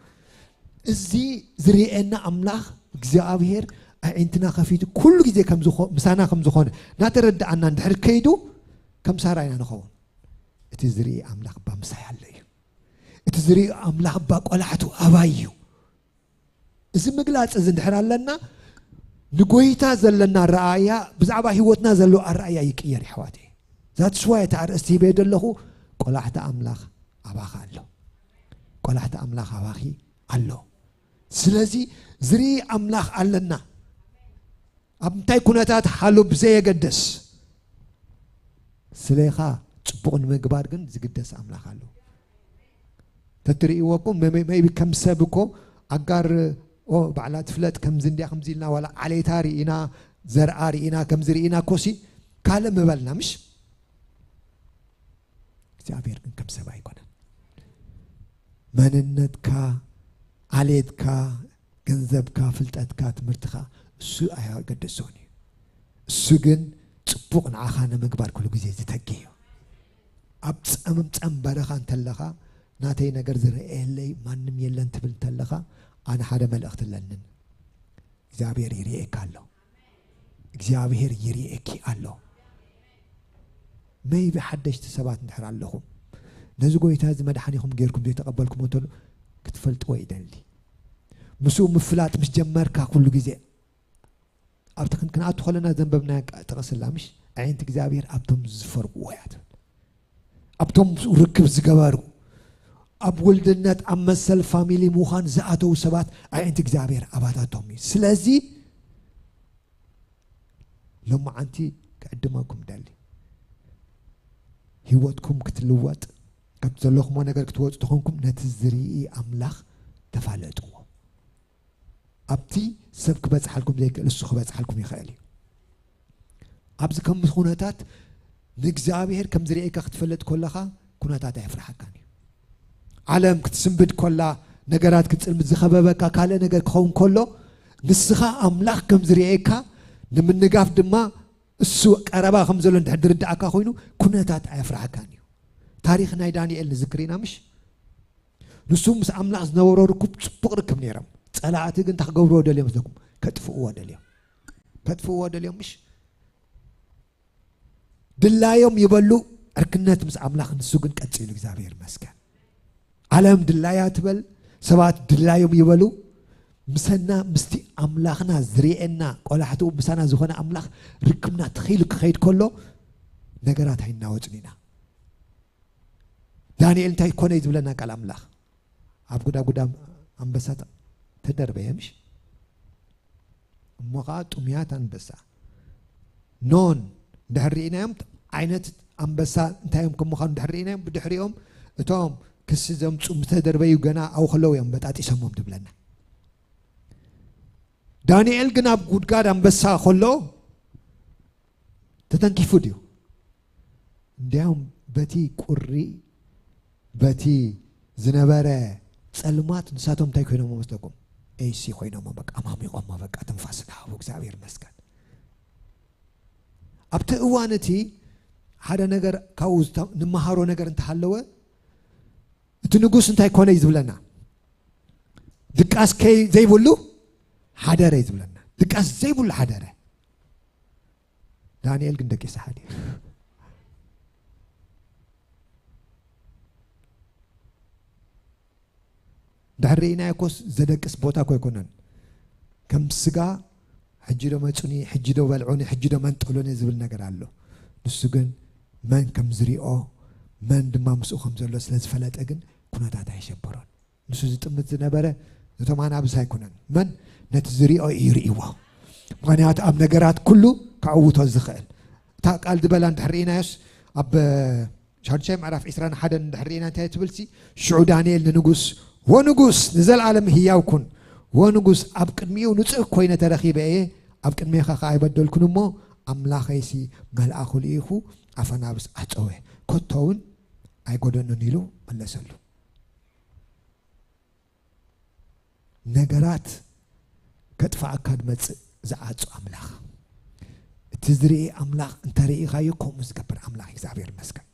እዚ ዝርእየና ኣምላኽ እግዚኣብሔር ኣዒንትና ከፊቱ ኩሉ ግዜ ከም ዝኾ-፣ ምሳና ከም ዝኾነ እናተረድኣና እንድሕር ከይዱ ከም ሳራ ኢና ንኸውን። እቲ ዝርኢ ኣምላኽ እባ ምሳይ ኣሎ እዩ። እቲ ዝርኢ ኣምላኽ እባ ቆላሕቱ ኣባይ እዩ። እዚ ምግላፅ እዚ እንድሕር ኣለና ንጎይታ ዘለና ረኣያ ብዛዕባ ህይወትና ዘሎ ኣረኣያ ይቅየር ይሕዋት። ዛትስዋ እቲ ኣርእስቲ ሂበ ዘለኹ ቆላሕቲ ኣምላኽ ኣባኻ ኣሎ። ቆላሕቲ ኣምላኽ ኣባኺ ኣሎ። ስለዚ ዝርኢ ኣምላኽ ኣለና። ኣብ እንታይ ኩነታት ሓሉ ብዘየገደስ ስለኻ ጽቡቕ ንምግባር ግን ዝግደስ ኣምላኽ ኣሎ። ተትርእይዎ እኮ መ-፣ መ-፣ maybe ከም ሰብ እኮ ኣጋር ኦ ባዕላ ትፍለጥ ከምዚ እንድያ ከምዚ ኢልና ዋላ ዓሌታ ርኢና ዘርኣ ርኢና ከምዚ ርኢና እኮ ሲ ካልእ ምበልና ምሽ እግዚኣብሔር ግን ከም ሰብ ኣይኮነን። መንነትካ፣ ዓሌትካ፣ ገንዘብካ፣ ፍልጠትካ፣ ትምህርትኻ እሱ ኣያገደሶን እዩ። እሱ ግን ጽቡቕ ንዓኻ ንምግባር ኩሉ ግዜ ዝተጊ እዩ። ኣብ ጸምጸም በረኻ እንተለኻ ናተይ ነገር ዝረኣየለይ ማንም የለን ትብል እንተለኻ ኣነ ሓደ መልእኽቲ ኣለንን። እግዚኣብሔር ይርእየካ ኣሎ። እግዚኣብሔር ይርእየኪ ኣሎ። maybe ሓደሽቲ ሰባት እንድሕር ኣለኹም ነዚ ጎይታ እዚ መድሓኒኹም ጌርኩም ዘይተቐበልኩም እንተሎ ክትፈልጥዎ ይደሊ። ምስኡ ምፍላጥ ምስ ጀመርካ ኩሉ ግዜ ኣብቲ ክን-፣ ክንኣቱ ከለና ዘንበብናያ ቃ-፣ ጥቕሲ ኣላ ምሽ? ኣዒንቲ እግዚኣብሔር ኣብቶም ዝፈርህዎ እያ ትብል። ኣብቶም ምስኡ ርክብ ዝገበሩ ኣብ ውልድነት ኣብ መሰል ፋሚሊ ምዃን ዝኣተዉ ሰባት ኣዒንቲ እግዚኣብሔር ኣባታቶም እዩ። ስለዚ ሎማዓንቲ ክዕድመኩም ደሊ ህይወትኩም ክትልወጥ ካብ ዘለኹሞ ነገር ክትወፁ ተኾንኩም ነቲ ዝርኢ ኣምላኽ ተፋለጥዎ። ኣብቲ ሰብ ክበፅሓልኩም ዘይክእል እሱ ክበፅሓልኩም ይኽእል እዩ። ኣብዚ ከም ኩነታት ንእግዚኣብሔር ከም ዝርእየካ ክትፈልጥ ከለኻ ኩነታት ኣየፍርሓካን እዩ። ዓለም ክትስንብድ ኮላ ነገራት ክትፅልምት ዝኸበበካ ካልእ ነገር ክኸውን ከሎ ንስኻ ኣምላኽ ከም ዝርእየካ ንምንጋፍ ድማ እሱ ቀረባ ከም ዘሎ እንድሕር ዝርድኣካ ኮይኑ ኩነታት ኣየፍርሓካን እዩ። ታሪኽ ናይ ዳንኤል ንዝክር ኢና ምሽ? ንሱ ምስ ኣምላኽ ዝነበሮ ርኩብ ጽቡቕ ርክብ ነይሮም። ጸላእቲ ግን እንታይ ክገብርዎ ደልዮም መስለኩም? ከጥፍእዎ ደልዮም። ከጥፍእዎ ደልዮም ምሽ? ድላዮም ይበሉ ዕርክነት ምስ ኣምላኽ ንሱ ግን ቀጺሉ እግዚኣብሔር ይመስገን። ዓለም ድላያ ትበል፣ ሰባት ድላዮም ይበሉ። ምሰና ምስቲ ኣምላኽና ዝርእየና ቆላሕትኡ ምሳና ዝኾነ ኣምላኽ ርክብና ተኺሉ ክኸይድ ከሎ ነገራት ኣይናወጽን ኢና። ዳንኤል እንታይ ኮነ እዩ ዝብለና ቃል ኣምላኽ? ኣብ ጉዳጉዳ ኣንበሳ ተ-፣ ተደርበየ፣ ምሽ? እሞ ኸዓ ጥሙያት ኣንበሳ። ኖን ድሕሪ ርኢናዮም፣ ዓይነት ኣንበሳ እንታይ እዮም ከም ምዃኑ ድሕሪ ርኢናዮም፣ ብድሕሪኦም እቶም ክሲ ዘምፁ ምተደርበዩ ገና ኣብኡ ከለዉ እዮም በጣጢሶሞም ትብለና። ዳንኤል ግን ኣብ ጉድጋድ ኣንበሳ ከሎ ተተንኪፉ ድዩ? እንዲያውም በቲ ቁሪ፣ በቲ ዝነበረ ጸልማት ንሳቶም እንታይ ኮይኖም መስለኩም? ኤሲ ኮይኖም፣ በቃ ኣማሚቖሞ፣ በቃ ትንፋስ እናሃቡ፣ እግዚኣብሔር ይመስገን። ኣብቲ እዋን እቲ ሓደ ነገር ካብኡ ዝተ-፣ ንመሃሮ ነገር እንተሃለወ፣ እቲ ንጉስ እንታይ ኮነ እዩ ዝብለና? ድቃስ ከይ ዘይብሉ ሓደረ እዩ ዝብለና። ድቃስ ዘይብሉ ሓደረ። ዳንኤል ግን ደቂሱ ሓዲሩ። ድሕሪ ርኢናዮ እኮስ ዘደቅስ ቦታ እኮ ኣይኮነን። ከም ስጋ ሕጂ ዶ መጹኒ፣ ሕጂ ዶ በልዑኒ፣ ሕጂ ዶ መንጠሉኒ ዝብል ነገር ኣሎ። ንሱ ግን መን ከም ዝሪኦ፣ መን ድማ ምስኡ ከም ዘሎ ስለ ዝፈለጠ ግን ኩነታት ኣይሸበሮን። ንሱ ዝጥምት ዝነበረ ነቶም ኣናብስ ኣይኮነን። መን ነቲ ዝሪኦ እዩ ርእይዎ። ምኽንያቱ ኣብ ነገራት ኩሉ ከዕውቶ ዝኽእል። እታ ቃል ዝበላ እንድሕር ርኢናዮስ ኣብ ሻዱሻይ ምዕራፍ ዒስራን ሓደን እንድሕር ርኢና እንታይ ትብልሲ? ሽዑ ዳንኤል ንንጉስ፣ "ወንጉስ ንዘለኣለም ህያው ኩን። ወንጉስ ኣብ ቅድሚኡ ንጹህ ኮይነ ተረኺበ እየ፣ ኣብ ቅድሜኻ ኸኣ ኣይበደልኩን እሞ ኣምላኸይሲ መልኣኹ ልኢኹ ኣፈ ኣናብስ ኣጸወ፣ ከቶ እውን ኣይጎደኖን" ኢሉ መለሰሉ። ነገራት ከጥፍኣካ ዝመጽእ ዝዓጹ ኣምላኽ። እቲ ዝርኢ ኣምላኽ እንተርኢኻዮ ከምኡ ዝገብር ኣምላኽ እግዚኣብሔር ይመስገን።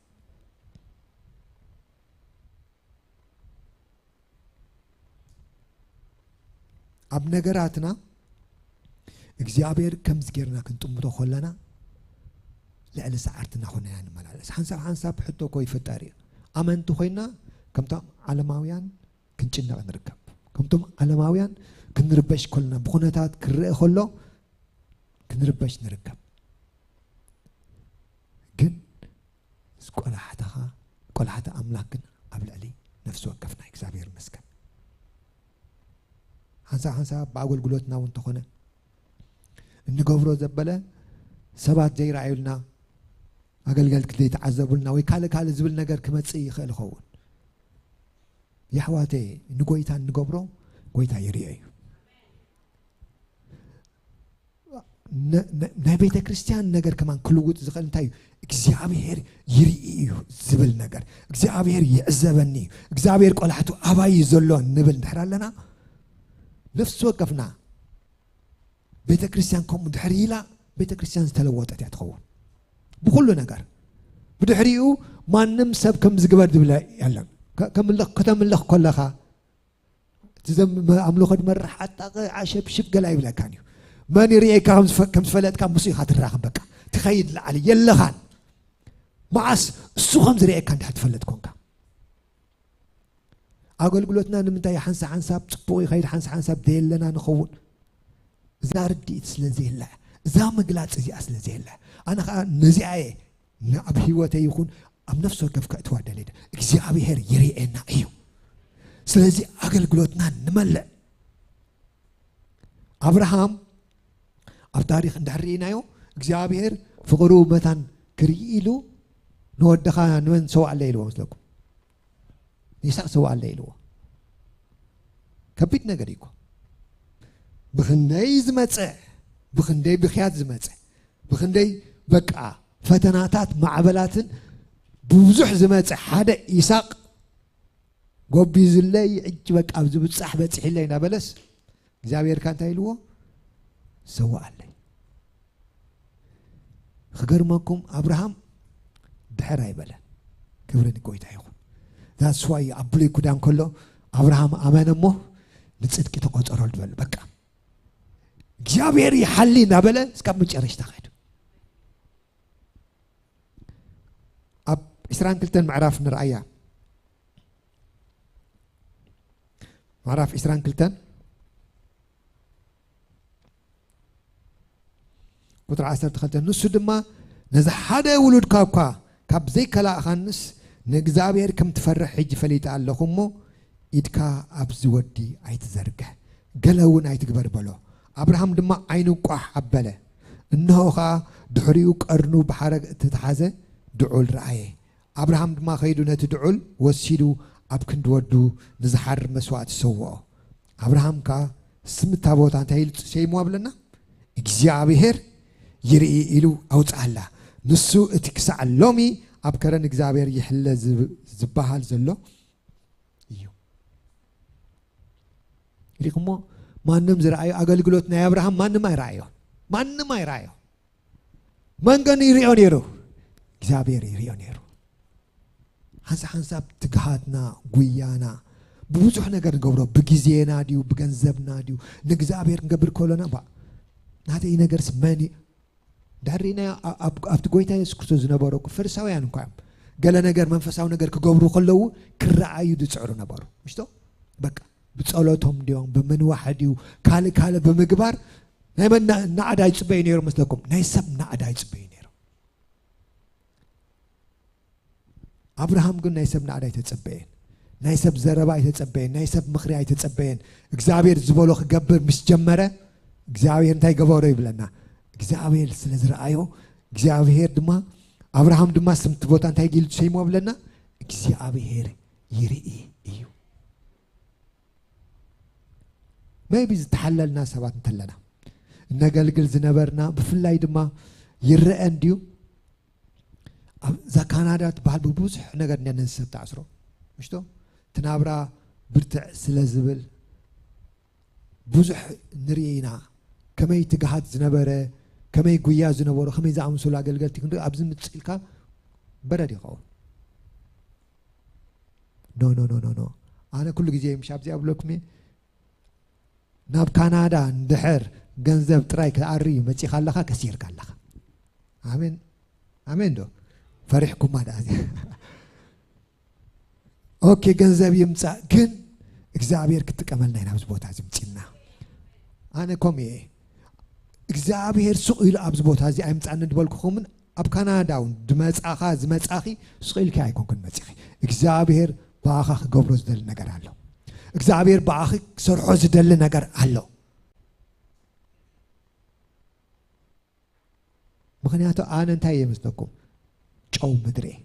ኣብ ነገራትና እግዚኣብሔር ከምዚ ጌርና ክንጥምቶ ከለና ልዕሊ ሰዓርትና ኮይና ኢና ንመላለስ። ሓንሳብ ሓንሳብ ሕቶ እኮ ይፍጠር እዩ። ኣመንቲ ኮይና ከምቶም ዓለማውያን ክንጭነቕ ንርከብ። ከምቶም ዓለማውያን ክንርበሽ ከለና፣ ብኹነታት ክረአ ከሎ ክንርበሽ ንርከብ። ግን ቆላሕታኻ፣ ቆላሕታ ኣምላኽ ግን ኣብ ልዕሊ ነፍሲ ወከፍና፣ እግዚኣብሔር ይመስገን። ሓንሳብ ሓንሳብ ብኣገልግሎትና እውን እንተኾነ እንገብሮ ዘበለ ሰባት ዘይረኣዩልና፣ ኣገልገልቲ ዘይተዓዘቡልና ወይ ካልእ ካልእ ዝብል ነገር ክመጽእ ይኽእል ይኸውን። የሕዋተይ፣ ንጎይታ እንገብሮ ጎይታ ይርእዮ እዩ። ነ-፣ ነ-፣ ናይ ቤተ ክርስቲያን ነገር ከማን ክልውጥ ዝኽእል እንታይ እዩ? እግዚኣብሔር ይርኢ እዩ ዝብል ነገር፣ እግዚኣብሔር ይዕዘበኒ እዩ፣ እግዚኣብሔር ቆላሕቱ ኣባይ እዩ ዘሎ ንብል እንድሕር ኣለና፣ ነፍሲ ወከፍና ቤተ ክርስቲያን ከምኡ ድሕሪ ኢላ፣ ቤተ ክርስቲያን ዝተለወጠት እያ ትኸውን። ብኹሉ ነገር። ብድሕሪኡ ማንም ሰብ ከም ዝግበር ዝብለ የለን። ከ-፣ ከምልኽ-፣ ከተምልኽ ከለኻ፣ እቲ ዘም-፣ ኣምልኾ ዝመርሕ ኣጣቕ ዓሸብ ሽፍ ገላ ይብለካን እዩ። መን ይርእየካ ከም ዝፈ-፣ ከም ዝፈለጥካ ምስኡ ኢኻ ትራኸብ። በቃ፣ ትኸይድ ላዕሊ የለኻን። መዓስ እሱ ከም ዝርእየካ እንድሕር ትፈልጥ ኮንካ። ኣገልግሎትና ንምንታይ ሓንሳ ሓንሳብ ጽቡቕ ይኸይድ፣ ሓንሳ ሓንሳብ ዘየለና ንኸውን? እዛ ርድኢት ስለ ዘየላ፣ እዛ ምግላጽ እዚኣ ስለ ዘየላ፣ ኣነ ኸኣ ነዚኣ እየ ን-፣ ኣብ ህይወተይ ይኹን ኣብ ነፍሲ ወከፍ ከእትዋ ደልየ። እግዚኣብሔር ይርእየና እዩ። ስለዚ ኣገልግሎትና ንመልእ። ኣብርሃም ኣብ ታሪኽ እንድሕር ርኢናዮ፣ እግዚኣብሔር ፍቕሩ መታን ክርኢ ኢሉ ንወድኻ ንመን ሰውኣለይ ኢልዎ መስለኩም? ይስሐቅ ሰውኣለይ ኢልዎ። ከቢድ ነገር እዩ እኮ። ብኽንደይ ዝመጸ፣ ብኽንደይ ብኽያት ዝመጸ፣ ብኽንደይ በቃ ፈተናታት ማዕበላትን ብብዙሕ ዝመጸ ሓደ ይስሐቅ ጎቢዙለይ፣ ሕጂ በቃ ኣብዚ ብጻሕ በጺሕለይ እናበለስ፣ እግዚኣብሔር ከ እንታይ ኢልዎ? ሰውኣለይ። ክገርመኩም፣ ኣብርሃም ድሕር ኣይበለን። ክብሪ ንጎይታ ይኹን። That's why ኣብ ብሉይ ኪዳን ከሎ ኣብርሃም ኣመነ እሞ ንጽድቂ ተቆጸረሉ ዝበል። በቃ እግዚኣብሔር ይሓሊ እናበለ እስካብ መጨረሽታ ኸይዱ። ኣብ ዕስራን ክልተን ምዕራፍ ንርኣያ። ምዕራፍ ዕስራን ክልተን ቁጽሪ ዓሰርተ ክልተ፣ ንሱ ድማ ነዚ ሓደ ውሉድካ እኳ ካብ ዘይከላእኻንስ ንእግዚኣብሔር ከም ትፈርሕ ሕጂ ፈሊጠ ኣለኹ እሞ፣ ኢድካ ኣብዚ ወዲ ኣይትዘርግሕ፣ ገለ እውን ኣይትግበር በሎ። ኣብርሃም ድማ ዓይኑ ቋሕ ኣበለ። እንሆ ኸኣ ድሕሪኡ ቀርኑ ብሓረግ እተተሓዘ ድዑል ረኣየ። ኣብርሃም ድማ ኸይዱ ነቲ ድዑል ወሲዱ ኣብ ክንዲ ወዱ ንዝሓርድ መስዋእቲ ሰውኦ። ኣብርሃም ከኣ ስም እታ ቦታ እንታይ ኢሉ ሰይምዋ ብለና? እግዚኣብሔር ይርኢ ኢሉ ኣውጽኣላ። ንሱ እቲ ክሳዕ ሎሚ ኣብ ከረን እግዚኣብሔር ይሕለ ዝብ-፣ ዝበሃል ዘሎ እዩ። ሪኢኹሞ? ማንም ዝረኣዮ ኣገልግሎት ናይ ኣብርሃም ማንም ኣይረኣዮ። ማንም ኣይረኣዮ። መን ግን ይሪኦ ነይሩ? እግዚኣብሔር ይሪኦ ነይሩ። ሓንሳብ ሓንሳብ ትግሃትና፣ ጉያና፣ ብብዙሕ ነገር ንገብሮ፣ ብግዜና ድዩ፣ ብገንዘብና ድዩ፣ ንእግዚኣብሔር ክንገብር ከሎና፣ ባ-፣ ናተይ ነገርስ መን ይ-፣ ድሕሪ ናይ ኣ-፣ ኣብ-፣ ኣብቲ ጎይታ የሱስ ክርስቶስ ዝነበሩ እኮ ፈሪሳውያን እንኳ እዮም። ገለ ነገር፣ መንፈሳዊ ነገር ክገብሩ ከለዉ ክረኣዩ ዝጽዕሩ ነበሩ። ምሽቶ? በቃ፣ ብጸሎቶም ድዮም፣ ብምንዋሕ ድዩ፣ ካልእ ካልእ ብምግባር ናይ መን ና-፣ ናዕዳ ይጽበዩ ነይሩ መስለኩም? ናይ ሰብ ናዕዳ ይጽበዩ ነይሩ። ኣብርሃም ግን ናይ ሰብ ናዕዳ ኣይተጸበየን። ናይ ሰብ ዘረባ ኣይተጸበየን። ናይ ሰብ ምኽሪ ኣይተጸበየን። እግዚኣብሔር ዝበሎ ክገብር ምስ ጀመረ፣ እግዚኣብሔር እንታይ ገበሮ ይብለና? እግዚኣብሔር ስለ ዝረኣዮ፣ እግዚኣብሔር ድማ፣ ኣብርሃም ድማ ስምቲ ቦታ እንታይ ኢሉ ሰይሞ ብለና? እግዚኣብሔር ይርኢ እዩ። ሜቢ ዝተሓለልና ሰባት እንተለና፣ እነገልግል ዝነበርና፣ ብፍላይ ድማ ይረአ እንድዩ። ኣብ እዛ ካናዳ ትበሃል ብብዙሕ ነገር እንድያ ነዚ ሰብ ተኣስሮ። ምሽቶ? እቲ ናብራ ብርትዕ ስለ ዝብል ብዙሕ ንርኢ ኢና። ከመይ ትግሃት ዝነበረ፣ ከመይ ጉያ ዝነበሮ፣ ከመይ ዝኣምሰሉ ኣገልገልቲ ክንርኢ ኣብዚ ምጽእ ኢልካ በረድ ይኸውን። ኖ፣ ኖ፣ ኖ፣ ኖ፣ ኖ። ኣነ ኩሉ ግዜ ምሽ ኣብዚኣ ብለኩም እየ፣ ናብ ካናዳ እንድሕር ገንዘብ ጥራይ ክኣሪ መጺኻ ኣለኻ፣ ከሲርካ ኣለኻ። ኣሜን፣ ኣሜን ዶ? ፈሪሕኩማ ደኣ እዚኣ። ኦኬ፣ ገንዘብ ይምጻእ፣ ግን እግዚኣብሔር ክጥቀመልና ኢና ኣብዚ ቦታ እዚ ምጺና። ኣነ ከምኡ እየ። እግዚኣብሔር ስቕ ኢሉ ኣብዚ ቦታ እዚ ኣይምጻእኒ ዝበልኩኹምን ኣብ ካናዳ እውን ዝመጻኻ፣ ዝመጻኺ ስቕ ኢልኪ ኣይኮንኩን መጺኺ። እግዚኣብሔር ብኣኻ ክገብሮ ዝደሊ ነገር ኣሎ። እግዚኣብሔር ብኣኺ ክሰርሖ ዝደሊ ነገር ኣሎ። ምኽንያቱ ኣነ እንታይ እየ መስለኩም? ጨው ምድሪ እየ።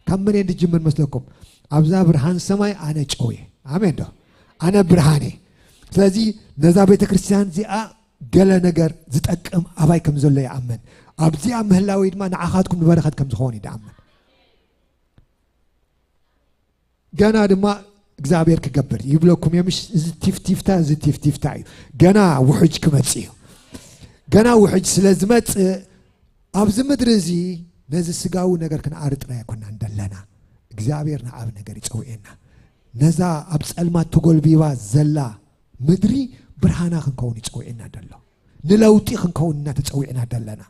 ካብ መን እየ ዝጅምር መስለኩም? ኣብዛ ብርሃን ሰማይ ኣነ ጨው እየ። ኣሜን ዶ? ኣነ ብርሃን እየ። ስለዚ ነዛ ቤተ ክርስቲያን እዚኣ ገለ ነገር ዝጠቅም ኣባይ ከም ዘሎ ይኣምን። ኣብዚኣ ምህላወይ ድማ ንዓኻትኩም ንበረኸት ከም ዝኸውን እዩ ዝኣምን። ገና ድማ እግዚኣብሔር ክገብር ይብለኩም እየ። ምሽ እዚ ቲፍቲፍታ፣ እዚ ቲፍቲፍታ እዩ። ገና ውሕጅ ክመጽእ እዩ። ገና ውሕጅ ስለ ዝመጽእ ኣብዚ ምድሪ እዚ ነዚ ስጋዊ ነገር ክንኣሪ ጥራይ ኣይኮናን ደለና። እግዚኣብሔር ንዓቢ ነገር ይጸውኤና። ነዛ ኣብ ጸልማት ተጎልቢባ ዘላ ምድሪ ብርሃና ክንከውን ይጸውኤና ደሎ። ንለውጢ ክንከውን ኢና ተጸዊዕና ደለና።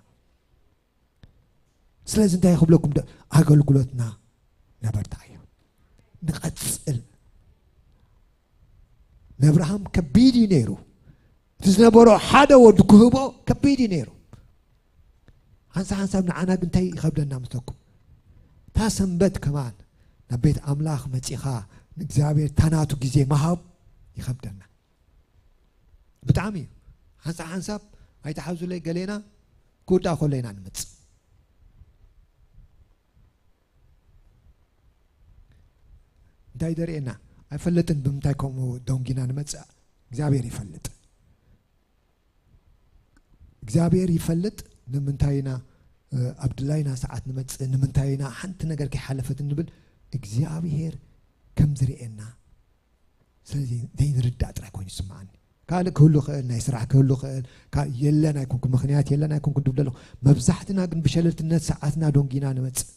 ስለዚ እንታይ ክብለኩም ዶ? ኣገልግሎትና ነበርታ እዮ። ንቐጽል። ንኣብርሃም ከቢድ እዩ ነይሩ። እቲ ዝነበሮ ሓደ ወዱ ክህቦ ከቢድ እዩ ነይሩ። ሓንሳብ ሓንሳብ ንዓና ግን እንታይ ይኸብደና መስለኩም? እታ ሰንበት ከማን ናብ ቤት ኣምላኽ መጺኻ ንእግዚኣብሔር እታ ናቱ ግዜ ምሃብ ይኸብደና። ብጣዕሚ እዩ። ሓንሳብ ሓንሳብ ኣይትሓዙለይ፣ ገሌና ክውዳእ ከሎ ኢና ንመጽእ። እንታይ ደርእየና? ኣይፈለጥን ብምንታይ ከምኡ ደንጊና ንመጽእ። እግዚኣብሔር ይፈልጥ። እግዚኣብሔር ይፈልጥ ንምንታይ ኢና፣ እ፣ ኣብ ድላይና ሰዓት ንመጽእ፣ ንምንታይ ኢና ሓንቲ ነገር ከይሓለፈት እንብል። እግዚኣብሔር ከም ዝርእየና ስለዚ ዘይንርዳእ ጥራይ ኮይኑ ይስምዓኒ። ካልእ ክህሉ ይኽእል፣ ናይ ስራሕ ክህሉ ይኽእል፣ ካ-፣ የለን ኣይኮንኩ፣ ምኽንያት የለን ኣይኮንኩ ድብል ኣለኹ። መብዛሕትና ግን ብሸለልትነት ሰዓትና ዶንጊና ንመጽእ።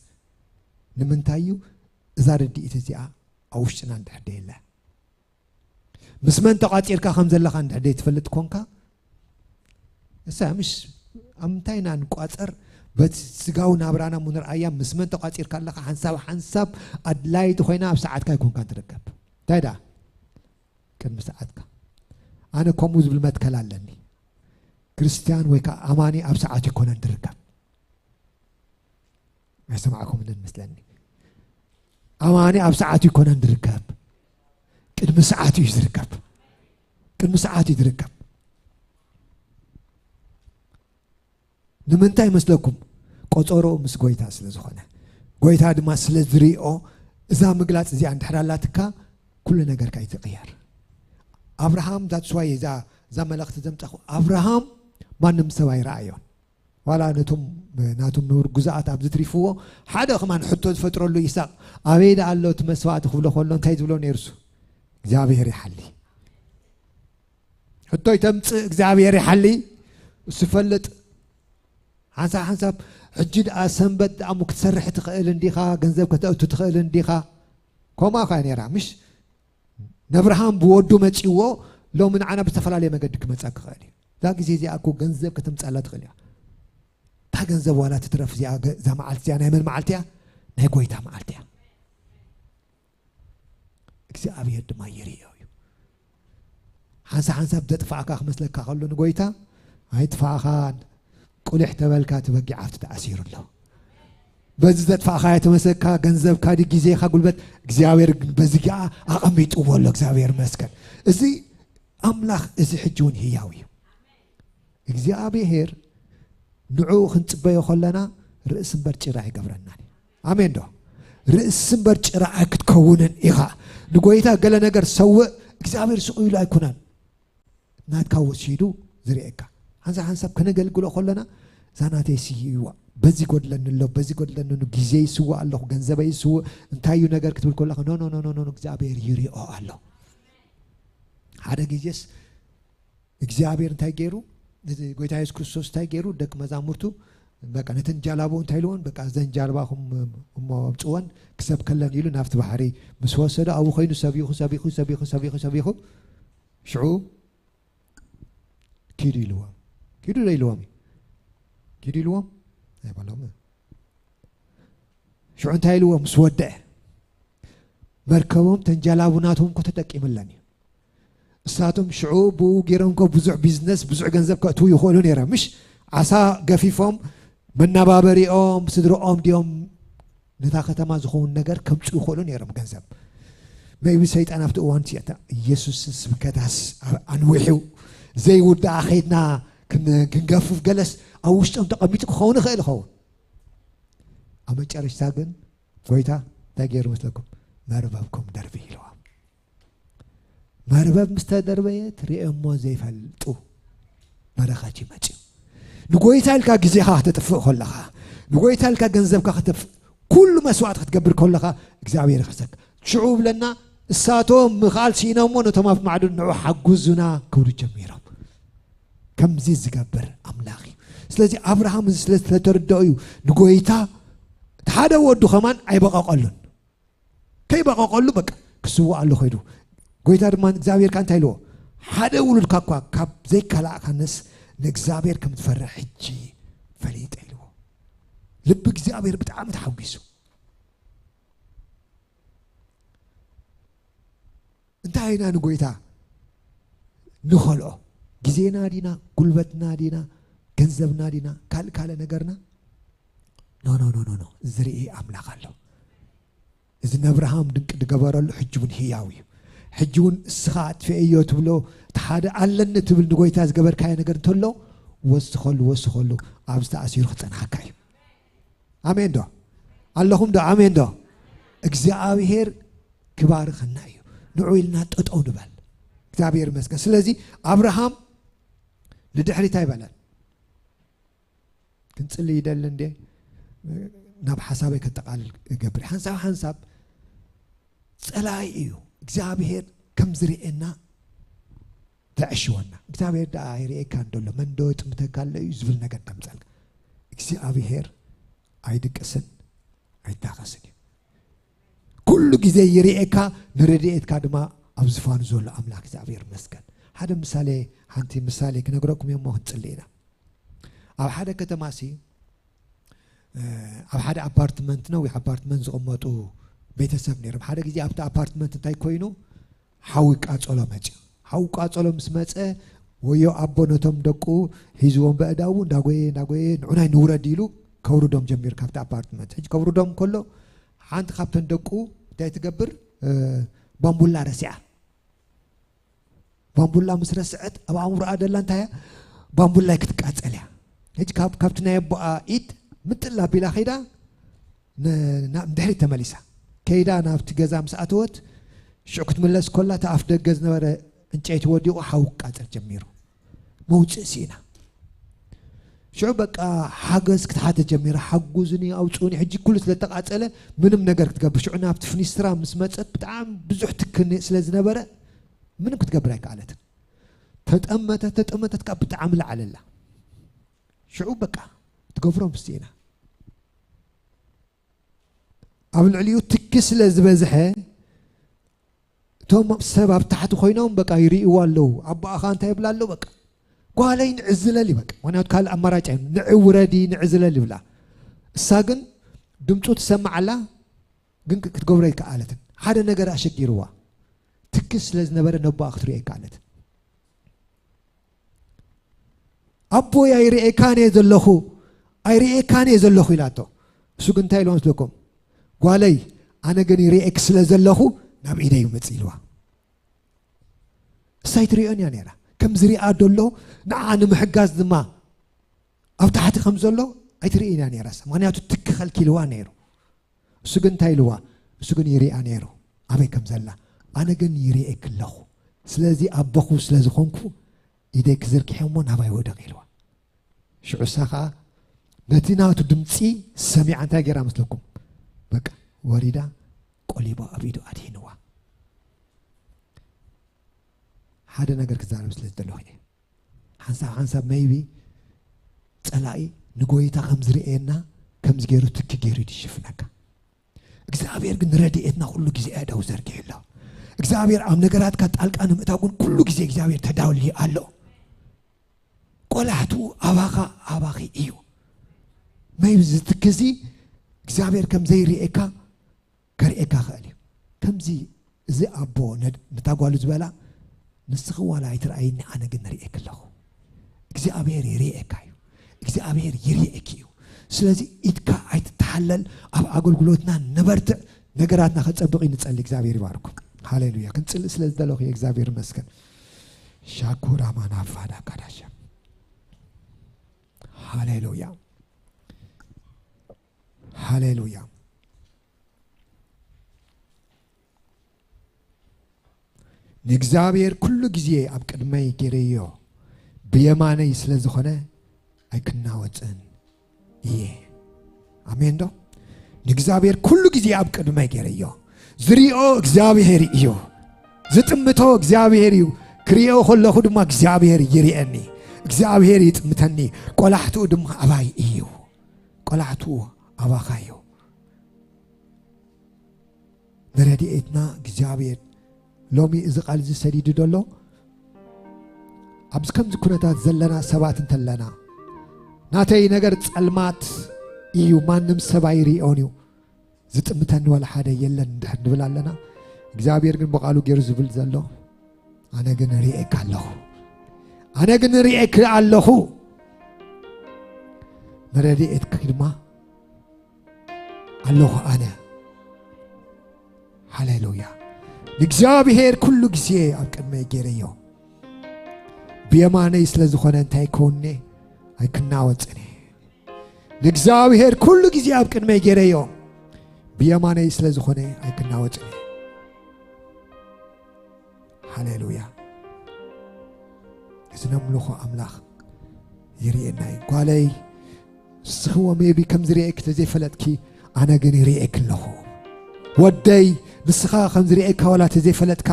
ንምንታይ እዩ? እዛ ርድኢት እዚኣ ኣብ ውሽጥና እንድሕር ደየለ። ምስ መን ተቋጺርካ ከም ዘለኻ እንድሕር ደይትፈልጥ ኮንካ፣ እሳ ምሽ ኣብ ምንታይ ኢና ንቋጸር? በቲ ስጋዊ ናብራና ምንርኣያ ምስ መን ተቋጺርካ ኣለኻ? ሓንሳብ ሓንሳብ ኣድላይቲ ኮይና ኣብ ሰዓትካ ኣይኮንካን ትርከብ። እንታይ ደኣ? ቅድሚ ሰዓትካ። ኣነ ከምኡ ዝብል መትከል ኣለኒ። ክርስትያን ወይ ከዓ ኣማኒ ኣብ ሰዓት ይኮነን ዝርከብ። ኣይሰማዕኩምንን መስለኒ። ኣማኒ ኣብ ሰዓቱ ይኮነን ዝርከብ፣ ቅድሚ ሰዓቱ እዩ ዝርከብ። ቅድሚ ሰዓቱ እዩ ዝርከብ። ንምንታይ መስለኩም? ቆጸሮ ምስ ጎይታ ስለ ዝኾነ፣ ጎይታ ድማ ስለ ዝሪኦ፣ እዛ ምግላጽ እዚኣ እንድሕር ኣላትካ፣ ኩሉ ነገርካ ይትቕየር። ኣብርሃም፣ that's why እዛ እዛ መልእኽቲ ዘምጻኹ፣ ኣብርሃም ማንም ሰብ ኣይረኣዮን። ዋላ ነቶም ናቶም ንርጉዛት ኣብዚ ትሪፍዎ፣ ሓደ ከማን ሕቶ ዝፈጥረሉ ይስሐቅ፣ ኣበይ ደኣ ኣሎ እቲ መስዋእቲ ክብሎ ከሎ እንታይ ዝብሎ ነይሩ እሱ? እግዚኣብሔር ይሓሊ። ሕቶ ይተምጽእ፣ እግዚኣብሔር ይሓሊ። እሱ ይፈልጥ። ሓንሳብ ሓንሳብ ሕጂ ደኣ ሰንበት ደኣ እሞ ክትሰርሕ ትኽእል እንዲኻ፣ ገንዘብ ከተእቱ ትኽእል እንዲኻ። ከምኣ ኸኣ ነይራ፣ ምሽ? ነብርሃም ብወዱ መጺዎ፣ ሎሚ ንዓና ብዝተፈላለየ መገዲ ክመጻ ክኽእል እዩ። እዛ ግዜ እዚኣ እኮ ገንዘብ ከተምጻላ ትኽእል እያ። እታ ገንዘብ ዋላ ትትረፍ እዚኣ ገ-፣ እዛ መዓልቲ እዚኣ ናይ መን መዓልቲ እያ? ናይ ጎይታ መዓልቲ እያ። እግዚኣብሔር ድማ ይርእዮ እዩ። ሓንሳብ ሓንሳብ ዘጥፋእካ ክመስለካ ከሎ ንጎይታ ኣይጥፋእኻን፣ ቁሊሕ ተበልካ እቲ በጊዕ ኣብቲ ተኣሲሩ ኣሎ። በዚ ዘጥፋእኻዮ ተመሰካ፣ ገንዘብካ ድዩ፣ ግዜኻ፣ ጉልበት፣ እግዚኣብሔር ግን በዚ ገኣ ኣቐሚጥዎ ኣሎ። እግዚኣብሔር ይመስገን። እዚ ኣምላኽ እዚ ሕጂ እውን ህያው እዩ። እግዚኣብሔር ንዕኡ ክንጽበዮ ከለና ርእሲ እምበር ጭራ ኣይገብረናን እዩ። ኣሜን ዶ? ርእሲ እምበር ጭራ ኣይክትከውንን ኢኻ። ንጎይታ ገለ ነገር ሰውእ፣ እግዚኣብሔር ስቕ ኢሉ ኣይኮነን። ናትካ ወሲዱ ዝርእየካ። ሓንሳብ ሓንሳብ ከነገልግሎ ከለና፣ እዛ ናተይ ስይዋ፣ በዚ ጎድለኒ ኣሎ፣ በዚ ጎድለኒ ኣሎ፣ ግዜ ይስውእ ኣለኹ፣ ገንዘበይ ይስውእ፣ እንታይ እዩ ነገር ክትብል ከለኻ፣ ኖ፣ ኖ፣ ኖ፣ ኖ፣ ኖ፣ እግዚኣብሔር ይሪኦ ኣሎ። ሓደ ግዜስ እግዚኣብሔር እንታይ ገይሩ? እዚ ጎይታ የሱስ ክርስቶስ እንታይ ገይሩ? ደቂ መዛሙርቱ በቃ ነተን ጃላቡ እንታይ ኢልዎን? በቃ እዘን ጃልባኹም እሞ ኣምጽወን ክሰብ ከለን ኢሉ ናብቲ ባሕሪ ምስ ወሰዶ ኣብኡ ኮይኑ ሰቢኹ፣ ሰቢኹ፣ ሰቢኹ፣ ሰቢኹ፣ ሰቢኹ ሽዑ ኪዱ ኢልዎም። ኪዱ ዶ ኢልዎም እዩ? ኪዱ ኢልዎም? ኣይበሎም። ሽዑ እንታይ ኢልዎም? ምስ ወደአ መርከቦም ተን ጃላቡ ናቶም እኮ ተጠቂምለን እዩ። እሳቶም ሽዑ ብኡ ገይሮም እኮ ብዙሕ ቢዝነስ፣ ብዙሕ ገንዘብ ከእትዉ ይኽእሉ ነይሮም። ምሽ ዓሳ ገፊፎም መናባበሪኦም፣ ስድርኦም ድዮም ነታ ከተማ ዝኸውን ነገር ከምጽኡ ይኽእሉ ነይሮም ገንዘብ። ሜይቢ ሰይጣን ኣብቲ እዋን እቲ እታ ኢየሱስ ስብከታስ ኣብ ኣንዊሑ ዘይውዳኣ ኸይድና ክን-፣ ክንገፍፍ ገለስ ኣብ ውሽጦም ተቐሚጡ ክኸውን ይኽእል ይኸውን። ኣብ መጨረሽታ ግን ጎይታ እንታይ ገይሩ መስለኩም? መርበብኩም ደርቢ ኢልዎም። መርበብ ምስ ተደርበየት ርእዮሞ ዘይፈልጡ በረኸት እዩ መጺኡ። ንጎይታ ኢልካ ግዜኻ ከተጥፍእ ከለኻ፣ ንጎይታ ኢልካ ገንዘብካ ከተጥፍእ፣ ኩሉ መስዋዕት ክትገብር ከለኻ እግዚኣብሔር ይኽሰክ። ሽዑ ብለና እሳቶም ምኽኣል ስኢኖሞ ነቶም ኣብ ማዕዶ ንዑ ሓጉዙና ክብሉ ጀሚሮም። ከምዚ ዝገብር ኣምላኽ እዩ። ስለዚ ኣብርሃም እዚ ስለ ዝተረድኦ እዩ ንጎይታ እቲ ሓደ ወዱ ከማን ኣይበቐቐሉን። ከይበቐቐሉ በቃ ክስዋእ ኣሎ ኸይዱ። ጎይታ ድማ እግዚኣብሔር ከኣ እንታይ ኢልዎ? ሓደ ውሉድካ እኳ ካብ ዘይከላእካንስ ንእግዚኣብሔር ከም ትፈርሕ ሕጂ ፈሊጠ ኢልዎ። ልቢ እግዚኣብሔር ብጣዕሚ ተሓጒሱ። እንታይ ኢና ንጎይታ ንኸልኦ? ግዜና ዲና? ጉልበትና ዲና? ገንዘብና ዲና? ካልእ ካልእ ነገርና? ኖ፣ ኖ፣ ኖ፣ ኖ፣ ኖ። ዝርኢ ኣምላኽ ኣሎ። እዚ ነብርሃም ድንቂ ዝገበረሉ ሕጂ እውን ህያው እዩ። ሕጂ እውን እስኻ ኣጥፍኤዮ ትብሎ እቲ ሓደ ኣለኒ ትብል ንጎይታ ዝገበርካዮ ነገር እንተሎ፣ ወስኸሉ፣ ወስኸሉ፣ ኣብዚ ተኣሲሩ ክጸንሓካ እዩ። ኣሜን ዶ? ኣለኹም ዶ? ኣሜን ዶ? እግዚኣብሔር ክባርኸና እዩ። ንዑ ኢልና ጠጠው ንበል። እግዚኣብሔር ይመስገን። ስለዚ ኣብርሃም ንድሕሪት ኣይበለን። ክንጽሊ ይደሊ እንዴ? ናብ ሓሳበይ ከጠቓልል እገብር። ሓንሳብ ሓንሳብ ጸላኢ እዩ። እግዚኣብሔር ከም ዝርእየና ዘዕሽወና። እግዚኣብሔር ደኣ ኣይርእየካን ደሎ፣ መን ዶ ይጥምተካ ኣሎ እዩ ዝብል ነገር ከምጸልካ። እግዚኣብሔር ኣይድቅስን ኣይታኸስን እዩ። ኩሉ ግዜ ይርእየካ፣ ንረድኤትካ ድማ ኣብ ዝፋኑ ዘሎ ኣምላኽ እግዚኣብሔር ይመስገን። ሓደ ምሳሌ፣ ሓንቲ ምሳሌ ክነግረኩም እየ እሞ ክንጽሊ ኢና። ኣብ ሓደ ከተማ ሲ፣ እ፣ ኣብ ሓደ ኣፓርትመንት፣ ነዊሕ ኣፓርትመንት ዝቕመጡ ቤተሰብ ነይሮም። ሓደ ግዜ ኣብቲ ኣፓርትመንት እንታይ ኮይኑ፣ ሓዊ ቃጸሎ መጽዩ። ሓዊ ቃጸሎ ምስ መጸ፣ ወዮ ኣቦ ነቶም ደቁ ሒዝዎም በእዳዉ እንዳጎየ፣ እንዳጎየ፣ "ንዑናይ ንውረድ" ኢሉ ከውርዶም ጀሚሩ ካብቲ ኣፓርትመንት። ሕጂ ከውርዶም ከሎ፣ ሓንቲ ካብተን ደቁ እንታይ ትገብር? ባምቡላ ረሲዓ። ባምቡላ ምስ ረስዐት ኣብ ኣእምሮኣ ደላ እንታይ እያ? ባምቡላይ ክትቃጸል እያ። ሕጂ ካብ ካብቲ ናይ ኣቦኣ ኢድ ምጥል ኣቢላ ከይዳ ንድሕሪት ተመሊሳ። ከይዳ ናብቲ ገዛ ምስ ኣተወት ሽዑ ክትምለስ ኮላ እቲ ኣፍ ደገ ዝነበረ ዕንጨይቲ ወዲቑ ሓዊ ክቃጸል ጀሚሩ። መውፅእ ሲኢና። ሽዑ በቃ ሓገዝ ክትሓተ ጀሚራ። ሓጉዝኒ ኣውፅኡኒ። ሕጂ ኩሉ ስለተቃፀለ ምንም ነገር ክትገብር ሽዑ ናብቲ ፍኒስትራ ምስ መፀት ብጣዕሚ ብዙሕ ትክን ስለ ዝነበረ ምንም ክትገብር ኣይከኣለትን። ተጠመተት ተጠመተት ካብ ብጣዕሚ ለዓለላ። ሽዑ በቃ ትገብሮም ስኢና። ኣብ ልዕሊኡ ትኪ ስለ ዝበዝሐ እቶም ሰብ ኣብ ታሕቲ ኮይኖም በቃ ይርእይዋ ኣለዉ። ኣቦኣ ኸኣ እንታይ ይብላ ኣለዉ? በቃ ጓለይ ንዕዝለል ይበቃ። ምክንያቱ ካልእ ኣማራጭ የለን። ንዒ ውረዲ ንዕዝለል ይብላ። እሳ ግን ድምፁ ትሰምዕ ኣላ፣ ግን ክትገብሮ ኣይከኣለትን። ሓደ ነገር ኣሸጊርዋ። ትኪ ስለ ዝነበረ ነቦኣ ክትሪኦ ኣይከኣለትን። ኣቦይ ኣይርእየካን እየ ዘለኹ፣ ኣይርእየካን እየ ዘለኹ ኢላቶ። እሱ ግን እንታይ ኢልዋ መስለኩም? ጓለይ ኣነ ግን ይርእየክ ስለ ዘለኹ ናብ ኢደይ ምጽእ ኢልዋ። እሳ ኣይትርእዮን እያ ነይራ። ከም ዝሪኣ ደሎ ንዓ ንምሕጋዝ ድማ ኣብ ታሕቲ ከም ዘሎ ኣይትርእይን እያ ነይራ። ምክንያቱ ትኪ ከልኪልዋ ነይሩ። እሱ ግን እንታይ ኢልዋ? እሱ ግን ይሪኣ ነይሩ ኣበይ ከም ዘላ። ኣነ ግን ይሪኤክ ኣለኹ። ስለዚ ኣቦኹ ስለ ዝኾንኩ ኢደይ ክዝርግሐ እሞ ናባይ ውደቕ ኢልዋ። ሽዑ እሳ ኸዓ ነቲ ናቱ ድምፂ ሰሚዓ እንታይ ገይራ መስለኩም? በቃ ወሪዳ ቆሊባ ኣብ ኢዱ ኣድሒንዋ። ሓደ ነገር ክዛረብ ስለ ዝደለኹ እየ። ሓንሳብ ሓንሳብ maybe ፀላኢ ንጎይታ ከም ዝርእየና ከምዚ ገይሩ ትኪ ገይሩ ይሽፍነካ። እግዚኣብሔር ግን ረድኤትና ኩሉ ግዜ ኣእዳው ዘርጊሑ ኣሎ። እግዚኣብሔር ኣብ ነገራትካ ጣልቃ ንምእታው ግን ኩሉ ግዜ እግዚኣብሔር ተዳልዩ ኣሎ። ቆላሕትኡ ኣባኻ ኣባኺ እዩ። maybe እዚ ትኪ እዚ እግዚኣብሔር ከም ዘይርእየካ ከርእየካ ክእል እዩ። ከምዚ እዚ ኣቦ ነድ- ነታ ጓሉ ዝበላ ንስኺ ዋላ ኣይትረኣይኒ ኣነ ግን ርእየክ ኣለኹ። እግዚኣብሔር ይርእየካ እዩ። እግዚኣብሔር ይርእየክ እዩ። ስለዚ ኢድካ ኣይትተሓለል። ኣብ ኣገልግሎትና ንበርትዕ። ነገራትና ከጸብቕ እዩ። ንጸሊ። እግዚኣብሔር ይባርኩም። ሃሌሉያ። ክንጽልእ ስለ ዝደለኹ እየ። እግዚኣብሔር ይመስገን። ሻኩራ ማናፋዳ ካዳሻ። ሃሌሉያ። ሃሌሉያ። ንእግዚኣብሔር ኩሉ ግዜ ኣብ ቅድመይ ገይረዮ፣ ብየማነይ ስለ ዝኾነ ኣይክናወጽን እየ። ኣሜን ዶ? ንእግዚኣብሔር ኩሉ ግዜ ኣብ ቅድመይ ገይረዮ። ዝሪኦ እግዚኣብሔር እዩ። ዝጥምቶ እግዚኣብሔር እዩ። ክሪኦ ከለኹ ድማ እግዚኣብሔር ይሪኤኒ። እግዚኣብሔር ይጥምተኒ። ቆላሕትኡ ድማ ኣባይ እዩ። ቆላሕትኡ ኣባኻ እዩ። ንረድኤትና እግዚኣብሔር ሎሚ እዚ ቃል እዚ ሰዲዱ ደሎ ኣብዚ ከምዚ ኩነታት ዘለና ሰባት እንተለና ናተይ ነገር ጸልማት እዩ፣ ማንም ሰብ ኣይሪኦን እዩ፣ ዝጥምተኒ ዋላ ሓደ የለን እንድሕር ንብል ኣለና። እግዚኣብሔር ግን ብቃሉ ገይሩ ዝብል ዘሎ ኣነ ግን ርእየካ ኣለኹ፣ ኣነ ግን ርእየክ ኣለኹ፣ ንረድኤትክ ድማ ኣለኹ ኣነ። ሃሌሉያ። ንእግዚኣብሔር ኩሉ ግዜ ኣብ ቅድመይ ገይረዮ፣ ብየማነይ ስለ ዝኾነ እንታይ ከውኔ ኣይክናወጽን እየ። ንእግዚኣብሔር ኩሉ ግዜ ኣብ ቅድመይ ገይረዮ፣ ብየማነይ ስለ ዝኾነ ኣይክናወጽን እየ። ሃሌሉያ። እዚ ነምልኾ ኣምላኽ ይርእየና እዩ። ጓለይ፣ ንስኺ ሜቢ ከም ዝርእየኪ ተዘይፈለጥኪ፣ ኣነ ግን ይርእየኪ ኣለኹ። ወደይ፣ ንስኻ ከም ዝርእየካ ዋላ ተዘይፈለጥካ፣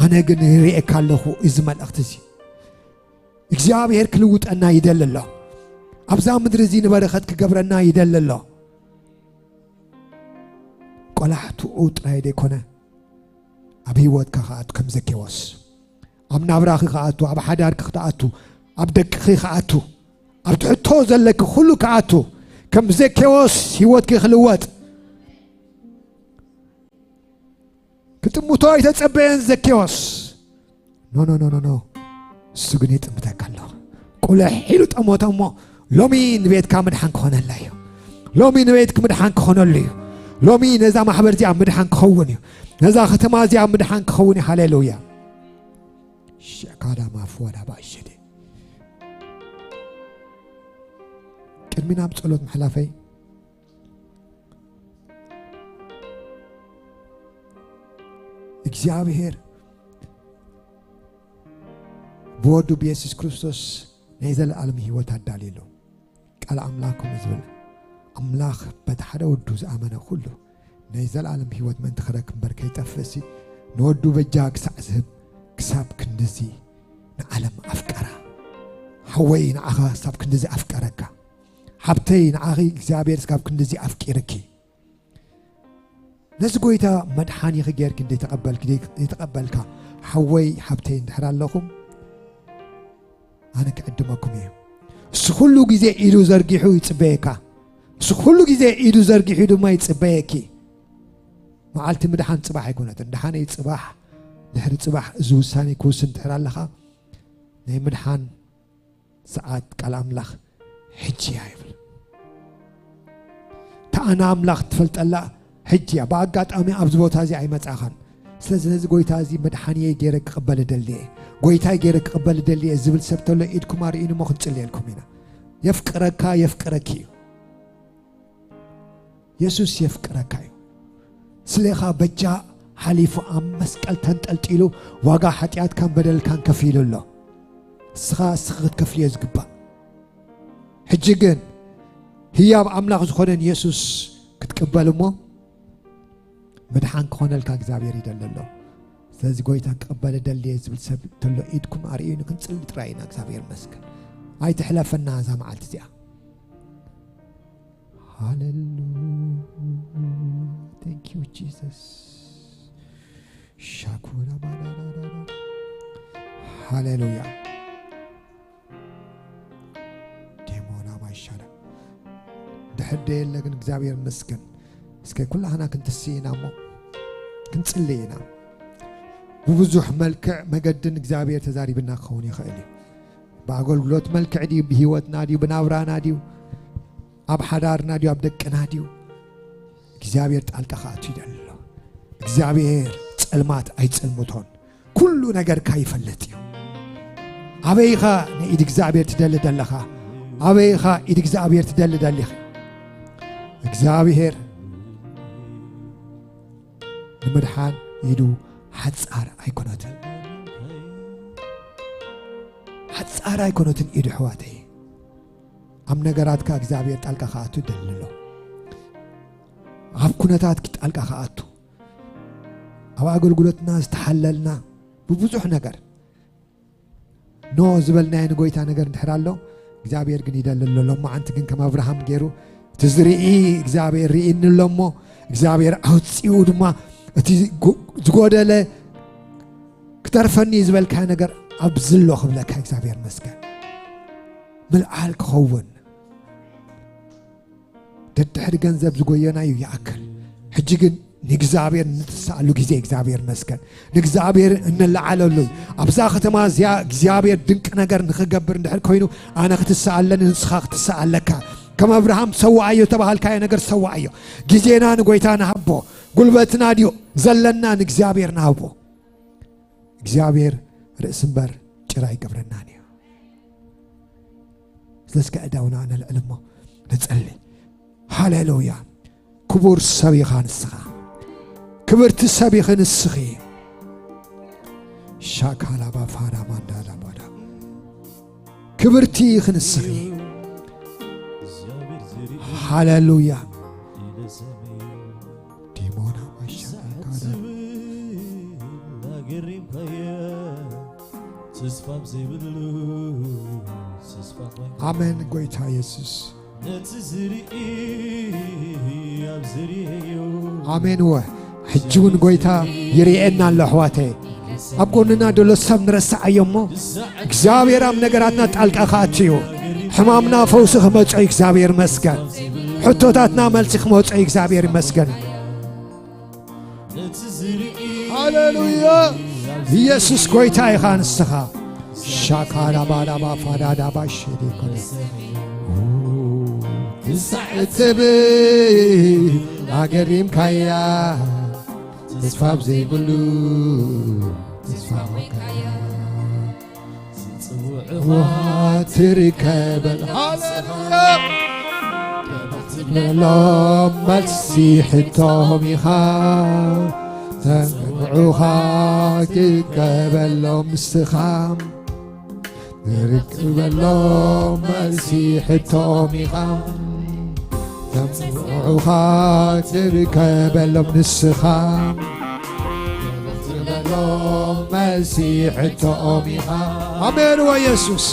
ኣነ ግን ይርእየካ ኣለኹ። እዚ መልእኽቲ እዚ እግዚኣብሔር ክልውጠና ይደሊ ኣሎ። ኣብዛ ምድሪ እዚ ንበረኸት ክገብረና ይደሊ ኣሎ። ቆላሕትኡ ጥራይ ዘይኮነ፣ ኣብ ህይወትካ ክኣቱ ከም ዘኬዎስ፣ ኣብ ናብራኺ ክኣቱ፣ ኣብ ሓዳርኪ ክትኣቱ፣ ኣብ ደቅኺ ክኣቱ፣ ኣብ ትሕቶ ዘለኪ ኩሉ ክኣቱ፣ ከም ዘኬዎስ ህይወትኪ ክልወጥ። ክጥምቶ ኣይተጸበየን ዘኬዎስ። ኖ፣ ኖ፣ ኖ፣ ኖ፣ ኖ። እሱ ግን ይጥምተካ ኣሎ። ቁልሕ ኢሉ ጠመቶ እሞ፣ ሎሚ ንቤትካ ምድሓን ክኾነላ እዩ። ሎሚ ንቤትኪ ምድሓን ክኾነሉ እዩ። ሎሚ ነዛ ማሕበር እዚኣ ምድሓን ክኸውን እዩ። ነዛ ከተማ እዚኣ ምድሓን ክኸውን እዩ። ሃሌሉያ። ሸካዳ ማፍወዳ ባሸደ። ቅድሚ ናብ ጸሎት ምሕላፈይ፣ እግዚኣብሔር ብወዱ ብየሱስ ክርስቶስ ናይ ዘለኣለም ህይወት ኣዳልዩ ኣሎ። ቃል ኣምላኽ ከምኡ ዝብል፣ ኣምላኽ በቲ ሓደ ወዱ ዝኣመነ ኩሉ ናይ ዘለኣለም ህይወት ምእንቲ ክረክብ እምበር ከይጠፍእሲ፣ ንወዱ በጃ ክሳዕ ዝህብ ክሳብ ክንድዚ ንዓለም ኣፍቀራ። ሓወይ ንዓኻ ክሳብ ክንድዚ ኣፍቀረካ። ሓብተይ ንዓኺ እግዚኣብሔር ክሳብ ክንድዚ ኣፍቂርኪ። ነዚ ጎይታ መድሓኒኺ ጌርኪ እንደ ተቐበልኪ፣ ዘይተቐበልካ፣ ሓወይ ሓብተይ እንድሕር ኣለኹም፣ ኣነ ክዕድመኩም እየ። እሱ ኩሉ ግዜ ኢዱ ዘርጊሑ ይጽበየካ። እሱ ኩሉ ግዜ ኢዱ ዘርጊሑ ድማ ይጽበየኪ። መዓልቲ ምድሓን ጽባሕ ኣይኮነትን። ደሓነይ ጽባሕ፣ ድሕሪ ጽባሕ እዚ ውሳኔ ክውስን እንድሕር ኣለኻ፣ ናይ ምድሓን ሰዓት ቃል ኣምላኽ ሕጂ እያ ይብል። እታ ኣነ ኣምላኽ ትፈልጠላ ሕጂ እያ። ብኣጋጣሚ ኣብዚ ቦታ እዚ ኣይመጻኻን። ስለዚ ነዚ ጎይታ እዚ መድሓንየ ገይረ ክቕበል እደሊ እየ፣ ጎይታይ ገይረ ክቕበል እደሊ እየ ዝብል ሰብ ተሎ ኢድኩም ኣርእዩኒ እሞ ክንጽልየልኩም ኢና። የፍቅረካ፣ የፍቅረኪ እዩ። የሱስ የፍቅረካ እዩ። ስሌኻ በጃ ሓሊፉ ኣብ መስቀል ተንጠልጢሉ ዋጋ ሓጢኣትካን በደልካን ከፊሉ ኣሎ። እስኻ፣ እስኺ ክትከፍልዮ ዝግባእ። ሕጂ ግን ህያብ ኣምላኽ ዝኾነ ንየሱስ ክትቅበል እሞ ምድሓን ክኾነልካ እግዚኣብሔር ይደሊ ኣሎ። ስለዚ ጎይታ ክቕበል እደሊ እየ ዝብል ሰብ ተሎ ኢድኩም ኣርእዩኒ፣ ክንጽሊ ጥራይ ኢና። እግዚኣብሔር ይመስገን። ኣይትሕለፈና እዛ መዓልቲ እዚኣ። ሃሌሉያ። Thank you Jesus. ሻኩራ ባራራራ። ሃሌሉያ። ዴሞና ማይሻላ። ድሕር ደየለ ግን እግዚኣብሔር ይመስገን። እስከ ኩላህና ክንትስእ ኢና እሞ ክንጽሊ ኢና። ብብዙሕ መልክዕ መገድን እግዚኣብሔር ተዛሪብና ክኸውን ይኽእል እዩ። ብኣገልግሎት መልክዕ ድዩ? ብህይወትና ድዩ? ብናብራና ድዩ? ኣብ ሓዳርና ድዩ? ኣብ ደቅና ድዩ? እግዚኣብሔር ጣልቃ ክኣቱ ይደሊ ኣሎ። እግዚኣብሔር ጸልማት ኣይጸልምቶን። ኩሉ ነገርካ ይፈልጥ እዩ። ኣበይኻ ንኢድ እግዚኣብሔር ትደሊ ደለኻ? ኣበይኻ ኢድ እግዚኣብሔር ትደሊ ደሊኺ? እግዚኣብሔር ንምድሓን ኢዱ ሓጻር ኣይኮነትን። ሓጻር ኣይኮነትን ኢዱ ኣሕዋተይ። ኣብ ነገራትካ እግዚኣብሔር ጣልቃ ክኣቱ ይደሊ ኣሎ። ኣብ ኩነታትኪ ጣልቃ ክኣቱ፣ ኣብ ኣገልግሎትና ዝተሓለልና ብብዙሕ ነገር ኖ ዝበልናዮ ንጎይታ ነገር እንድሕር ኣሎ፣ እግዚኣብሔር ግን ይደሊ ኣሎ። ሎማዓንቲ ግን ከም ኣብርሃም ገይሩ እቲ ዝርኢ እግዚኣብሔር ርኢኒ ኣሎ እሞ እግዚኣብሔር ኣውፂኡ ድማ እቲ ጎ-፣ ዝጎደለ ክተርፈኒ ዝበልካዮ ነገር ኣብዚ ኣሎ ክብለካ እግዚኣብሔር መስገን። ምልዓል ክኸውን ደድሕሪ ገንዘብ ዝጎየናዩ ይኣክል። ሕጂ ግን ንእግዚኣብሔር ንትስኣሉ ግዜ እግዚኣብሔር መስገን። ንእግዚኣብሔር እንለዓለሉ። ኣብዛ ከተማ እዚኣ እግዚኣብሔር ድንቂ ነገር ንኽገብር እንድሕር ኮይኑ ኣነ ክትስኣለኒ ንስኻ ክትስኣለካ። ከም ኣብርሃም ሰዋኣዮ ተባሃልካዮ ነገር ሰዋኣዮ። ግዜና ንጎይታ ንሃቦ። ጉልበትና ድዩ ዘለና ንእግዚኣብሔር ንሃቦ። እግዚኣብሔር ርእሲ እምበር ጭራ ኣይገብረናን እዩ። ስለዚ እስከ ኣእዳውና ነልዕል እሞ ንጸሊ። ሃሌሉያ። ክቡር ሰብ ኢኻ ንስኻ። ክብርቲ ሰብ ኢኺ ንስኺ። ሻካላባ ፋራ ማንዳላ ባዳ። ክብርቲ ኢኺ ንስኺ። ሃሌሉያ። ዲሞና ማሻ ተስፋ ዘይብሉ ተስፋ ኮይንካ ኣሜን። ጎይታ የሱስ ነቲ ዝርኢ ኣብ ዝርእዮ ኣሜን። ወ ሕጂ እውን ጎይታ ይርእየና ኣሎ ኣሕዋተይ። ኣብ ጎንና ደሎ ሰብ ንረስዓዮ እሞ እግዚኣብሔር ኣብ ነገራትና ጣልቃ ክኣቱ እዩ። ሕማምና ፈውሲ ክመጾ እዩ እግዚኣብሔር ይመስገን። ሕቶታትና መልሲ ክመጾ እዩ እግዚኣብሔር ይመስገን። ሃሌሉያ። ኢየሱስ ጎይታ ኢኻ ንስኻ። ሻካራባራባ ፋዳዳባ ሸዴኮ ትብል ኣገሪምካያ ተስፋ ኣብ ዘይብሉ ተስፋ ኾንካያ። ዝጽውዕዋ ትርከበል። ሃሌሉያ። ትብለሎም መልሲ ሕቶም ኢኻ። ተንብዑኻ ትቀበሎም ንስኻ። ንርክበሎም መልሲ ሕቶም ኢኻ። ተንብዑኻ ትርከበሎም ንስኻ። ትበሎም መልሲ ሕቶም ኢኻ። ኣሜን ወይ የሱስ።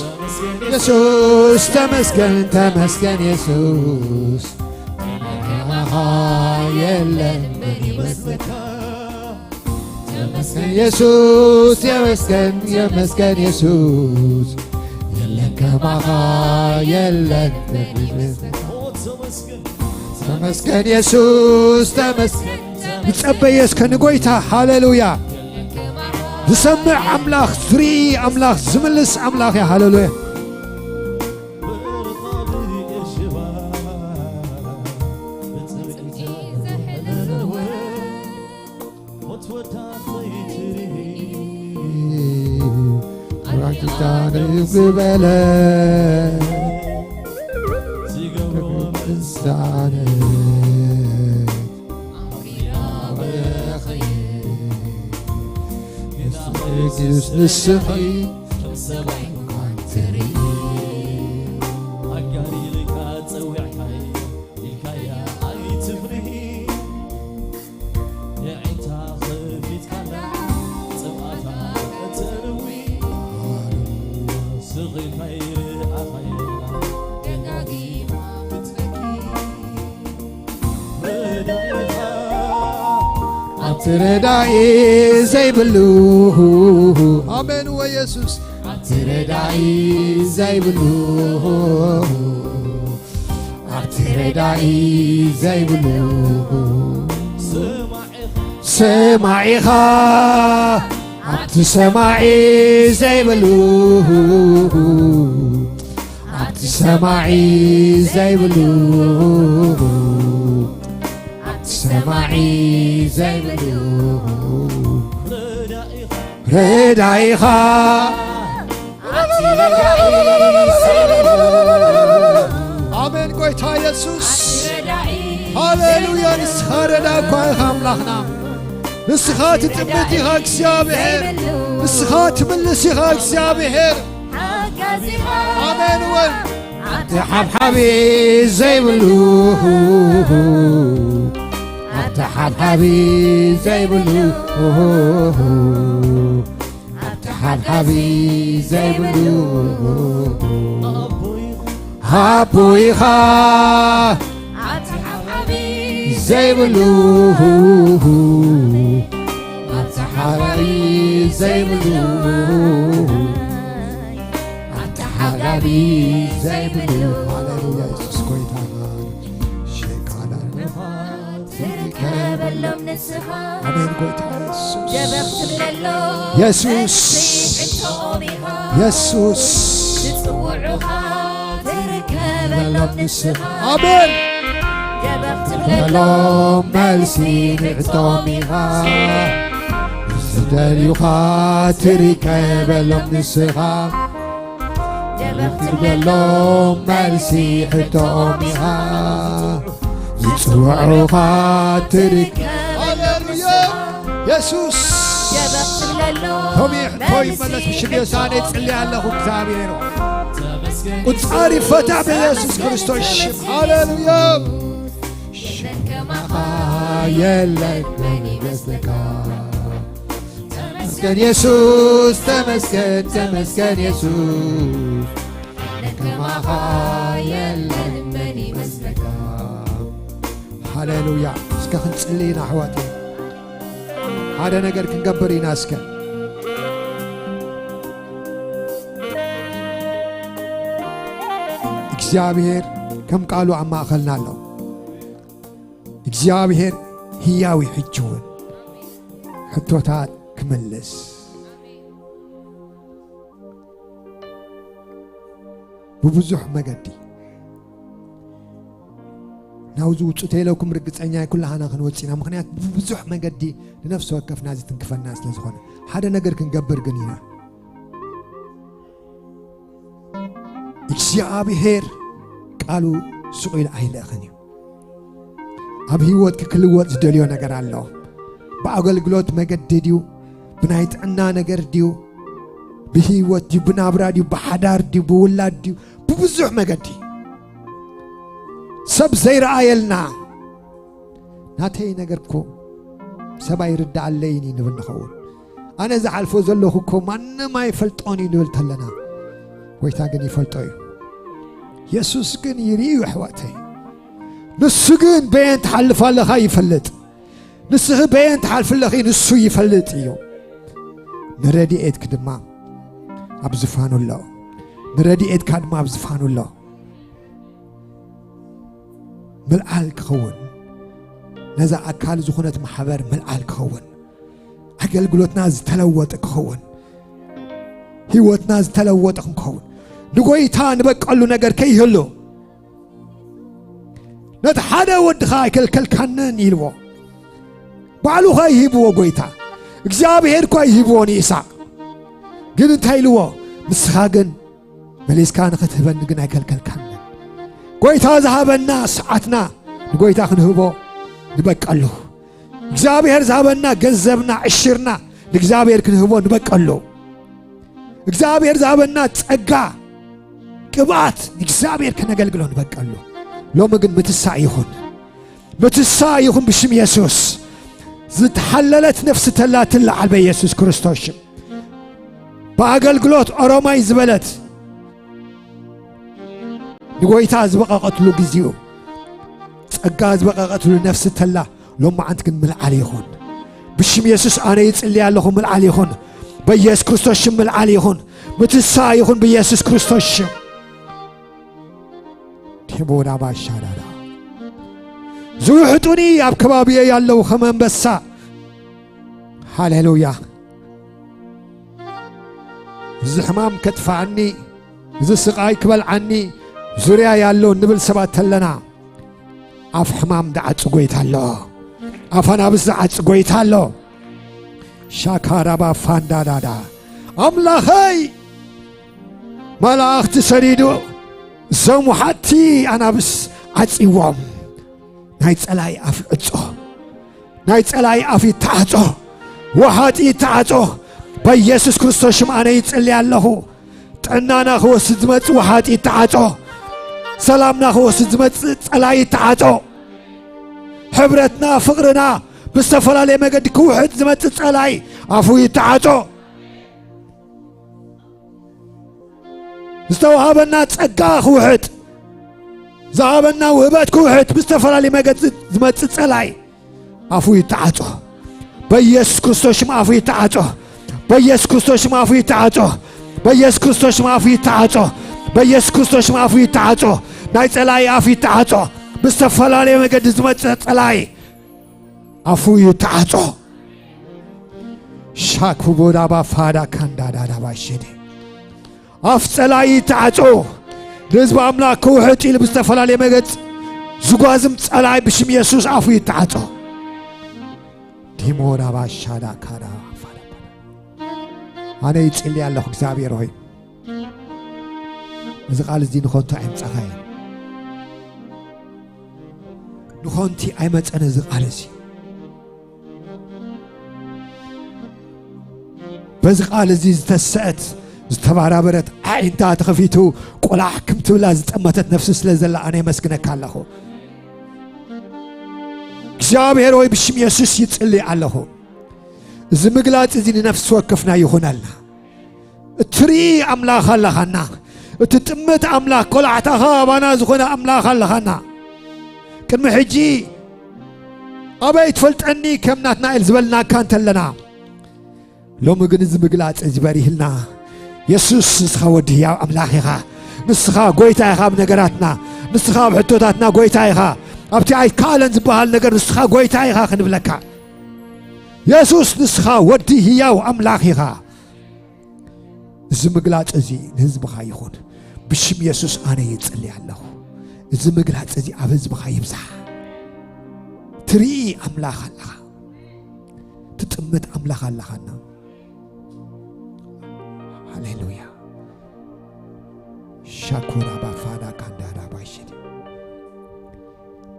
የሱስ ተመስገን፣ ተመስገን የሱስ። ከማኻ የለን፣ መን ይመስለካ? ተመስገን የሱስ፣ የመስገን፣ የመስገን የሱስ። የለን ከማኻ የለን፣ መን ይመስለካ? ተመስገን የሱስ፣ ተመስገን። ዝጸበየ እስከ ንጎይታ፣ ሃሌሉያ። ዝሰምዕ ኣምላኽ፣ ዝርኢ ኣምላኽ፣ ዝምልስ ኣምላኽ እያ። ሃሌሉያ። ራኪታን ዝበለ ዝገብሮ ምስጋነ ንስኺ ከም ሰማይ ትርኢ። ኣጋር ኢልካ ጸዊዕካይ ኢልካያ ኣይትፍርሂ። የዒንታ ኸፊትካላ ጽምኣታ እተርዊ። ስቕ ኢልካ ይርኣኻያ ደጋጊማ ክትበኪ። ረዳኢኻ ኣብቲ ረዳኢ ዘይብሉ። ኣሜን ወይ የሱስ። ኣብቲ ረዳኢ ዘይብሉ። ኣብቲ ረዳኢ ዘይብሉ። ሰማዒኻ ኣብቲ ሰማዒ ዘይብሉ። ኣብቲ ሰማዒ ዘይብሉ። ኣብቲ ሰማዒ ዘይብሉ። ረዳኢኻ። ኣሜን ጎይታ የሱስ። ሃሌሉያ። ንስኻ ረዳ እኳ ኢኻ ኣምላኽና። ንስኻ ትጥምት ኢኻ እግዚኣብሔር። ንስኻ ትምልስ ኢኻ እግዚኣብሔር። ኣሜን እውን። ኣብቲ ሓብሓቢ ዘይብሉ። ኣብቲ ሓብሓቢ ዘይብሉ። ኣብቲ ሓብሓቢ ዘይብሉ። ኣቦ ኢኻ። ኣብቲ ሓብሓቢ ዘይብሉ። ኣብቲ ሓብሓቢ ዘይብሉ። ኣብቲ ሓብሓቢ ዘይብሉ። ሃሌሉያ፣ የሱስ ጎይታና። ሸቃላ ትርከበሎም ንስኻ። ኣሜን፣ ጎይታ የሱስ። ደበኽ ትብለሎም የሱስ። ሕቶኦም ኢኻ። የሱስ። ዝጽውዑኻ ትርከበሎም ንስኻ። ኣሜን። ደበኽ ትብለሎም መልሲ ንዕቶም ኢኻ። ዝደልዩኻ ትርከበሎም ንስኻ። ደበኽ ትብለሎም መልሲ ሕቶኦም ኢኻ። ዝጽውዑኻ ትርከበሎም። ሃሌሉያ። የሱስ። ደበኽ ትብለሎም ቶሚ ሕቶ ይመለስ። ብሽም የሱስ ኣነ እጽሊ ኣለኹ እግዚኣብሔር። ቁጻር ይፈታ ብየሱስ ክርስቶስ ሽም። ሃሌሉያ። ሽም ከማኻ የለን መን ይመስለካ? ተመስገን የሱስ፣ ተመስገን፣ ተመስገን የሱስ። ከማኻ የለን መን ይመስለካ? ሃሌሉያ። እስከ ክንጽሊ ኢና ኣሕዋተይ። ሓደ ነገር ክንገብር ኢና እስከ። እግዚኣብሔር ከም ቃሉ ኣብ ማእኸልና ኣሎ። እግዚኣብሔር ህያው እዩ፣ ሕጂ እውን ሕቶታት ክምልስ። ብብዙሕ መገዲ ናብዚ ውጹ ተይለኩም ርግጸኛ ኩላህና ክንወጽእ ኢና። ምኽንያት ብብዙሕ መገዲ ንነፍሲ ወከፍና ዝትንክፈና ስለ ዝኾነ ሓደ ነገር ክንገብር ግን ኢና። እግዚኣብሔር ቃሉ ስቕ ኢሉ ኣይልእኽን እዩ። ኣብ ህይወትኪ ክልወጥ ዝደልዮ ነገር ኣሎ። ብኣገልግሎት መገዲ ድዩ? ብናይ ጥዕና ነገር ድዩ? ብህይወት ድዩ? ብናብራ ድዩ? ብሓዳር ድዩ? ብውላድ ድዩ? ብብዙሕ መገዲ ሰብ ዘይረኣየልና፣ ናተይ ነገር እኮ ሰብ ኣይርዳኣለይን እዩ ንብል ንኸውን። ኣነ ዝሓልፎ ዘለኹ እኮ ማንም ኣይፈልጦን እዩ ንብል ተለና፣ ጎይታ ግን ይፈልጦ እዩ። የሱስ ግን ይርእዩ ኣሕዋተይ። ንሱ ግን በየን ትሓልፍ ኣለኻ ይፈልጥ። ንስኺ በየን ትሓልፊ ኣለኺ ንሱ ይፈልጥ እዩ። ንረድኤትኪ ድማ ኣብ ዝፋኑ ኣሎ። ንረድኤትካ ድማ ኣብ ዝፋኑ ኣሎ። ምልዓል ክኸውን፣ ነዛ ኣካል ዝኾነት ማሕበር ምልዓል ክኸውን፣ ኣገልግሎትና ዝተለወጠ ክኸውን፣ ህይወትና ዝተለወጠ ክንከውን፣ ንጎይታ ንበቀሉ ነገር ከይህሉ፣ ነቲ ሓደ ወድኻ ኣይከልከልካንን ኢልዎ። ባዕሉ ኸኣ ይሂብዎ ጎይታ። እግዚኣብሔር እኳ ይሂብዎ ንይስሐቅ። ግን እንታይ ኢልዎ? ንስኻ ግን መሊስካ ንኽትህበኒ ግን ኣይከልከልካንን። ጎይታ ዝሃበና ሰዓትና ንጎይታ ክንህቦ ንበቀሉ። እግዚኣብሔር ዝሃበና ገንዘብና፣ ዕሽርና ንእግዚኣብሔር ክንህቦ ንበቀሉ። እግዚኣብሔር ዝሃበና ጸጋ፣ ቅብኣት ንእግዚኣብሔር ከነገልግሎ ንበቀሉ። ሎሚ ግን ምትሳእ ይኹን፣ ምትሳእ ይኹን ብሽም የሱስ። ዝተሓለለት ነፍሲ ተላ ትለዓል በየሱስ ክርስቶስ ሽም። ብኣገልግሎት ኦሮማይ ዝበለት ንጎይታ ዝበቐቐትሉ ግዜኡ፣ ጸጋ ዝበቐቐትሉ ነፍሲ ተላ ሎማዓንቲ ግን ምልዓል ይኹን። ብሽም የሱስ ኣነ ይጽሊ ኣለኹ፣ ምልዓል ይኹን። በየሱስ ክርስቶስ ሽም ምልዓል ይኹን። ምትሳእ ይኹን ብየሱስ ክርስቶስ ሽም። ቴቦዳ ባሻዳዳ ዝውሕጡኒ ኣብ ከባቢየ ያለው ከም ኣንበሳ። ሃሌሉያ። እዚ ሕማም ከጥፍኣኒ፣ እዚ ስቓይ ክበልዓኒ ዙርያ ያለው ንብል ሰባት ተለና፣ ኣፍ ሕማም ዝዓጽ ጎይታ ኣሎ። ኣፍ ኣናብስ ዝዓጽ ጎይታ ኣሎ። ሻካራባ ፋንዳዳዳ ኣምላኸይ መላእኽቲ ሰዲዱ እዞም ውሓጥቲ ኣናብስ ዓጺዎም። ናይ ጸላይ ኣፍ ዕጾ፣ ናይ ጸላይ ኣፍ ይተዓጾ፣ ወሓጢ ይተዓጾ። በኢየሱስ ክርስቶስ ሽም ኣነ ይጽሊ ኣለኹ። ጥዕናና ክወስድ ዝመጽእ ወሓጢ ይተዓጾ። ሰላምና ክወስድ ዝመጽእ ጸላይ ይተዓጾ። ሕብረትና፣ ፍቕርና ብዝተፈላለየ መገዲ ክውሕጥ ዝመጽእ ጸላይ ኣፉ ይተዓጾ። ዝተዋሃበና ጸጋ ክውሕጥ፣ ዝሃበና ውህበት ክውሕጥ ብዝተፈላለየ መገዲ ዝመጽእ ጸላይ ኣፉ ይተዓጾ። በኢየሱስ ክርስቶስ ሽም ኣፉ ይተዓጾ። በኢየሱስ ክርስቶስ ሽም ኣፉ ይተዓጾ። በኢየሱስ ክርስቶስ ሽም ኣፉ ይተዓጾ። በኢየሱስ ክርስቶስ ሽም ኣፉ ይተዓጾ። ናይ ጸላይ ኣፍ ይተዓጾ። ብዝተፈላለየ መገዲ ዝመጽእ ጸላይ ኣፉ ይተዓጾ። ሻክቦዳባ ፋዳ ካንዳዳዳባ ሸዴ ኣፍ ጸላይ ይተዓጾ። ንህዝቢ ኣምላኽ ክውሕጥ ኢሉ ብዝተፈላለየ መገጽ ዝጓዝም ጸላይ ብሽም የሱስ ኣፉ ይተዓጾ። ዲሞራባ ሻዳ ካዳ ፋዳ ካዳ። ኣነ ይጽሊ ኣለኹ እግዚኣብሔር ሆይ፣ እዚ ቃል እዚ ንኾንቱ ኣይምጻኻይ፣ ንኾንቲ ኣይመጸን እዚ ቃል እዚ። በዚ ቃል እዚ ዝተሰአት ዝተባራበረት ኣዒንታ ተኸፊቱ ቆላሕ ክም ትብላ ዝጠመተት ነፍሲ ስለ ዘላ ኣነ የመስግነካ ኣለኹ። እግዚኣብሔር ወይ ብሽም የሱስ ይጽሊ ኣለኹ። እዚ ምግላጽ እዚ ንነፍሲ ወከፍና ይኹነልና። እትርኢ ኣምላኽ ኣለኻና። እቲ ጥምት ኣምላኽ፣ ኮላዕታኻ ኣባና ዝኾነ ኣምላኽ ኣለኻና። ቅድሚ ሕጂ ኣበይ ትፈልጠኒ ከም ናትናኤል ዝበልናካ እንተለና፣ ሎሚ ግን እዚ ምግላጽ እዚ በሪህልና። የሱስ ንስኻ ወዲ ህያው ኣምላኽ ኢኻ። ንስኻ ጎይታ ኢኻ ኣብ ነገራትና። ንስኻ ኣብ ሕቶታትና ጎይታ ኢኻ። ኣብቲ ኣይከኣለን ዝበሃል ነገር ንስኻ ጎይታ ኢኻ ክንብለካ። የሱስ ንስኻ ወዲ ህያው ኣምላኽ ኢኻ። እዚ ምግላጽ እዚ ንህዝብኻ ይኹን። ብሽም የሱስ ኣነ ይጽሊ ኣለኹ። እዚ ምግላጽ እዚ ኣብ ህዝብኻ ይብዛሕ። ትርኢ ኣምላኽ ኣለኻ፣ ትጥምት ኣምላኽ ኣለኻና። ሃሌሉያ። ሻኩራ ባፋዳ ካንዳዳ ባይሽዲ፣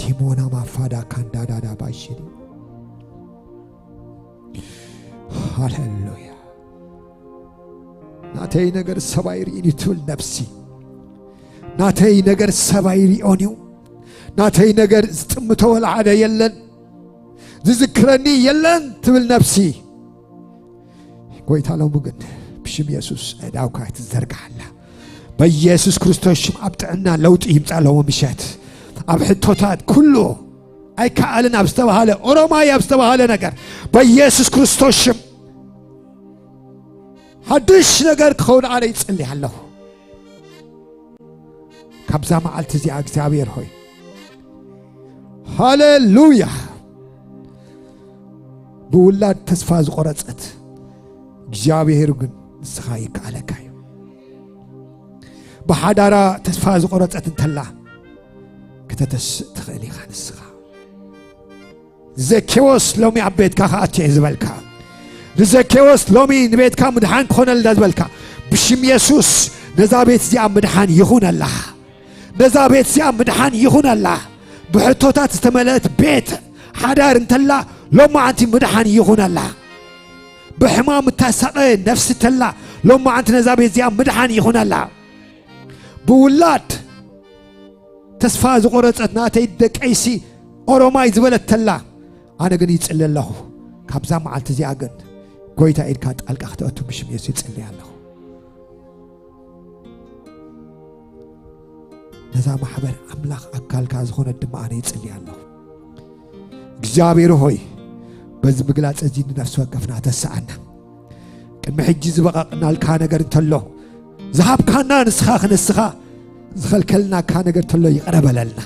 ቲሞና ማፋዳ ካንዳዳዳ ባይሽዲ። ሃሌሉያ። ናተይ ነገር ሰብ ኣይርእን እዩ ትብል ነፍሲ። ናተይ ነገር ሰብ ኣይርእዮን እዩ። ናተይ ነገር ዝጥምቶ ወላ ሓደ የለን፣ ዝዝክረኒ የለን ትብል ነፍሲ። ጎይታ ሎሚ ግን ብሽም የሱስ ኣእዳውካ ትዘርግሓላ። በኢየሱስ ክርስቶስ ሽም ኣብ ጥዕና ለውጢ ይምጻእ ሎሚ ምሸት። ኣብ ሕቶታት ኩሉ ኣይከኣልን ኣብ ዝተባሃለ፣ ኦሮማይ ኣብ ዝተባሃለ ነገር በኢየሱስ ክርስቶስ ሽም ሓድሽ ነገር ክኸውን ኣነ ይጽሊ ኣለኹ። ካብዛ መዓልቲ እዚኣ እግዚኣብሔር ሆይ፣ ሃሌሉያ። ብውላድ ተስፋ ዝቆረጸት እግዚኣብሔር ግን ንስኻ ይከኣለካ እዩ። ብሓዳራ ተስፋ ዝቆረጸት እንተላ ከተተስእ ትኽእል ኢኻ ንስኻ። ዘኬዎስ ሎሚ ኣብ ቤትካ ክኣቱ እየ ዝበልካ፣ ንዘኬዎስ ሎሚ ንቤትካ ምድሓን ክኾነልዳ ዝበልካ፣ ብሽም የሱስ ነዛ ቤት እዚኣ ምድሓን ይኹነላ። ነዛ ቤት እዚኣ ምድሓን ይኹነላ። ብሕቶታት ዝተመልአት ቤት ሓዳር እንተላ ሎማዓንቲ ምድሓን ይኹነላ። ብሕማም እታሳቐየ ነፍሲ እንተላ ሎማዓንቲ ነዛ ቤት እዚኣ ምድሓን ይኹነላ። ብውላድ ተስፋ ዝቆረጸት ናተይ ደቀይሲ ኦሮማይ ዝበለት ተላ ኣነ ግን ይጽሊ ኣለኹ። ካብዛ መዓልቲ እዚኣ ግን ጎይታ ኢድካ ጣልቃ ክተእቱ ብሽም የሱስ ይጽሊ ኣለኹ። ነዛ ማሕበር ኣምላኽ ኣካልካ ዝኾነት ድማ ኣነ ይጽሊ ኣለኹ። እግዚኣብሔር ሆይ፣ በዚ ምግላጽ እዚ ንነፍሲ ወከፍና ተስኣና። ቅድሚ ሕጂ ዝበቓቕናልካ ነገር እንተሎ፣ ዝሃብካና ንስኻ ክነስኻ ዝኸልከልናካ ነገር እንተሎ ይቕረ በለልና።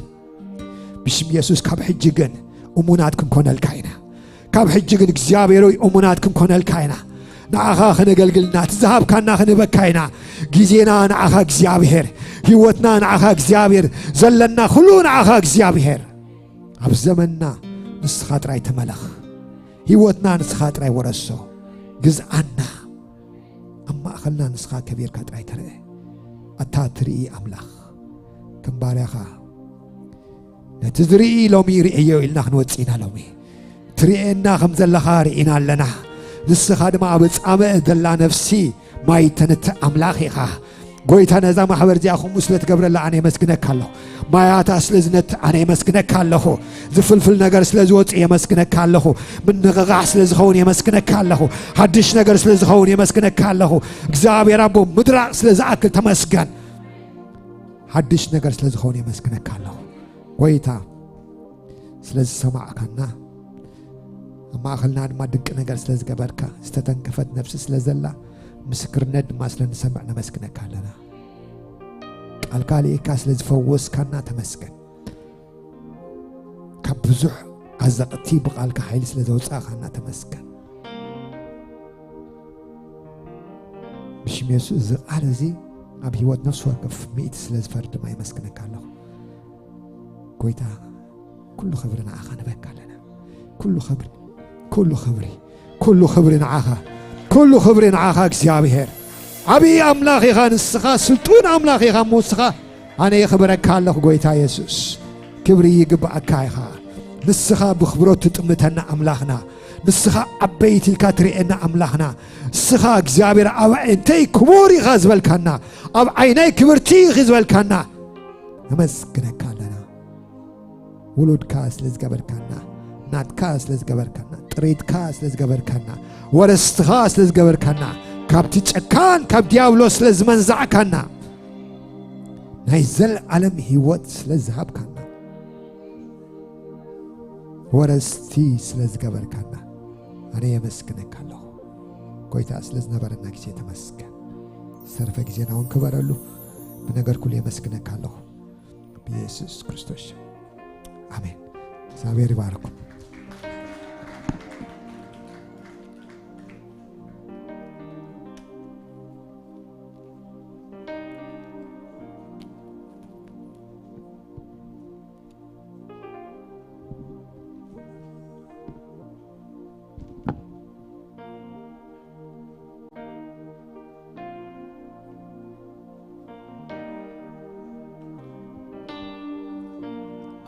ብሽም የሱስ ካብ ሕጂ ግን እሙናት ክንኮነልካ ኢና። ካብ ሕጂ ግን እግዚኣብሔር ሆይ እሙናት ክንኮነልካ ኢና። ንዓኻ ክነገልግልና እቲ ዝሃብካና ክንህበካ ኢና። ግዜና ንዓኻ እግዚኣብሔር፣ ህይወትና ንዓኻ እግዚኣብሔር፣ ዘለና ኩሉ ንዓኻ እግዚኣብሔር። ኣብ ዘመንና ንስኻ ጥራይ ተመለኽ። ህይወትና ንስኻ ጥራይ ወረሶ። ግዝኣና ኣብ ማእኸልና ንስኻ ከቢርካ ጥራይ ተርአ። ኣታ ትርኢ ኣምላኽ ከም ባርያኻ ነቲ ዝርኢ ሎሚ ርእዮ ኢልና ክንወጽእ ኢና። ሎሚ ትርእየና ከም ዘለኻ ርኢና ኣለና። ንስኻ ድማ ኣብ ጻምእ ዘላ ነፍሲ ማይ ተንትእ ኣምላኽ ኢኻ። ጎይታ ነዛ ማሕበር እዚኣ ከምኡ ስለ ትገብረላ ኣነ የመስግነካ ኣለኹ። ማያታ ስለ ዝነትእ ኣነ የመስግነካ ኣለኹ። ዝፍልፍል ነገር ስለ ዝወጽእ የመስግነካ ኣለኹ። ምንቕቓሕ ስለ ዝኸውን የመስግነካ ኣለኹ። ሓድሽ ነገር ስለ ዝኸውን የመስግነካ ኣለኹ። እግዚኣብሔር ኣቦ ምድራቕ ስለ ዝኣክል ተመስገን። ሓድሽ ነገር ስለ ዝኸውን የመስግነካ ኣለኹ። ጎይታ ስለ ዝሰማዕካና፣ ኣብ ማእኸልና ድማ ድንቂ ነገር ስለ ዝገበርካ፣ ዝተተንከፈት ነፍሲ ስለ ዘላ፣ ምስክርነት ድማ ስለ ንሰምዕ ነመስግነካ ኣለና። ቃልካ ልኢካ ስለ ዝፈወስካና ተመስገን። ካብ ብዙሕ ኣዘቕቲ ብቃልካ ሓይሊ ስለ ዘውጻእካና ተመስገን። ብሽም የሱስ እዚ ቃል እዚ ኣብ ህይወት ነፍሲ ወከፍ ሚእቲ ስለ ዝፈርድ ድማ የመስግነካ ኣለኹ። ጎይታ፣ ኩሉ ክብሪ ንዓኻ ንበካ ኣለና። ኩሉ ክብሪ፣ ኩሉ ክብሪ፣ ኩሉ ክብሪ ንዓኻ፣ ኩሉ ክብሪ ንዓኻ እግዚኣብሔር። ዓብዪ ኣምላኽ ኢኻ ንስኻ፣ ስልጡን ኣምላኽ ኢኻ እሞ ንስኻ። ኣነ የኽብረካ ኣለኹ ጎይታ የሱስ፣ ክብሪ ይግብኣካ ኢኻ። ንስኻ ብኽብሮት ትጥምተና ኣምላኽና፣ ንስኻ ዓበይቲ ኢልካ ትርእየና ኣምላኽና፣ ንስኻ እግዚኣብሔር ኣብ ኣዒንተይ ክቡር ኢኻ ዝበልካና፣ ኣብ ዓይነይ ክብርቲ ኢኺ ዝበልካና፣ ነመስግነካ ኣለና። ውሉድካ ስለ ዝገበርካና፣ ናትካ ስለ ዝገበርካና፣ ጥሪትካ ስለ ዝገበርካና፣ ወረስትኻ ስለ ዝገበርካና፣ ካብቲ ጨካን ካብ ዲያብሎስ ስለ ዝመንዛዕካና፣ ናይ ዘለዓለም ህይወት ስለ ዝሃብካና፣ ወረስቲ ስለ ዝገበርካና ኣነ የመስግነካ ኣለኹ። ጎይታ ስለ ዝነበረና ግዜ ተመስገን። ዝተረፈ ግዜና እውን ክበረሉ። ብነገር ኩሉ የመስግነካ ኣለኹ ብየሱስ ክርስቶስ ሽም። ኣሜን። እግዚኣብሔር ይባርኩም።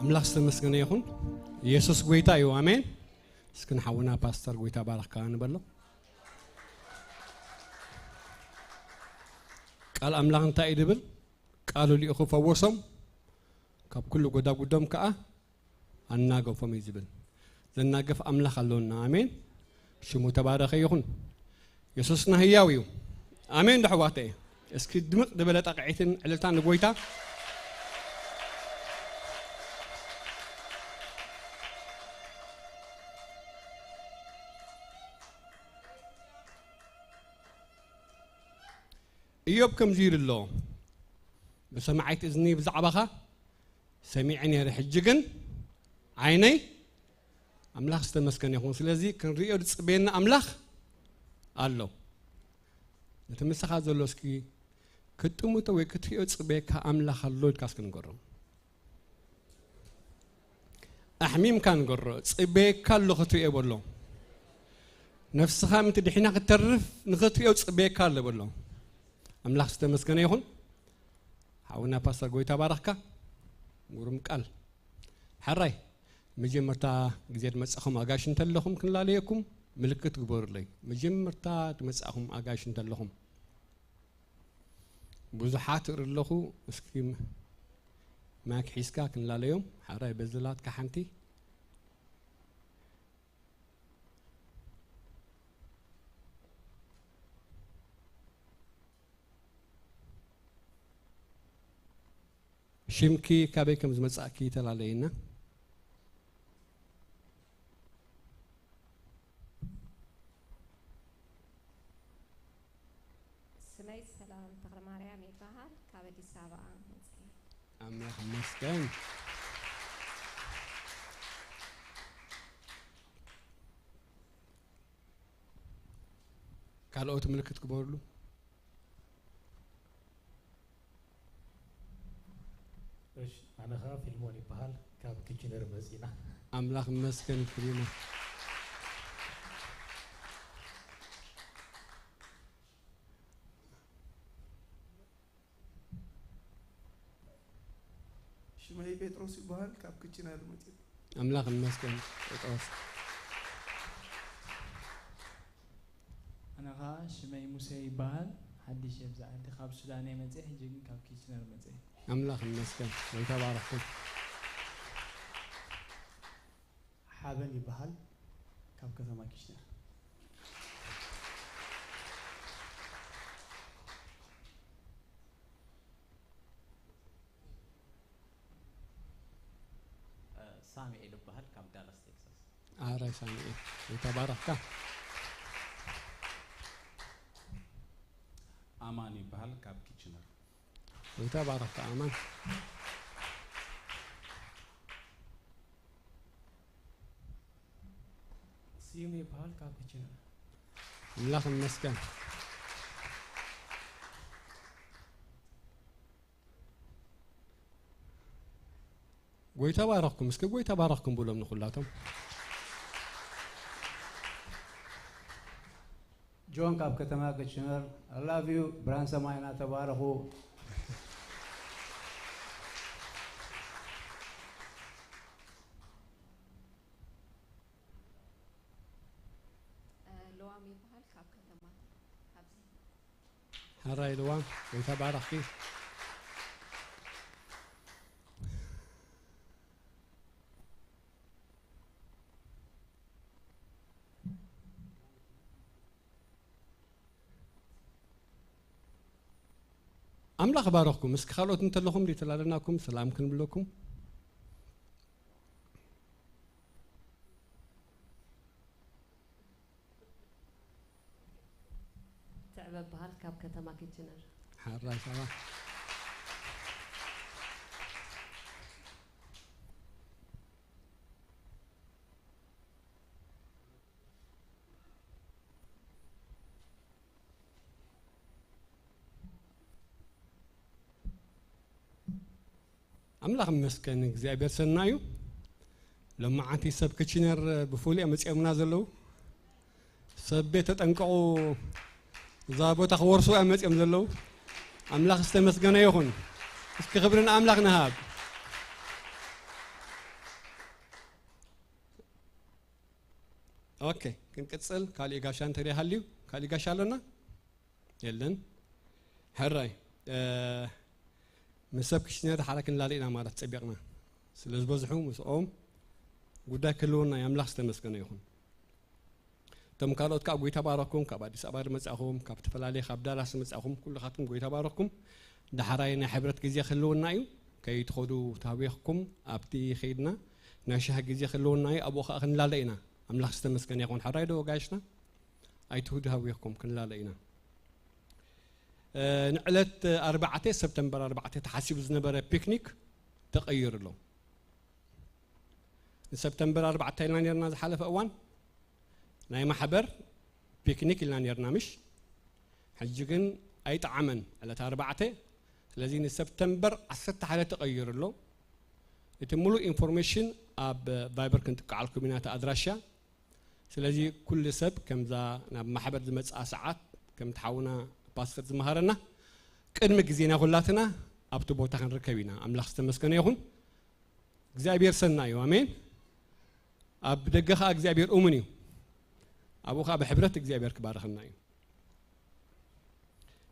ኣምላኽ ዝተመስገነ ይኹን። ኢየሱስ ጎይታ እዩ። ኣሜን። እስኪ ንሓውና ፓስተር ጎይታ ባረኽካ ንበሎ። ቃል ኣምላኽ እንታይ እዩ ዝብል? ቃሉ ልኢኹ ፈወሶም፣ ካብ ኩሉ ጎዳጉዶም ከኣ ኣናገፎም እዩ ዝብል። ዘናግፍ ኣምላኽ ኣሎና። ኣሜን። ሽሙ ተባረኸ ይኹን። የሱስና ህያው እዩ። ኣሜን ዶ ኣሕዋተይ? እስኪ ድምቕ ዝበለ ጣቕዒትን ዕልልታን ንጎይታ። እዮብ ከምዚ ኢሉ ኣሎ፣ ብሰማዒት እዝኒ ብዛዕባኻ ሰሚዐ ነይረ፣ ሕጂ ግን ዓይነይ ኣምላኽ ዝተመስገነ ይኹን። ስለዚ ክንርእዮ ዝጽበየና ኣምላኽ ኣሎ። ነቲ ምሳኻ ዘሎ እስኪ ክትጥምቶ ወይ ክትርእዮ ዝጽበየካ ኣምላኽ ኣሎ ኢልካ እስኪ ንገሮ። ኣሕሚምካ ንገሮ፣ ጽበየካ ኣሎ ክትርእዮ በሎ። ነፍስኻ ምእንቲ ድሒና ክትተርፍ ንኽትርእዮ ጽበየካ ኣሎ በሎ። ኣምላኽ ዝተመስገነ ይኹን። ሓውና ፓስተር ጎይታ ባረኽካ። ግሩም ቃል። ሕራይ መጀመርታ ግዜ ዝመጻኹም ኣጋሽ እንተለኹም ክንላለየኩም ምልክት ግበሩለይ። መጀመርታ ዝመጻኹም ኣጋሽ እንተለኹም ብዙሓት እርኢ ኣለኹ። እስኪ ማይክ ሒዝካ ክንላለዮም። ሓራይ በዝላትካ ሓንቲ። ሽምኪ ካበይ ከም ዝመጻእኪ ተላለይና። ስመይ ሰላም ተኽለማርያም ይበሃል። ካብ ኣዲስ ኣበባ መፅየ። ኣምላኽ ይመስገን። ካልኦት ምልክት ግበሩሉ። እሺ፣ ኣነ ኸዓ ፊልሞን ይበሃል፣ ካብ ኪችነር መፂና። ኣምላኽ ይመስገን ፊልሞን። ሽመይ ጴጥሮስ ይበሃል፣ ካብ ኪችነር መፂና። ኣምላኽ ይመስገን ጴጥሮስ። ኣነ ኸዓ ሽመይ ሙሴ ይበሃል፣ ሓድሽ እየ፣ ብዛዕባ ካብ ሱዳን እየ መፅየ፣ ሕጂ ግን ካብ ኪችነር መፅየ። ኣምላኽ ይመስገን ወይ ተባረኽኩም። ሓበን ይበሃል፣ ካብ ከተማ ኪችነር። ሳሙኤል እበሃል ካብ ዳላስ ቴክሳስ። ኣረ ሳሙኤል ወይ ተባረኽካ። ኣማን ይበሃል ካብ ኪችነር። ወይ ተባረኽካ ኣማን። ስዩም ይበሃል ካብ ኪችነር። ኣምላኽ ይመስገን። ጎይታ ባረኽኩም። እስኪ ጎይታ ባረኽኩም ብሎም ንኹላቶም። ጆን ካብ ከተማ ኪችነር። I love you ብርሃን ሰማይና ተባረኹ። ለዋም ይበሃል ካብ ከተማ ካብዚ ሓራይ ልዋም ጎይታ ባረኽኪ። ኣምላኽ ባረኽኩም። እስኪ ካልኦት እንተለኹም ዘይተላለናኩም ሰላም ክንብለኩም። ትዕበ በሃል ካብ ከተማ ኪችነር። ሓራይ ሳባ። ኣምላኽ ይመስገን እግዚኣብሔር ሰናዩ። ሎማዓንቲ ሰብ ክችነር ብፍሉይ እዮም መፂኦምና ዘለዉ። ሰብ ቤት ተጠንቀቑ፣ እዛ ቦታ ክወርሱ እዮም መፂኦም ዘለዉ። ኣምላኽ ዝተመስገነ ይኹን። እስኪ ክብሪ ንኣምላኽ ንሃብ። ኦኬ፣ ክንቅጽል። ካሊእ ጋሻ እንተደይ ሃልዩ፣ ካሊእ ጋሻ ኣሎና? የለን። ሕራይ፣ እ፣ ምስ ሰብ ክሽነታ ሓራ ክንላለ ኢና ማለት ጸቢቕና። ስለ ዝበዝሑ ምስኦም ጉዳይ ክህልወና እዩ። ኣምላኽ ዝተመስገነ ይኹን። እቶም ካልኦት ካብ ጎይታ ባረኩም፣ ካብ ኣዲስ ኣበባ ዝመጻኹም፣ ካብ ዝተፈላለየ፣ ካብ ዳላስ ዝመጻኹም፣ ኩልኻትኩም ጎይታ ባረኩም። ዳሕራይ ናይ ሕብረት ግዜ ክህልወና እዩ። ከይትኸዱ ተሃዊኽኩም ኣብቲ ኸይድና ናይ ሻሂ ግዜ ክህልወና እዩ። ኣብኡ ኸኣ ክንላለ ኢና። ኣምላኽ ዝተመስገነ ይኹን። ሕራይ ዶ ጋይሽና? ኣይትሁዱ ሃዊኽኩም ክንላለ ኢና። እ፣ ንዕለት ኣርባዕተ ሰፕተምበር ኣርባዕተ ተሓሲቡ ዝነበረ ፒክኒክ ተቐይሩ ኣሎ። ንሰፕተምበር ኣርባዕተ ኢልና ነርና ዝሓለፈ እዋን ናይ ማሕበር ፒክኒክ ኢልና ነርና ምሽ? ሕጂ ግን ኣይጠዓመን ዕለት ኣርባዕተ። ስለዚ ንሰፕተምበር ዓሰርተ ሓደ ተቐይሩ ኣሎ። እቲ ሙሉእ ኢንፎርሜሽን ኣብ ቫይበር ክንጥቀዓልኩም ኢና እቲ ኣድራሻ። ስለዚ ኩሉ ሰብ ከምዛ ናብ ማሕበር ዝመጽኣ ሰዓት ከምቲ ሓውና ፓስተር ዝመሃረና ቅድሚ ግዜና ኩላትና ኣብቲ ቦታ ክንርከብ ኢና። ኣምላኽ ዝተመስገነ ይኹን። እግዚኣብሔር ሰናይ እዩ። ኣሜን። ኣብ ደገ ኸኣ እግዚኣብሔር እሙን እዩ። ኣብኡ ኸኣ ብሕብረት እግዚኣብሔር ክባርኸና እዩ።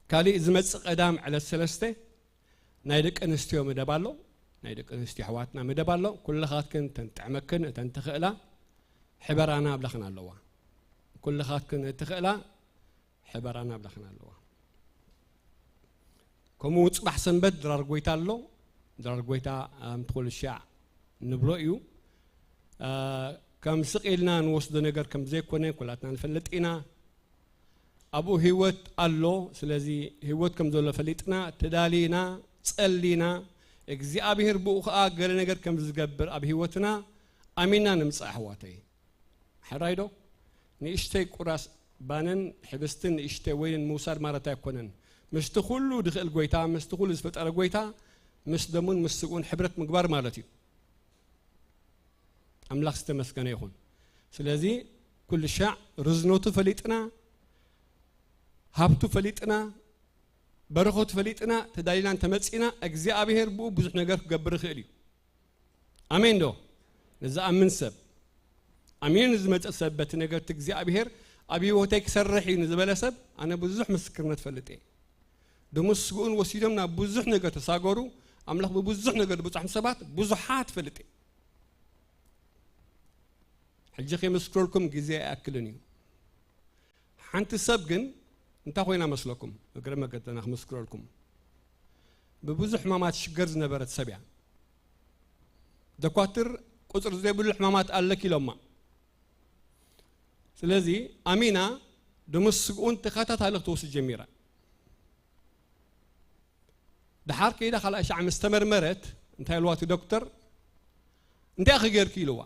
ካሊእ ዝመጽእ ቀዳም ዕለት ሰለስተ ናይ ደቂ ኣንስትዮ መደብ ኣሎ። ናይ ደቂ ኣንስትዮ ኣሕዋትና መደብ ኣሎ። ኩልኻትክን እተን ጥዕመክን እተን ትኽእላ ሕበራና ኣብለኽን ኣለዋ። ኩልኻትክን እትኽእላ ሕበራና ኣብለኽን ኣለዋ። ከምኡ ጽባሕ ሰንበት ድራር ጎይታ ኣሎ። ድራር ጎይታ ኣምትኾሉ ሻዕ ንብሎ እዩ። እ፣ ከም ስቕ ኢልና ንወስዶ ነገር ከም ዘይኮነ ኩላትና ንፈልጥ ኢና። ኣብኡ ህይወት ኣሎ። ስለዚ ህይወት ከም ዘሎ ፈሊጥና፣ ተዳሊና፣ ጸሊና፣ እግዚኣብሔር ብኡ ኸኣ ገለ ነገር ከም ዝገብር ኣብ ህይወትና ኣሚንና ንምጻእ ኣሕዋተይ። ሕራይ ዶ? ንእሽተይ ቁራስ ባንን ሕብስትን ንእሽተይ ወይንን ምውሳድ ማለት ኣይኮነን። ምስቲ ኩሉ ድኽእል ጎይታ፣ ምስቲ ኩሉ ዝፈጠረ ጎይታ፣ ምስ ደሙን ምስ ስግኡን ሕብረት ምግባር ማለት እዩ። ኣምላኽ ዝተመስገነ ይኹን። ስለዚ ኩሉ ሻዕ ርዝነቱ ፈሊጥና፣ ሃብቱ ፈሊጥና፣ በረኸቱ ፈሊጥና፣ ተዳሊና እንተመጺና፣ እግዚኣብሔር ብኡ ብዙሕ ነገር ክገብር ይኽእል እዩ። ኣሜን ዶ? ንዝኣምን ሰብ፣ ኣሚኑ ንዝመጽእ ሰብ፣ በቲ ነገር እቲ እግዚኣብሔር ኣብ ህይወተይ ክሰርሕ እዩ ንዝበለ ሰብ፣ ኣነ ብዙሕ ምስክርነት ፈልጥ እየ። ደሞዝ ስግኡን ወሲዶም ናብ ብዙሕ ነገር ተሳገሩ። ኣምላኽ ብብዙሕ ነገር ዝበጽሖም ሰባት ብዙሓት ፈልጥ እየ። ሕጂ ከይምስክረልኩም ግዜ ኣይኣክልን እዩ። ሓንቲ ሰብ ግን እንታይ ኮይና መስለኩም? እግረ መገደና ክምስክረልኩም። ብብዙሕ ሕማማት ሽገር ዝነበረት ሰብ እያ። ደኳትር ቁጽሪ ዘይብሉ ሕማማት ኣለኪ ኢሎማ። ስለዚ ኣሚና ደሞዝ ስግኡን ተኸታታሊ ክትወስድ ጀሚራ። ደሓር ከይዳ ካልኣይ ሻዕ ምስ ተመርመረት እንታይ ኢልዋ እቲ ዶክተር? እንታይ ኢኺ ጌርኪ ኢልዋ።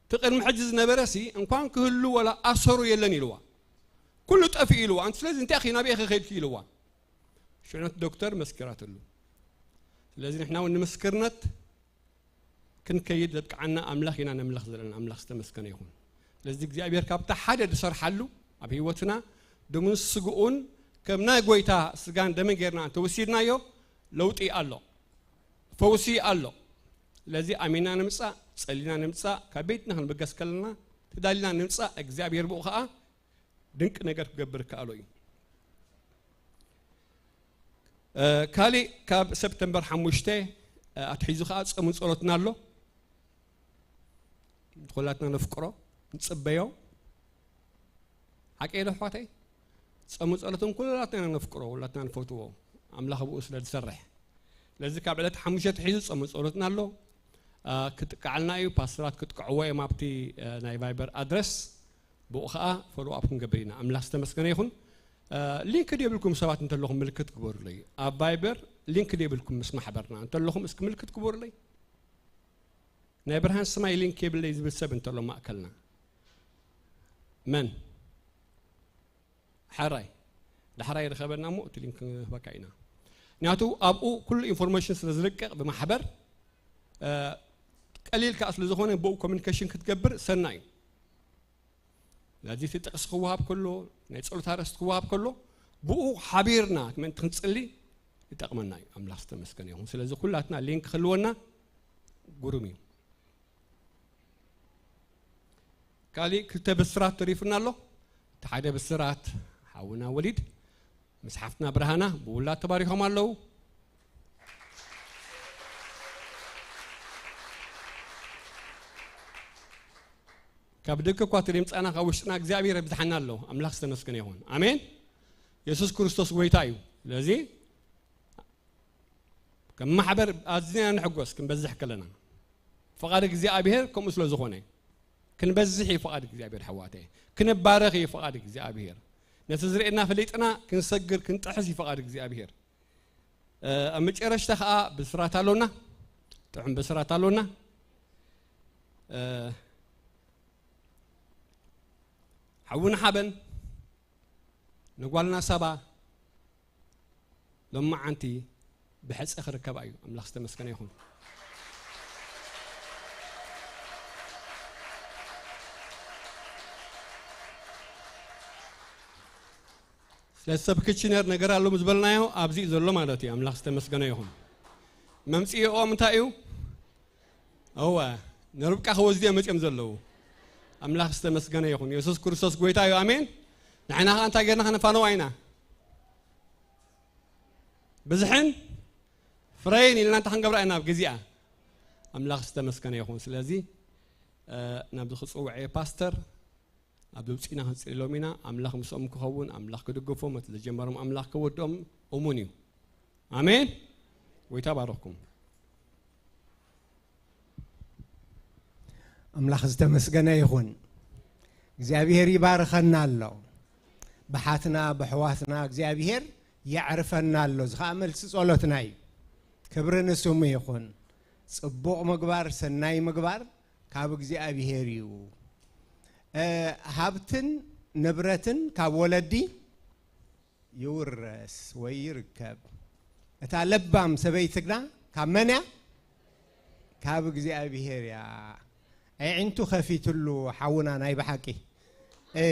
እቲ ቅድሚ ሕጂ ዝነበረ ሲ እንኳን ክህሉ ወላ ኣሰሩ የለን ኢልዋ። ኩሉ ጠፊኡ ኢልዋ። ኣንቲ ስለዚ እንታይ ኢኺ ናበይ ኢኺ ከይድኪ ኢልዋ። ሽዑ ነቲ ዶክተር መስኪራትሉ። ስለዚ ንሕና እውን ንምስክርነት ክንከይድ ዘብቅዓና ኣምላኽ ኢና ነምልኽ ዘለና። ኣምላኽ ዝተመስገነ ይኹን። ስለዚ እግዚኣብሔር ካብታ ሓደ ዝሰርሓሉ ኣብ ህይወትና ደሙን ስግኡን ከም ናይ ጎይታ ስጋን ደምን ጌርና እንተወሲድናዮ ለውጢ ኣሎ፣ ፈውሲ ኣሎ። ስለዚ ኣሚና ንምጻእ፣ ጸሊና ንምጻእ፣ ካብ ቤትና ክንብገስ ከለና ተዳሊና ንምጻእ እግዚኣብሔር ብኡ ኸኣ ድንቅ ነገር ክገብር ከኣሎ እዩ። እ፣ ካሊእ ካብ ሰፕተምበር ሓሙሽተ፣ እ፣ ኣትሒዙ ኸኣ ጾምን ጸሎትን ኣሎ። ኩላትና ነፍቅሮ፣ ንጽበዮ። ሓቀይ ዶ ኣሕዋተይ? ጾምን ጸሎትን ኩላትና ነፍቅሮ፣ ኩላትና ንፈትዎ። ኣምላኽ ብኡ ስለ ዝሰርሕ። ስለዚ ካብ ዕለት ሓሙሽተ ኣትሒዙ ጾምን ጸሎትን ኣሎ። እ፣ ክጥቀዓልና እዩ። ፓስተራት ክጥቀዕዎ እዮም ኣብቲ፣ እ፣ ናይ ቫይበር ኣድረስ። ብኡ ኸኣ ፎሎ ኣፕ ክንገብር ኢና። ኣምላኽ ዝተመስገነ ይኹን። እ፣ ሊንክ ድየብልኩም ሰባት እንተለኹም ምልክት ግበሩለይ። ኣብ ቫይበር ሊንክ ድየብልኩም ምስ ማሕበርና እንተለኹም እስኪ ምልክት ግበሩለይ። ናይ ብርሃን ሰማይ ሊንክ የብለይ ዝብል ሰብ እንተሎ ማእከልና። መን? ሓራይ። ዳሕራይ ይርኸበና እሞ እቲ ሊንክ ንህበካ ኢና። ምክንያቱ ኣብኡ ኩሉ ኢንፎርሜሽን ስለ ዝልቀቕ ብማሕበር፣ እ፣ ቀሊል ከኣ ስለ ዝኾነ ብኡ ኮሚኒኬሽን ክትገብር ሰናይ እዩ። ስለዚ እቲ ጥቕሲ ክወሃብ ከሎ፣ ናይ ጸሎት ኣርእስቲ ክወሃብ ከሎ፣ ብኡ ሓቢርና ምእንቲ ክንጽሊ ይጠቕመና እዩ። ኣምላኽ ዝተመስገነ ይኹን። ስለዚ ኩላትና ሊንክ ክህልወና ግሩም እዩ። ካሊእ ክልተ ብስራት ተሪፉና ኣሎ። እቲ ሓደ ብስራት ሓውና ወሊድ ምስ ሓፍትና ብርሃና ብውላድ ተባሪኾም ኣለዉ። ካብ ደገ እኳ ተደምጻና ካብ ውሽጥና እግዚኣብሔር ኣብዝሓና ኣሎ። ኣምላኽ ዝተመስገነ ይኹን። ኣሜን። የሱስ ክርስቶስ ጎይታ እዩ። ስለዚ ከም ማሕበር ኣዝና ንሕጎስ ክንበዝሕ ከለና። ፍቓድ እግዚኣብሔር ከምኡ ስለ ዝኾነ ክንበዝሕ እዩ ፍቓድ እግዚኣብሔር፣ ኣሕዋተይ። ክንባረኽ እዩ ፍቓድ እግዚኣብሔር። ነቲ ዝርእየና ፈሊጥና ክንሰግር ክንጥሕስ እዩ ፍቓድ እግዚኣብሔር። እ፣ ኣብ መጨረሽታ ኸኣ ብስራት ኣሎና። ጥዑም ብስራት ኣሎና። እ፣ ሓውና ሓበን ንጓልና ሳባ ሎማዓንቲ ብሕጸ ክርከባ እዩ። ኣምላኽ ዝተመስገነ ይኹን። ስለ ሰብ ክችነር ነገር ኣለዉ ዝበልናዮ ኣብዚ እዩ ዘሎ ማለት እዩ። ኣምላኽ ዝተመስገነ ይኹን። መምጽኢኦም እንታይ እዩ? እወ፣ ንርብቃ ክወስድዮ መጺኦም ዘለዉ። ኣምላኽ ዝተመስገነ ይኹን። የሱስ ክርስቶስ ጎይታ እዩ። ኣሜን። ንሕና ኸኣ እንታይ ጌርና ኸነፋንዋ ኢና? ብዝሕን ፍረይን ኢልና እንታይ ክንገብራ ኢና ኣብ ግዚኣ? ኣምላኽ ዝተመስገነ ይኹን። ስለዚ፣ እ፣ ናብዚ ክጽውዕ እየ ፓስተር፣ ኣብ ውጽኢና ክንጽልሎም ኢና። ኣምላኽ ምስኦም ክኸውን፣ ኣምላኽ ክድግፎም፣ እቲ ዝጀመሮም ኣምላኽ ክወድኦም እሙን እዩ። ኣሜን። ጎይታ ባረኽኩም። ኣምላኽ ዝተመስገነ ይኹን። እግዚኣብሔር ይባርኸና ኣሎ። ብሓትና ብሕዋትና እግዚኣብሔር የዕርፈና ኣሎ። እዚ ኸኣ መልሲ ጸሎትና እዩ። ክብሪ ንስሙ ይኹን። ጽቡቕ ምግባር፣ ሰናይ ምግባር ካብ እግዚኣብሔር እዩ። እ፣ ሃብትን ንብረትን ካብ ወለዲ ይውረስ ወይ ይርከብ። እታ ለባም ሰበይቲ ግና ካብ መን እያ? ካብ እግዚኣብሔር እያ። ኣዒንቱ ከፊትሉ ሓውና ናይ ብሓቂ። እ፣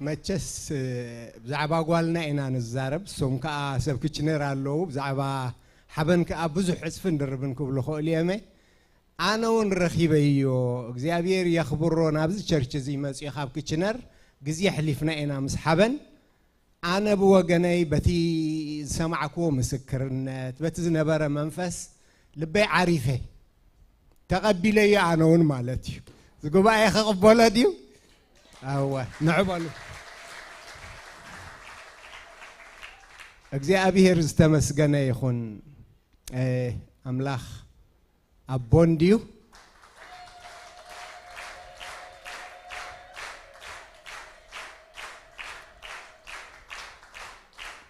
መቸስ፣ እ፣ ብዛዕባ ጓልና ኢና ንዛረብ። እሶም ከኣ ሰብ ክችነር ኣለዉ። ብዛዕባ ሓበን ከኣ ብዙሕ ዕጽፍን ድርብን ክብሉ ክእሉ እዮም። ኣነ እውን ረኺበዮ። እግዚኣብሔር የኽብሮ። ናብዚ ቸርች እዚ መጺኡ ካብ ክችነር ግዜ ኣሕሊፍና ኢና ምስ ሓበን። ኣነ ብወገነይ በቲ ዝሰማዕክዎ ምስክርነት፣ በቲ ዝነበረ መንፈስ ልበይ ዓሪፈ። ተቐቢለዮ ኣነ እውን ማለት እዩ። እዚ ጉባኤ ክቕበሎ ድዩ? ኣወ፣ ንዑ በሉ። እግዚኣብሔር ዝተመስገነ ይኹን። እ፣ ኣምላኽ ኣቦ እንድዩ።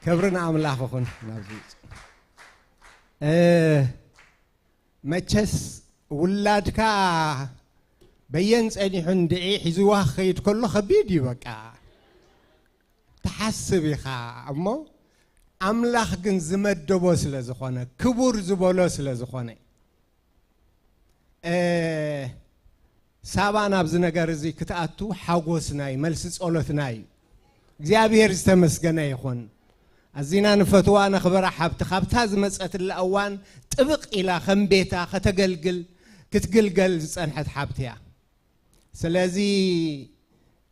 ክብሪ ንኣምላኽ ይኹን። ናብዚ፣ እ፣ መቸስ ውላድካ በየን ጸኒሑ እንድዒ ሒዝዋ ክኸይድ ከሎ ከቢድ እዩ። በቃ ትሓስብ ኢኻ እሞ፣ ኣምላኽ ግን ዝመደቦ ስለ ዝኾነ፣ ክቡር ዝበሎ ስለ ዝኾነ፣ እ፣ ሳባ ናብዚ ነገር እዚ ክትኣቱ ሓጎስና እዩ፣ መልሲ ጸሎትና እዩ። እግዚኣብሔር ዝተመስገነ ይኹን። ኣዚና ንፈትዋ ነኽብራ ሓብቲ፣ ካብታ ዝመጸትላ እዋን ጥብቕ ኢላ ከም ቤታ ከተገልግል፣ ክትግልገል ዝጸንሐት ሓብቲ እያ። ስለዚ፣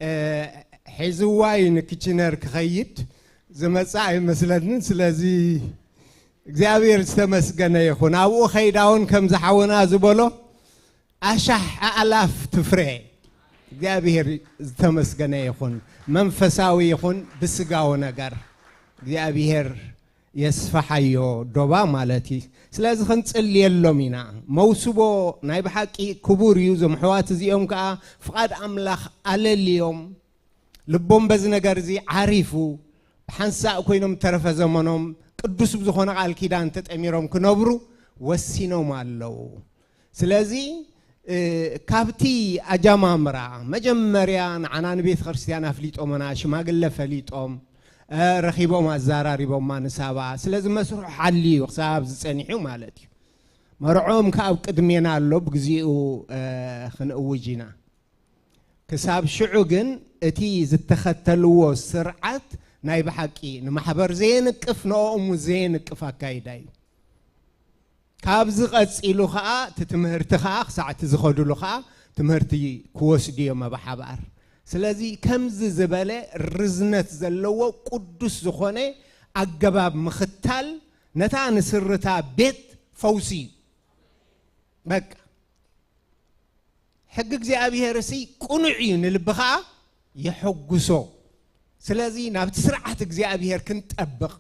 እ፣ ሒዝዋ እዩ ንክችነር ክኸይድ ዝመጽእ ኣይመስለንን። ስለዚ እግዚኣብሔር ዝተመስገነ ይኹን። ኣብኡ ኸይዳ እውን ከም ዝሓወና ዝበሎ ኣሻሕ ኣእላፍ ትፍረ። እግዚኣብሔር ዝተመስገነ ይኹን። መንፈሳዊ ይኹን ብስጋዊ ነገር እግዚኣብሔር የስፍሓዮ ዶባ ማለት እዩ። ስለዚ ክንጽልየሎም ኢና። መውስቦ ናይ ብሓቂ ክቡር እዩ። እዞም ኣሕዋት እዚኦም ከኣ ፍቓድ ኣምላኽ ኣለልዮም፣ ልቦም በዚ ነገር እዚ ዓሪፉ፣ ብሓንሳእ ኮይኖም ተረፈ ዘመኖም ቅዱስ ብዝኾነ ቃል ኪዳን ተጠሚሮም ክነብሩ ወሲኖም ኣለዉ። ስለዚ፣ እ፣ ካብቲ ኣጀማምራ መጀመርያ ንዓና ንቤተ ክርስቲያን ኣፍሊጦምና፣ ሽማግለ ፈሊጦም፣ እ፣ ረኺቦም ኣዘራሪቦማ ንሳባ። ስለዚ መስርሑ ሓልዩ ክሳብ ዝጸኒሑ ማለት እዩ። መርዖም ከኣ ኣብ ቅድሜና ኣሎ፣ ብግዚኡ፣ እ፣ ክንእውጅ ኢና። ክሳብ ሽዑ ግን እቲ ዝተኸተልዎ ስርዓት ናይ ብሓቂ ንማሕበር ዘየንቅፍ፣ ንኦም ዘየንቅፍ ኣካይዳ እዩ። ካብዚ ቀጺሉ ኸኣ እቲ ትምህርቲ ኸኣ ክሳዕ እቲ ዝኸድሉ ኸኣ ትምህርቲ ክወስዱ እዮም ኣብ ሓባር። ስለዚ ከምዚ ዝበለ ርዝነት ዘለዎ ቅዱስ ዝኾነ ኣገባብ ምኽታል ነታ ንስርታ ቤት ፈውሲ እዩ። በቃ ሕጊ እግዚኣብሔር እሲ ቅኑዕ እዩ፣ ንልቢ ኸዓ የሐጉሶ። ስለዚ ናብቲ ስርዓት እግዚኣብሔር ክንጠብቕ፣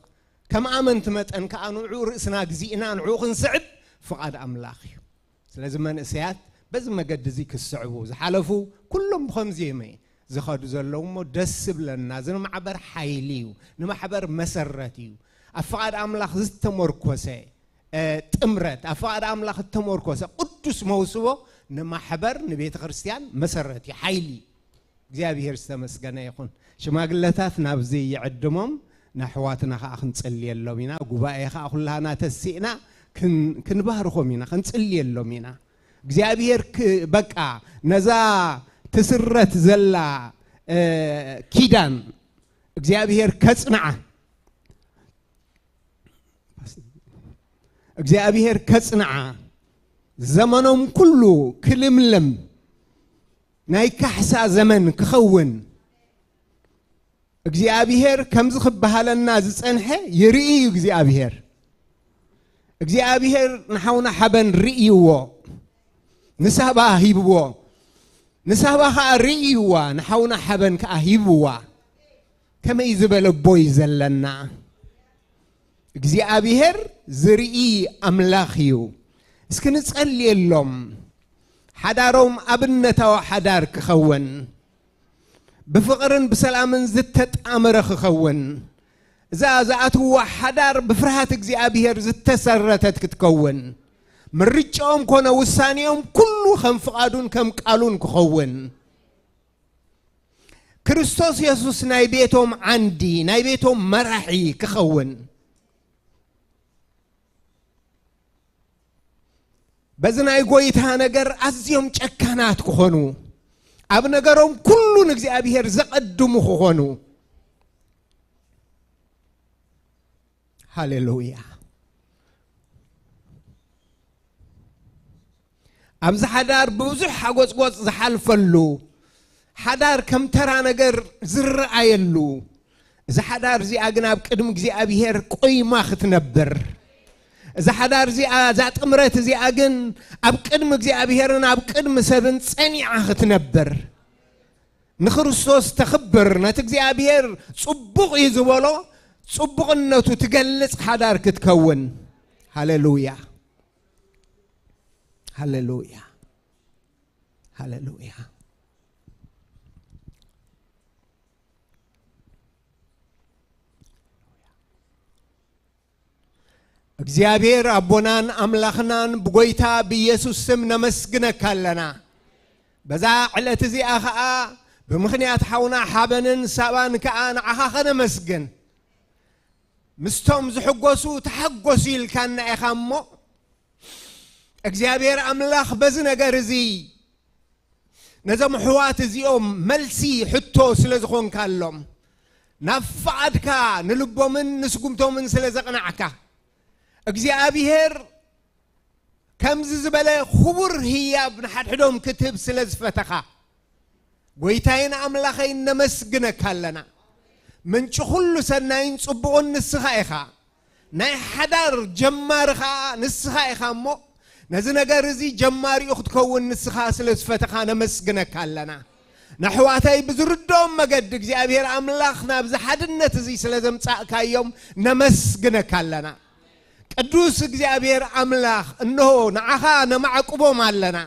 ከም ኣመንቲ መጠን ከኣ ንዑ ርእስናግዚእና ንዑ ክንስዕብ ፍቓድ ኣምላኽ እዩ። ስለዚ መንእሰያት በዚ መገዲ እዚ ክስዕቡ፣ ዝሓለፉ ኩሎም ብኸምዚ እዮም ዝኸዱ ዘለዉ እሞ ደስ ዝብለና። እዚ ንማሕበር ሓይሊ እዩ፣ ንማሕበር መሰረት እዩ። ኣብ ፍቓድ ኣምላኽ ዝተመርኮሰ እ፣ ጥምረት፣ ኣብ ፍቓድ ኣምላኽ እተመርኮሰ ቅዱስ መውስቦ ንማሕበር፣ ንቤተ ክርስቲያን መሰረት እዩ፣ ሓይሊ እዩ። እግዚኣብሔር ዝተመስገነ ይኹን። ሽማግለታት ናብዚ ይዕድሞም፣ ንኣሕዋትና ኸዓ ክንጽልየሎም ኢና። ጉባኤ ኸዓ ኩላህና ተሲእና ክን-፣ ክንባርኾም ኢና፣ ክንጽልየሎም ኢና። እግዚኣብሔር ክ-፣ በቃ ነዛ ትስረት ዘላ፣ እ፣ ኪዳን እግዚኣብሔር ከጽንዓ፣ እግዚኣብሔር ከጽንዓ፣ ዘመኖም ኩሉ ክልምልም፣ ናይ ካሕሳ ዘመን ክኸውን፣ እግዚኣብሔር ከምዚ ክበሃለና ዝጸንሐ ይርኢ እዩ። እግዚኣብሔር፣ እግዚኣብሔር ንሓውና ሓበን ርእይዎ፣ ንሳባ ሂብዎ፣ ንሳባ ኸኣ ርእይዋ፣ ንሓውና ሓበን ከኣ ሂብዋ። ከመይ ዝበለ ኣቦ እዩ ዘለና! እግዚኣብሔር ዝርኢ ኣምላኽ እዩ። እስኪ ንጸልየሎም፣ ሓዳሮም ኣብነታዊ ሓዳር ክኸውን፣ ብፍቕርን ብሰላምን ዝተጣመረ ክኸውን፣ እዛ ዝኣትውዋ ሓዳር ብፍርሃት እግዚኣብሔር ዝተሰረተት ክትከውን፣ ምርጫኦም ኮነ ውሳኔኦም ኩሉ ከም ፍቓዱን ከም ቃሉን ክኸውን፣ ክርስቶስ የሱስ ናይ ቤቶም ዓንዲ፣ ናይ ቤቶም መራሒ ክኸውን፣ በዚ ናይ ጐይታ ነገር ኣዝዮም ጨካናት ክኾኑ፣ ኣብ ነገሮም ኩሉ ንእግዚኣብሔር ዘቐድሙ ክኾኑ። ሃሌሉያ። ኣብዚ ሓዳር ብብዙሕ ሓጎጽጎጽ ዝሓልፈሉ፣ ሓዳር ከም ተራ ነገር ዝረኣየሉ፣ እዛ ሓዳር እዚኣ ግን ኣብ ቅድሚ እግዚኣብሔር ቆይማ ክትነብር፣ እዛ ሓዳር እዚኣ፣ እዛ ጥምረት እዚኣ ግን ኣብ ቅድሚ እግዚኣብሔርን ኣብ ቅድሚ ሰብን ጸኒዓ ክትነብር፣ ንክርስቶስ ተኽብር፣ ነቲ እግዚኣብሔር ጽቡቕ እዩ ዝበሎ ጽቡቕነቱ ትገልጽ ሓዳር ክትከውን። ሃሌሉያ፣ ሃሌሉያ፣ ሃሌሉያ። እግዚኣብሔር ኣቦናን ኣምላኽናን ብጎይታ ብኢየሱስ ስም ነመስግነካ ኣለና። በዛ ዕለት እዚኣ ኸኣ ብምኽንያት ሓውና ሓበንን ሳባን ከኣ ንዓኻ ኸነመስግን። ምስቶም ዝሕጎሱ ተሓጎሱ ኢልካና ኢኻ እሞ፣ እግዚኣብሔር ኣምላኽ በዚ ነገር እዚ ነዞም ኣሕዋት እዚኦም መልሲ ሕቶ ስለ ዝኾንካሎም፣ ናብ ፍቓድካ ንልቦምን ንስጉምቶምን ስለ ዘቕናዕካ፣ እግዚኣብሔር ከምዚ ዝበለ ክቡር ህያብ ንሓድሕዶም ክትህብ ስለ ዝፈተኻ፣ ጐይታይን ኣምላኸይን ነመስግነካ ኣለና። ምንጪ ኹሉ ሰናይን ጽቡቕን ንስኻ ኢኻ። ናይ ሓዳር ጀማሪ ኸኣ ንስኻ ኢኻ እሞ፣ ነዚ ነገር እዚ ጀማሪኡ ክትከውን ንስኻ ስለ ዝፈተኻ ነመስግነካ ኣለና። ነሕዋተይ ብዝርድኦም መገዲ እግዚኣብሔር ኣምላኽ ናብዚ ሓድነት እዚ ስለ ዘምጻእካዮም ነመስግነካ ኣለና። ቅዱስ እግዚኣብሔር ኣምላኽ፣ እንሆ ንዓኻ ነማዕቁቦም ኣለና።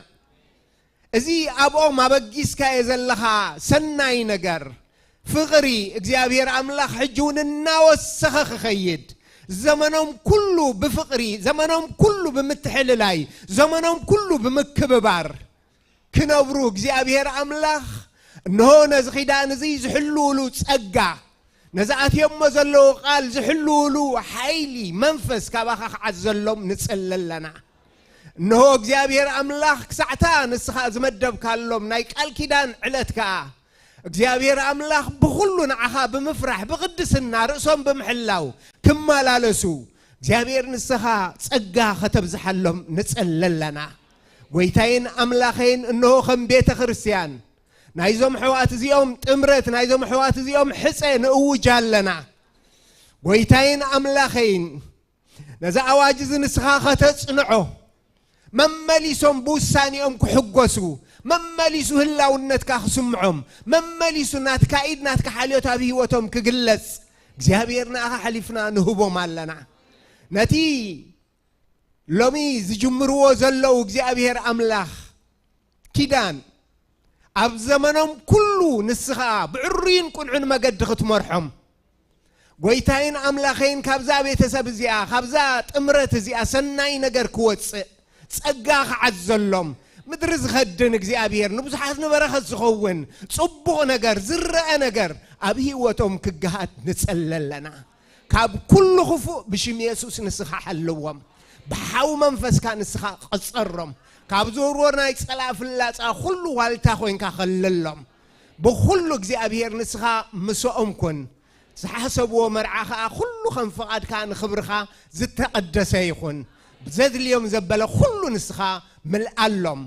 እዚ ኣብኦም ኣበጊስካዮ ዘለኻ ሰናይ ነገር፣ ፍቕሪ እግዚኣብሔር ኣምላኽ ሕጂ እውን እናወሰኸ ክኸይድ፣ ዘመኖም ኩሉ ብፍቕሪ፣ ዘመኖም ኩሉ ብምትሕልላይ፣ ዘመኖም ኩሉ ብምክብባር ክነብሩ እግዚኣብሔር ኣምላኽ እንሆ ነዚ ኺዳን እዚ ዝሕልውሉ ጸጋ፣ ነዚ ኣትዮሞ ዘለዉ ቃል ዝሕልውሉ ሓይሊ መንፈስ ካባኻ ክዓዘሎም ንጽሊ ኣለና። እንሆ እግዚኣብሔር ኣምላኽ ክሳዕታ ንስኻ ዝመደብካሎም ናይ ቃል ኪዳን ዕለት ከኣ እግዚኣብሔር ኣምላኽ ብኹሉ ንዓኻ ብምፍራሕ ብቕድስና ርእሶም ብምሕላው ክመላለሱ እግዚኣብሔር ንስኻ ጸጋ ከተብዝሓሎም ንጸሊ ኣለና። ጎይታይን ኣምላኸይን፣ እንሆ ከም ቤተ ክርስቲያን ናይዞም ኣሕዋት እዚኦም ጥምረት፣ ናይዞም ኣሕዋት እዚኦም ሕጸ ንእውጅ ኣለና። ጎይታይን ኣምላኸይን፣ ነዚ ኣዋጅ እዚ ንስኻ ከተጽንዖ፣ መመሊሶም ብውሳኔኦም ክሕጎሱ፣ መመሊሱ ህላውነትካ ክስምዖም፣ መመሊሱ ናትካ ኢድ ናትካ ሓልዮት ኣብ ህይወቶም ክግለጽ እግዚኣብሔር ንኣኻ ሓሊፍና ንህቦም ኣለና። ነቲ ሎሚ ዝጅምርዎ ዘለዉ እግዚኣብሔር ኣምላኽ ኪዳን ኣብ ዘመኖም ኩሉ ንስኻ ብዕሩይን ቁንዑን መገዲ ክትመርሖም፣ ጎይታይን ኣምላኸይን፣ ካብዛ ቤተሰብ እዚኣ፣ ካብዛ ጥምረት እዚኣ ሰናይ ነገር ክወጽእ፣ ጸጋ ክዓዘሎም፣ ምድሪ ዝኸድን እግዚኣብሔር ንብዙሓት ንበረኸት ዝኸውን ጽቡቕ ነገር፣ ዝረአ ነገር ኣብ ህይወቶም ክገሃድ ንጸሊ ኣለና። ካብ ኩሉ ክፉእ ብሽም የሱስ ንስኻ ሓልዎም። ብሓው መንፈስካ ንስኻ ቀጸሮም። ካብ ዝውርወር ናይ ጸላእ ፍላጻ ኩሉ ዋልታ ኮይንካ ከልሎም። ብኹሉ እግዚኣብሔር ንስኻ ምስኦም ኩን። ዝሓሰብዎ መርዓ ኸኣ ኩሉ ከም ፍቓድካ ንኽብርኻ ዝተቐደሰ ይኹን። ዘድልዮም ዘበለ ኩሉ ንስኻ ምልኣሎም።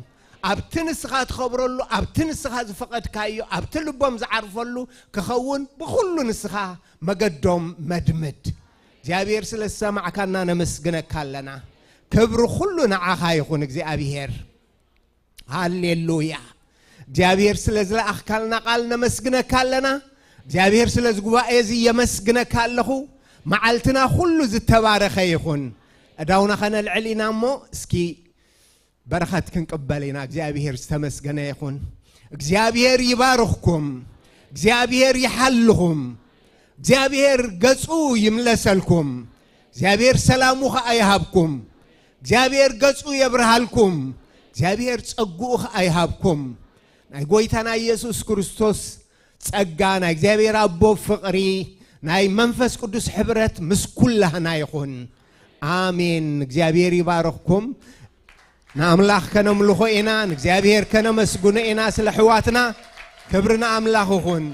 ኣብቲ ንስኻ ትኸብረሉ፣ ኣብቲ ንስኻ ዝፈቐድካዮ፣ ኣብቲ ልቦም ዝዓርፈሉ ክኸውን ብኹሉ ንስኻ መገዶም መድምድ። እግዚኣብሔር ስለ ዝሰማዕካና ነመስግነካ ኣለና። ክብሪ ኩሉ ንዓኻ ይኹን እግዚኣብሔር። ሃሌሉያ። እግዚኣብሔር ስለ ዝለኣኽካልና ቃል ነመስግነካ ኣለና። እግዚኣብሔር ስለ እዚ ጉባኤ እዚ የመስግነካ ኣለኹ። መዓልትና ኩሉ ዝተባረኸ ይኹን። እዳውና ኸነልዕል ኢና እሞ እስኪ በረኸት ክንቅበል ኢና። እግዚኣብሔር ዝተመስገነ ይኹን። እግዚኣብሔር ይባርኽኩም። እግዚኣብሔር ይሓልኹም። እግዚኣብሔር ገጹ ይምለሰልኩም። እግዚኣብሔር ሰላሙ ኸኣ ይሃብኩም። እግዚኣብሔር ገጹ የብርሃልኩም። እግዚኣብሔር ጸግኡ ኸኣ ይሃብኩም። ናይ ጎይታና ኢየሱስ ክርስቶስ ጸጋ፣ ናይ እግዚኣብሔር ኣቦ ፍቕሪ፣ ናይ መንፈስ ቅዱስ ሕብረት ምስ ኩላህና ይኹን። ኣሜን። እግዚኣብሔር ይባርኽኩም። ንኣምላኽ ከነምልኾ ኢና፣ ንእግዚኣብሔር ከነመስግኖ ኢና ስለ ኣሕዋትና። ክብሪ ንኣምላኽ ይኹን።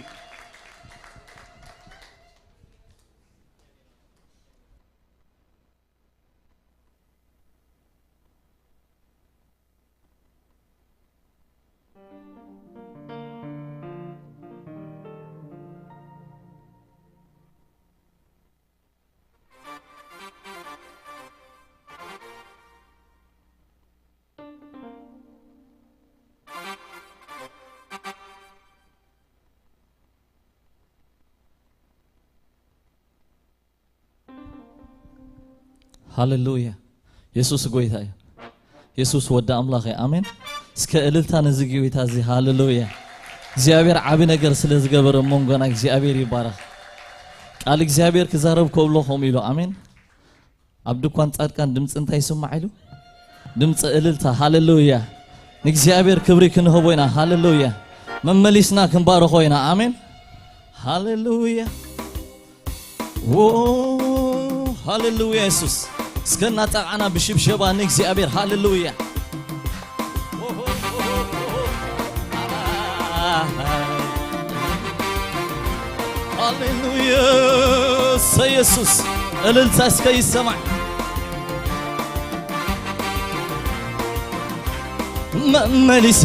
ሃሌሉያ። የሱስ ጎይታ እዩ። የሱስ ወዲ ኣምላኽ እዩ። ኣሜን። እስከ እልልታ ነዚ ጎይታ እዚ። ሃሌሉያ። እግዚኣብሔር ዓቢ ነገር ስለ ዝገበረ ኣብ መንጎና እግዚኣብሔር ይባረኽ። ቃል እግዚኣብሔር ክዛረብ ከብሎ ከምኡ ኢሉ። ኣሜን። ኣብ ድኳን ጻድቃን ድምጺ እንታይ ይስማዕ ኢሉ? ድምጺ እልልታ። ሃሌሉያ። ንእግዚኣብሔር ክብሪ ክንህቦ ኢና። ሃሌሉያ። መመሊስና ክንባርኾ ኢና። ኣሜን። ሃሌሉያ። ዎ፣ ሃሌሉያ የሱስ። እስከ እናጠቕዓና ብሽብሸባ ንእግዚኣብሔር። ሃሌሉያ። ሃሌሉያ። እሰይ የሱስ። እልልታ እስከ ይሰማዕ። መመሊሰ፣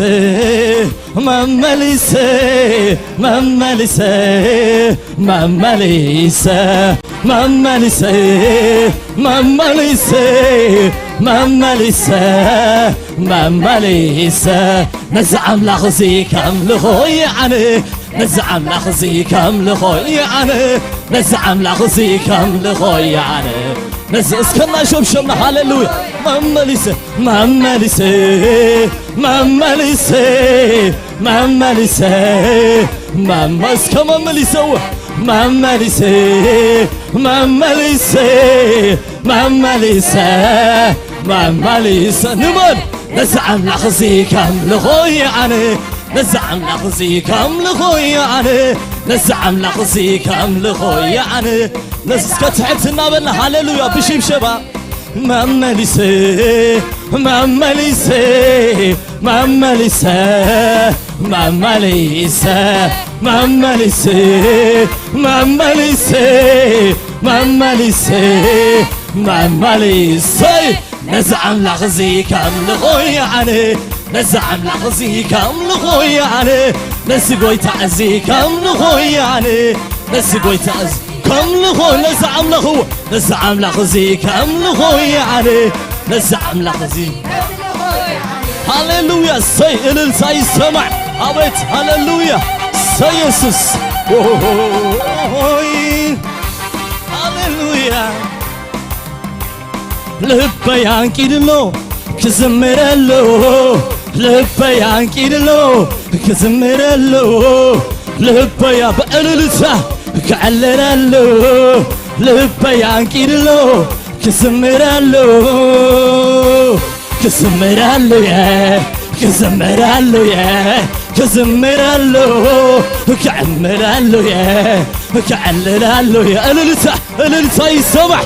መመሊሰ፣ መመሊሰ፣ መመሊሰ፣ መመሊሰ፣ መመሊሰ፣ መመሊሰ፣ መመሊሰ፣ ነዚ ኣምላኽ እዚ ከምልኾ ይዓነ፣ ነዚ ኣምላኽ እዚ ከምልኾ ይዓነ፣ ነዚ ኣምላኽ እዚ ከምልኾ ይዓነ። ነዚ እስከ እናሸብሸብና ሃሌሉያ። መመሊሰ፣ መመሊሰ፣ መመሊሰ፣ መመሊሰ፣ መመ-፣ እስከ መመሊሰው። መመሊሰ፣ መመሊሰ፣ መመሊሰ፣ መመሊሰ። ንመን? ነዚ ኣምላኽ እዚ ከምልኾ ይዓነ፣ ነዚ ኣምላኽ እዚ ከምልኾ ይዓነ፣ ነዚ ኣምላኽ እዚ ከምልኾ ይዓነ። ነዚ እስከ ትሕት እናበልና ሃሌሉያ ብሽብሸባ። መመሊሰ፣ መመሊሰ፣ መመሊሰ፣ መመሊሰ፣ መመሊሰ፣ መመሊሰ፣ መመሊሰ፣ መመሊሰይ ነዚ ኣምላኽ እዚ ከምልኾ እየ ኣነ፣ ነዚ ኣምላኽ እዚ ከምልኾ እየ ኣነ፣ ነዚ ጐይታ እዚ ከምልኾ እየ ኣነ፣ ነዚ ጐይታ እዚ ከምልኾ፣ ነዚ ኣምላኽ እዎ፣ ነዚ ኣምላኽ እዚ ከምልኾ እየ ኣነ፣ ነዚ ኣምላኽ እዚ። ሃሌሉያ! ሰይ እልልታ ይሰማዕ። ኣቤት ሃሌሉያ! ሰይ የሱስ! ኦሆይ! ሃሌሉያ! ልበይ ኣንቂድሎ ክዝምረሉ፣ ልበይ ኣንቂድሎ ክዝምረሉ፣ ልበይ ብእልልታ ክዕልለሉ፣ ልበይ ኣንቂድሎ ክዝምረሉ፣ ክዝምረሉ እየ፣ ክዝምረሉ እየ፣ ክዝምረሉ፣ ክዕምረሉ እየ፣ ክዕልለሉ እየ። እልልታ እልልታ ይሰማዕ።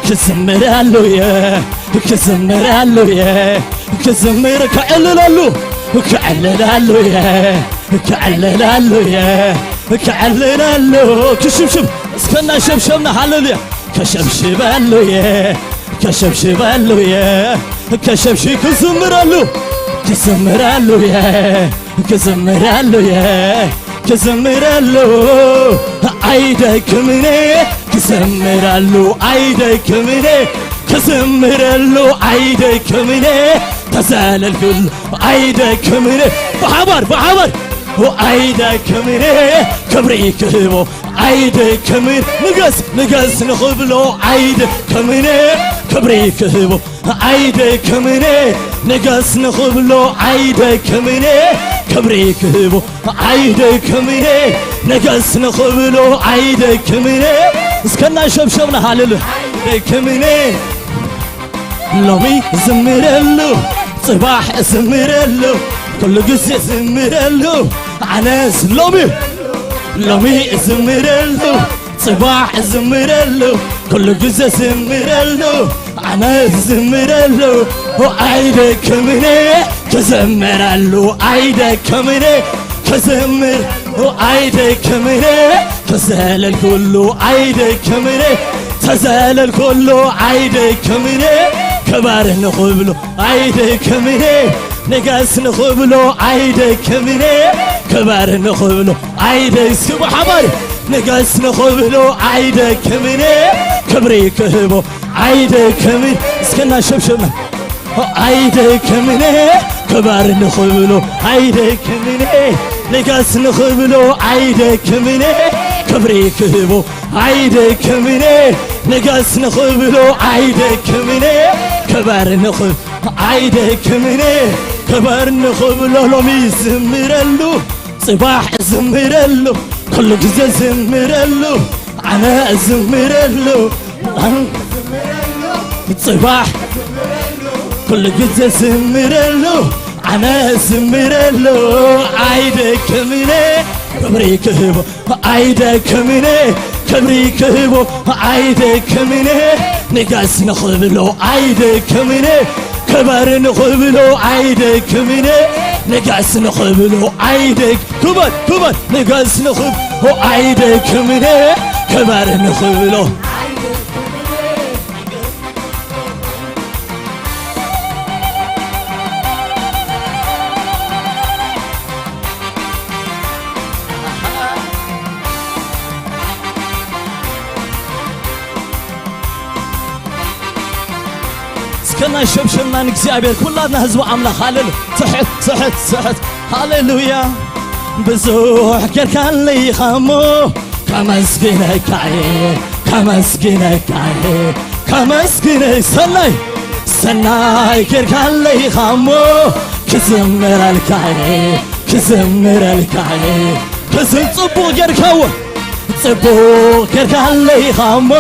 ክዝምረሉ እየ፣ ክዝምረሉ እየ፣ ክዝምር፣ ክዕልለሉ፣ ክዕልለሉ እየ፣ ክዕልለሉ እየ፣ ክዕልለሉ። ክሽብሽብ እስከና ሸብሸብና ሃሌሉያ። ከሸብሽበሉ እየ፣ ከሸብሽበሉ እየ፣ ከሸብሽ-፣ ክዝምረሉ፣ ክዝምረሉ እየ፣ ክዝምረሉ እየ፣ ክዝምረሉ ኣይደክምን፣ ክዝምረሉ ኣይደክምን፣ ክዝምረሉ ኣይደክምን፣ ተዘለልኩሉ ኣይደክምን፣ ብሓባር፣ ብሓባር ኣይደክምን፣ ክብሪ ክህቦ ኣይደክምን፣ ንገስ፣ ንገስ ንኽብሎ ኣይደክምን፣ ክብሪ ክህቦ ኣይደክምን፣ ንገስ ንኽብሎ ኣይደክምን፣ ክብሪ ክህቦ ኣይደክምን፣ ንገስ ንኽብሎ ኣይደክምን። እስከና ሸብሸብና ሃሌሉያ። ኣይደክምን፣ ሎሚ ዝምረሉ፣ ጽባሕ ዝምረሉ፣ ኩሉ ግዜ ዝምረሉ፣ ኣነስ ሎሚ፣ ሎሚ ዝምረሉ፣ ጽባሕ ዝምረሉ፣ ኩሉ ግዜ ዝምረሉ፣ ኣነ ዝምረሉ፣ ኣይደክምን፣ ክዝምረሉ ኣይደክምን፣ ክዝምር ኣይደክምን፣ ተዘለልኩሉ ኣይደክምን፣ ተዘለልኩሉ ኣይደክምን፣ ክበር ንኽብሎ ኣይደክምን፣ ንገስ ንኽብሎ ኣይደክምን፣ ክበር ንኽብሎ ኣይደ-፣ እስኪ ብሓባር ንገስ ንኽብሎ ኣይደክምን፣ ክብሪ ክህቦ ኣይደክምን። እስከና ሸብሸብና። ኣይደክምን፣ ክበር ንኽብሎ ኣይደክምን፣ ንገስ ንኽብሎ ኣይደክምን፣ ክብሪ ክህቦ ኣይደክምን፣ ንገስ ንኽብሎ ኣይደክምን፣ ክበር ንኽብ-፣ ኣይደክምን፣ ክበር ንኽብሎ ሎሚ ዝምረሉ፣ ጽባሕ ዝምረሉ፣ ኩሉ ግዜ ዝምረሉ፣ ኣነ ዝምረሉ፣ ኣን-፣ ጽባሕ ኩሉ ግዜ ዝምረሉ፣ ኣነ ዝምረሉ፣ ኣይደክምን፣ ክብሪ ክህቦ ኣይደክምን፣ ክብሪ ክህቦ ኣይደክምን፣ ንገስ ንኽብሎ ኣይደክምን፣ ክበር ንኽብሎ ኣይደክምን፣ ንገስ ንኽብሎ ኣይደክ-፣ ክበር፣ ክበር፣ ንገስ ንኽብሎ ኣይደክምን፣ ክበር ንኽብሎ። እስከ ናይ ሸብሸብና ንእግዚኣብሔር ኩላትና ህዝቢ ኣምላኽ ሃሌሉ-፣ ትሕት፣ ትሕት፣ ትሕት። ሃሌሉያ። ብዙሕ ጌርካለይ ኢኻ እሞ ከመስግነካ እየ፣ ከመስግነካ እየ፣ ከመስግነ-፣ ሰናይ፣ ሰናይ ጌርካለይ ኢኻ እሞ ክዝምረልካ እየ፣ ክዝምረልካ እየ። ክዝ-፣ ጽቡቕ ጌርካዎ፣ ጽቡቕ ጌርካለይ ኢኻ እሞ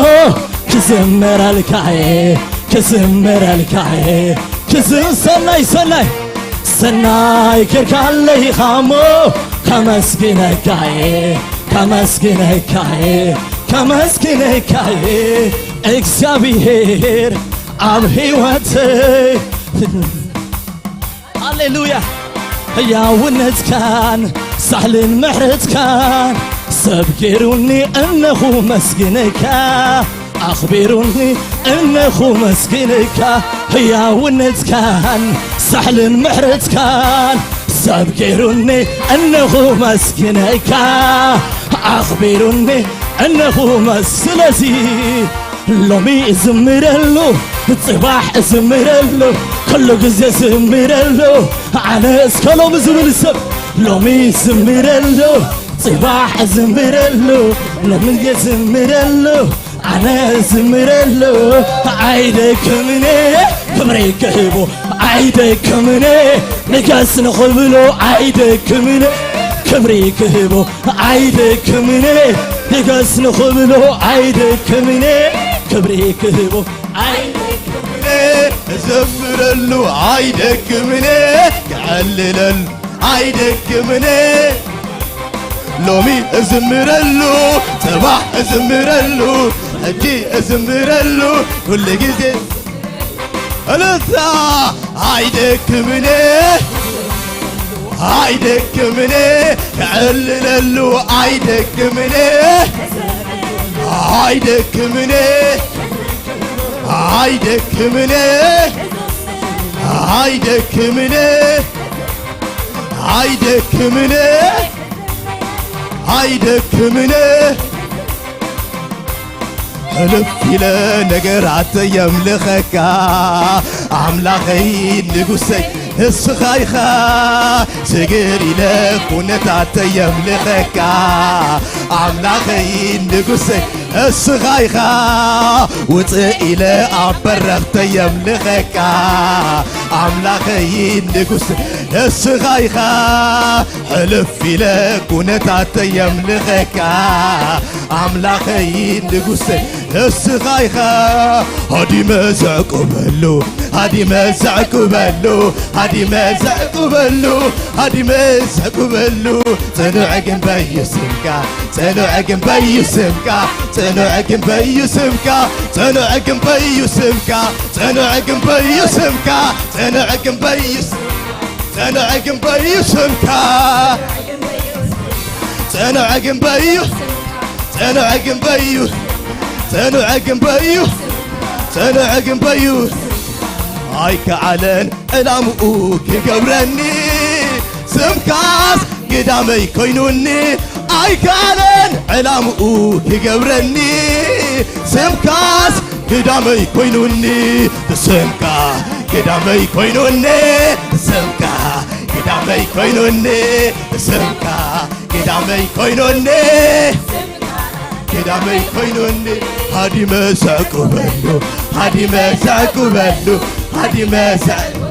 ክዝምረልካ እየ፣ ክዝምረልካ እየ። ክዝ-፣ ሰናይ፣ ሰናይ፣ ሰናይ ጌርካለይ ኢኻ እሞ ከመስግነካ እየ፣ ከመስግነካ እየ፣ ከመስግነካ እየ። እግዚኣብሔር ኣብ ህይወተይ። ሃሌሉያ። ሕያውነትካን ሳሕልን ምሕረትካን ሰብ ገይሩኒ እነኹ መስግነካ። ኣኽቢሩኒ እነኹ መስኪንካ፣ ህያውነትካን ሳሕልን ምሕረትካን ሰብ ገይሩኒ እነኹ መስኪነካ። ኣኽቢሩኒ እነኹ መስ-፣ ስለዚ ሎሚ እዝምረሉ፣ ጽባሕ እዝምረሉ፣ ኩሉ ግዜ እዝምረሉ። ኣነ እስከ ሎሚ ዝብል ሰብ ሎሚ እዝምረሉ፣ ጽባሕ እዝምረሉ፣ ሎሚ እዝምረሉ፣ ኣነ እዝምረሉ። ኣይደክምነ ክብሪ ክህቦ ኣይደክምነ፣ ንገስ ንኽብሎ ኣይደክምነ፣ ክብሪ ክህቦ ኣይደክምነ፣ ንገስ ንኽብሎ ኣይደክምነ፣ ክብሪ ክህቦ ኣይደክምነ፣ እዘምረሉ ኣይደክምነ፣ ክዕልለሉ ኣይደክምነ። ሎሚ እዝምረሉ፣ ጽባሕ እዝምረሉ፣ ሕጂ እዝምረሉ፣ ኩሉ ግዜ እልልታ። ኣይደክምነ፣ ኣይደክምነ፣ ክዕልለሉ ኣይደክምነ፣ ኣይደክምነ፣ ኣይደክምነ፣ ኣይደክምነ፣ ኣይደክምነ፣ ኣይደክምነ። ሕልፍ ኢለ ነገራት የምልኸካ ኣምላኸይ ንጉሰይ ንስኻ ኢኻ። ስግር ኢለ ኩነታት የምልኸካ ኣምላኸይ ንጉሰይ ንስኻ ኢኻ። ውፅእ ኢለ ኣብ በረኽተይ የምልኸካ ኣምላኸይ ንጉሰይ ንስኻ ኢኻ። ሕልፍ ኢለ ኩነታተይ የምልኸካ ኣምላኸይ ንጉሰይ ንስኻ ኢኻ። ሃዲመ ዘዕቁበሉ ሃዲመ ዘዕቁበሉ ሃዲመ ዘዕቁበሉ ሃዲመ ዘዕቁበሉ ጽኑዕ ግንበይ ስምካ ጽኑዕ ግንበይ ስምካ ጽኑዕ ግንበይ ስምካ ጽኑዕ ግንበይ ስምካ ጽኑዕ ግንበይ ስምካ ጽኑዕ ግንበይ ስምካ ጽኑዕ ግንበይ እዩ ስምካ። ጽኑዕ ግንበይ እዩ። ጽኑዕ ግንበይ እዩ። ጽኑዕ ግንበይ እዩ። ጽኑዕ ግንበይ እዩ። ኣይከኣለን ዕላምኡ ክገብረኒ ስምካስ ግዳመይ ኮይኑኒ ኣይከኣለን ዕላምኡ ክገብረኒ ስምካስ ግዳመይ ኮይኑኒ ስምካ ግዳመይ ኮይኑኒ ስምካ ግዳመይ ኮይኑኒ ስምካ ግዳመይ ኮይኑኒ ግዳመይ ኮይኑኒ ሃዲመ ዘዕቁበሉ ሃዲመ ዘዕቁበሉ ሃዲመ ዘዕቁበሉ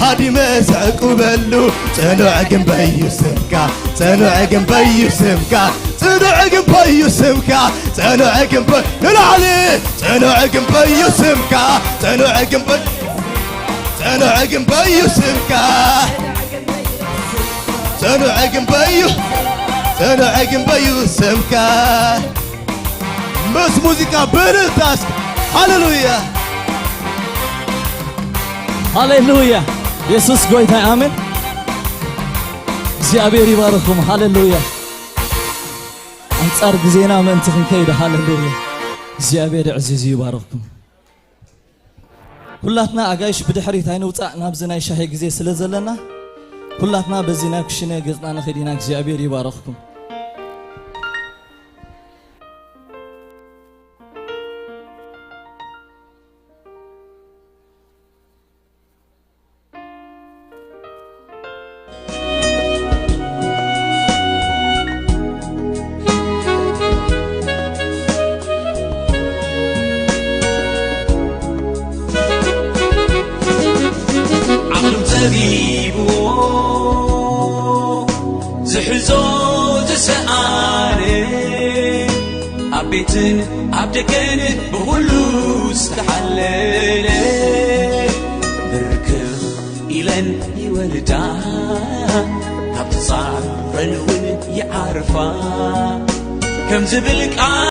ሃዲመ ዘዕቁበሉ ጽኑዕ ግንበይ እዩ ስምካ ጽኑዕ ግንበይ እዩ ስምካ ጽኑዕ ግንበይ እዩ ስምካ ጽኑዕ ግንበይ ንላዕሊ ጽኑዕ ግንበይ እዩ ስምካ ጽኑዕ ግንበይ ጽኑዕ ግንበይ እዩ ስምካ ጽኑዕ ግንበይ እዩ ጽኑዕ ግንበይ እዩ ስምካ ምስ ሙዚቃ ብእልልታ እስኪ ሃሌሉያ ሃሌሉያ የሱስ ጎይታይ ኣሜን እግዚኣብሔር ይባርኩም ሃሌሉያ ኣንጻር ግዜና ምእንቲ ክንከይድ ሃሌሉያ እግዚኣብሔር ዕዚዙ ይባርኩም ኩላትና ኣጋይሽ ብድሕሪት ኣይንውጻእ ናብዚ ናይ ሻሂ ግዜ ስለ ዘለና ኩላትና በዚ ናብ ክሽነ ገጽና ንኸይድ ኢና እግዚኣብሔር ይባረኽኩም ዓቕሎም ጸቢብዎ ዝሕዞ ዝሰኣነ ኣብ ቤትን ኣብ ደገን ብኹሉ ዝተሓለለ ብርክኽ ኢለን ይወልዳ ካብ ትጻረን እውን ይዓርፋ ከም ዝብል ቃል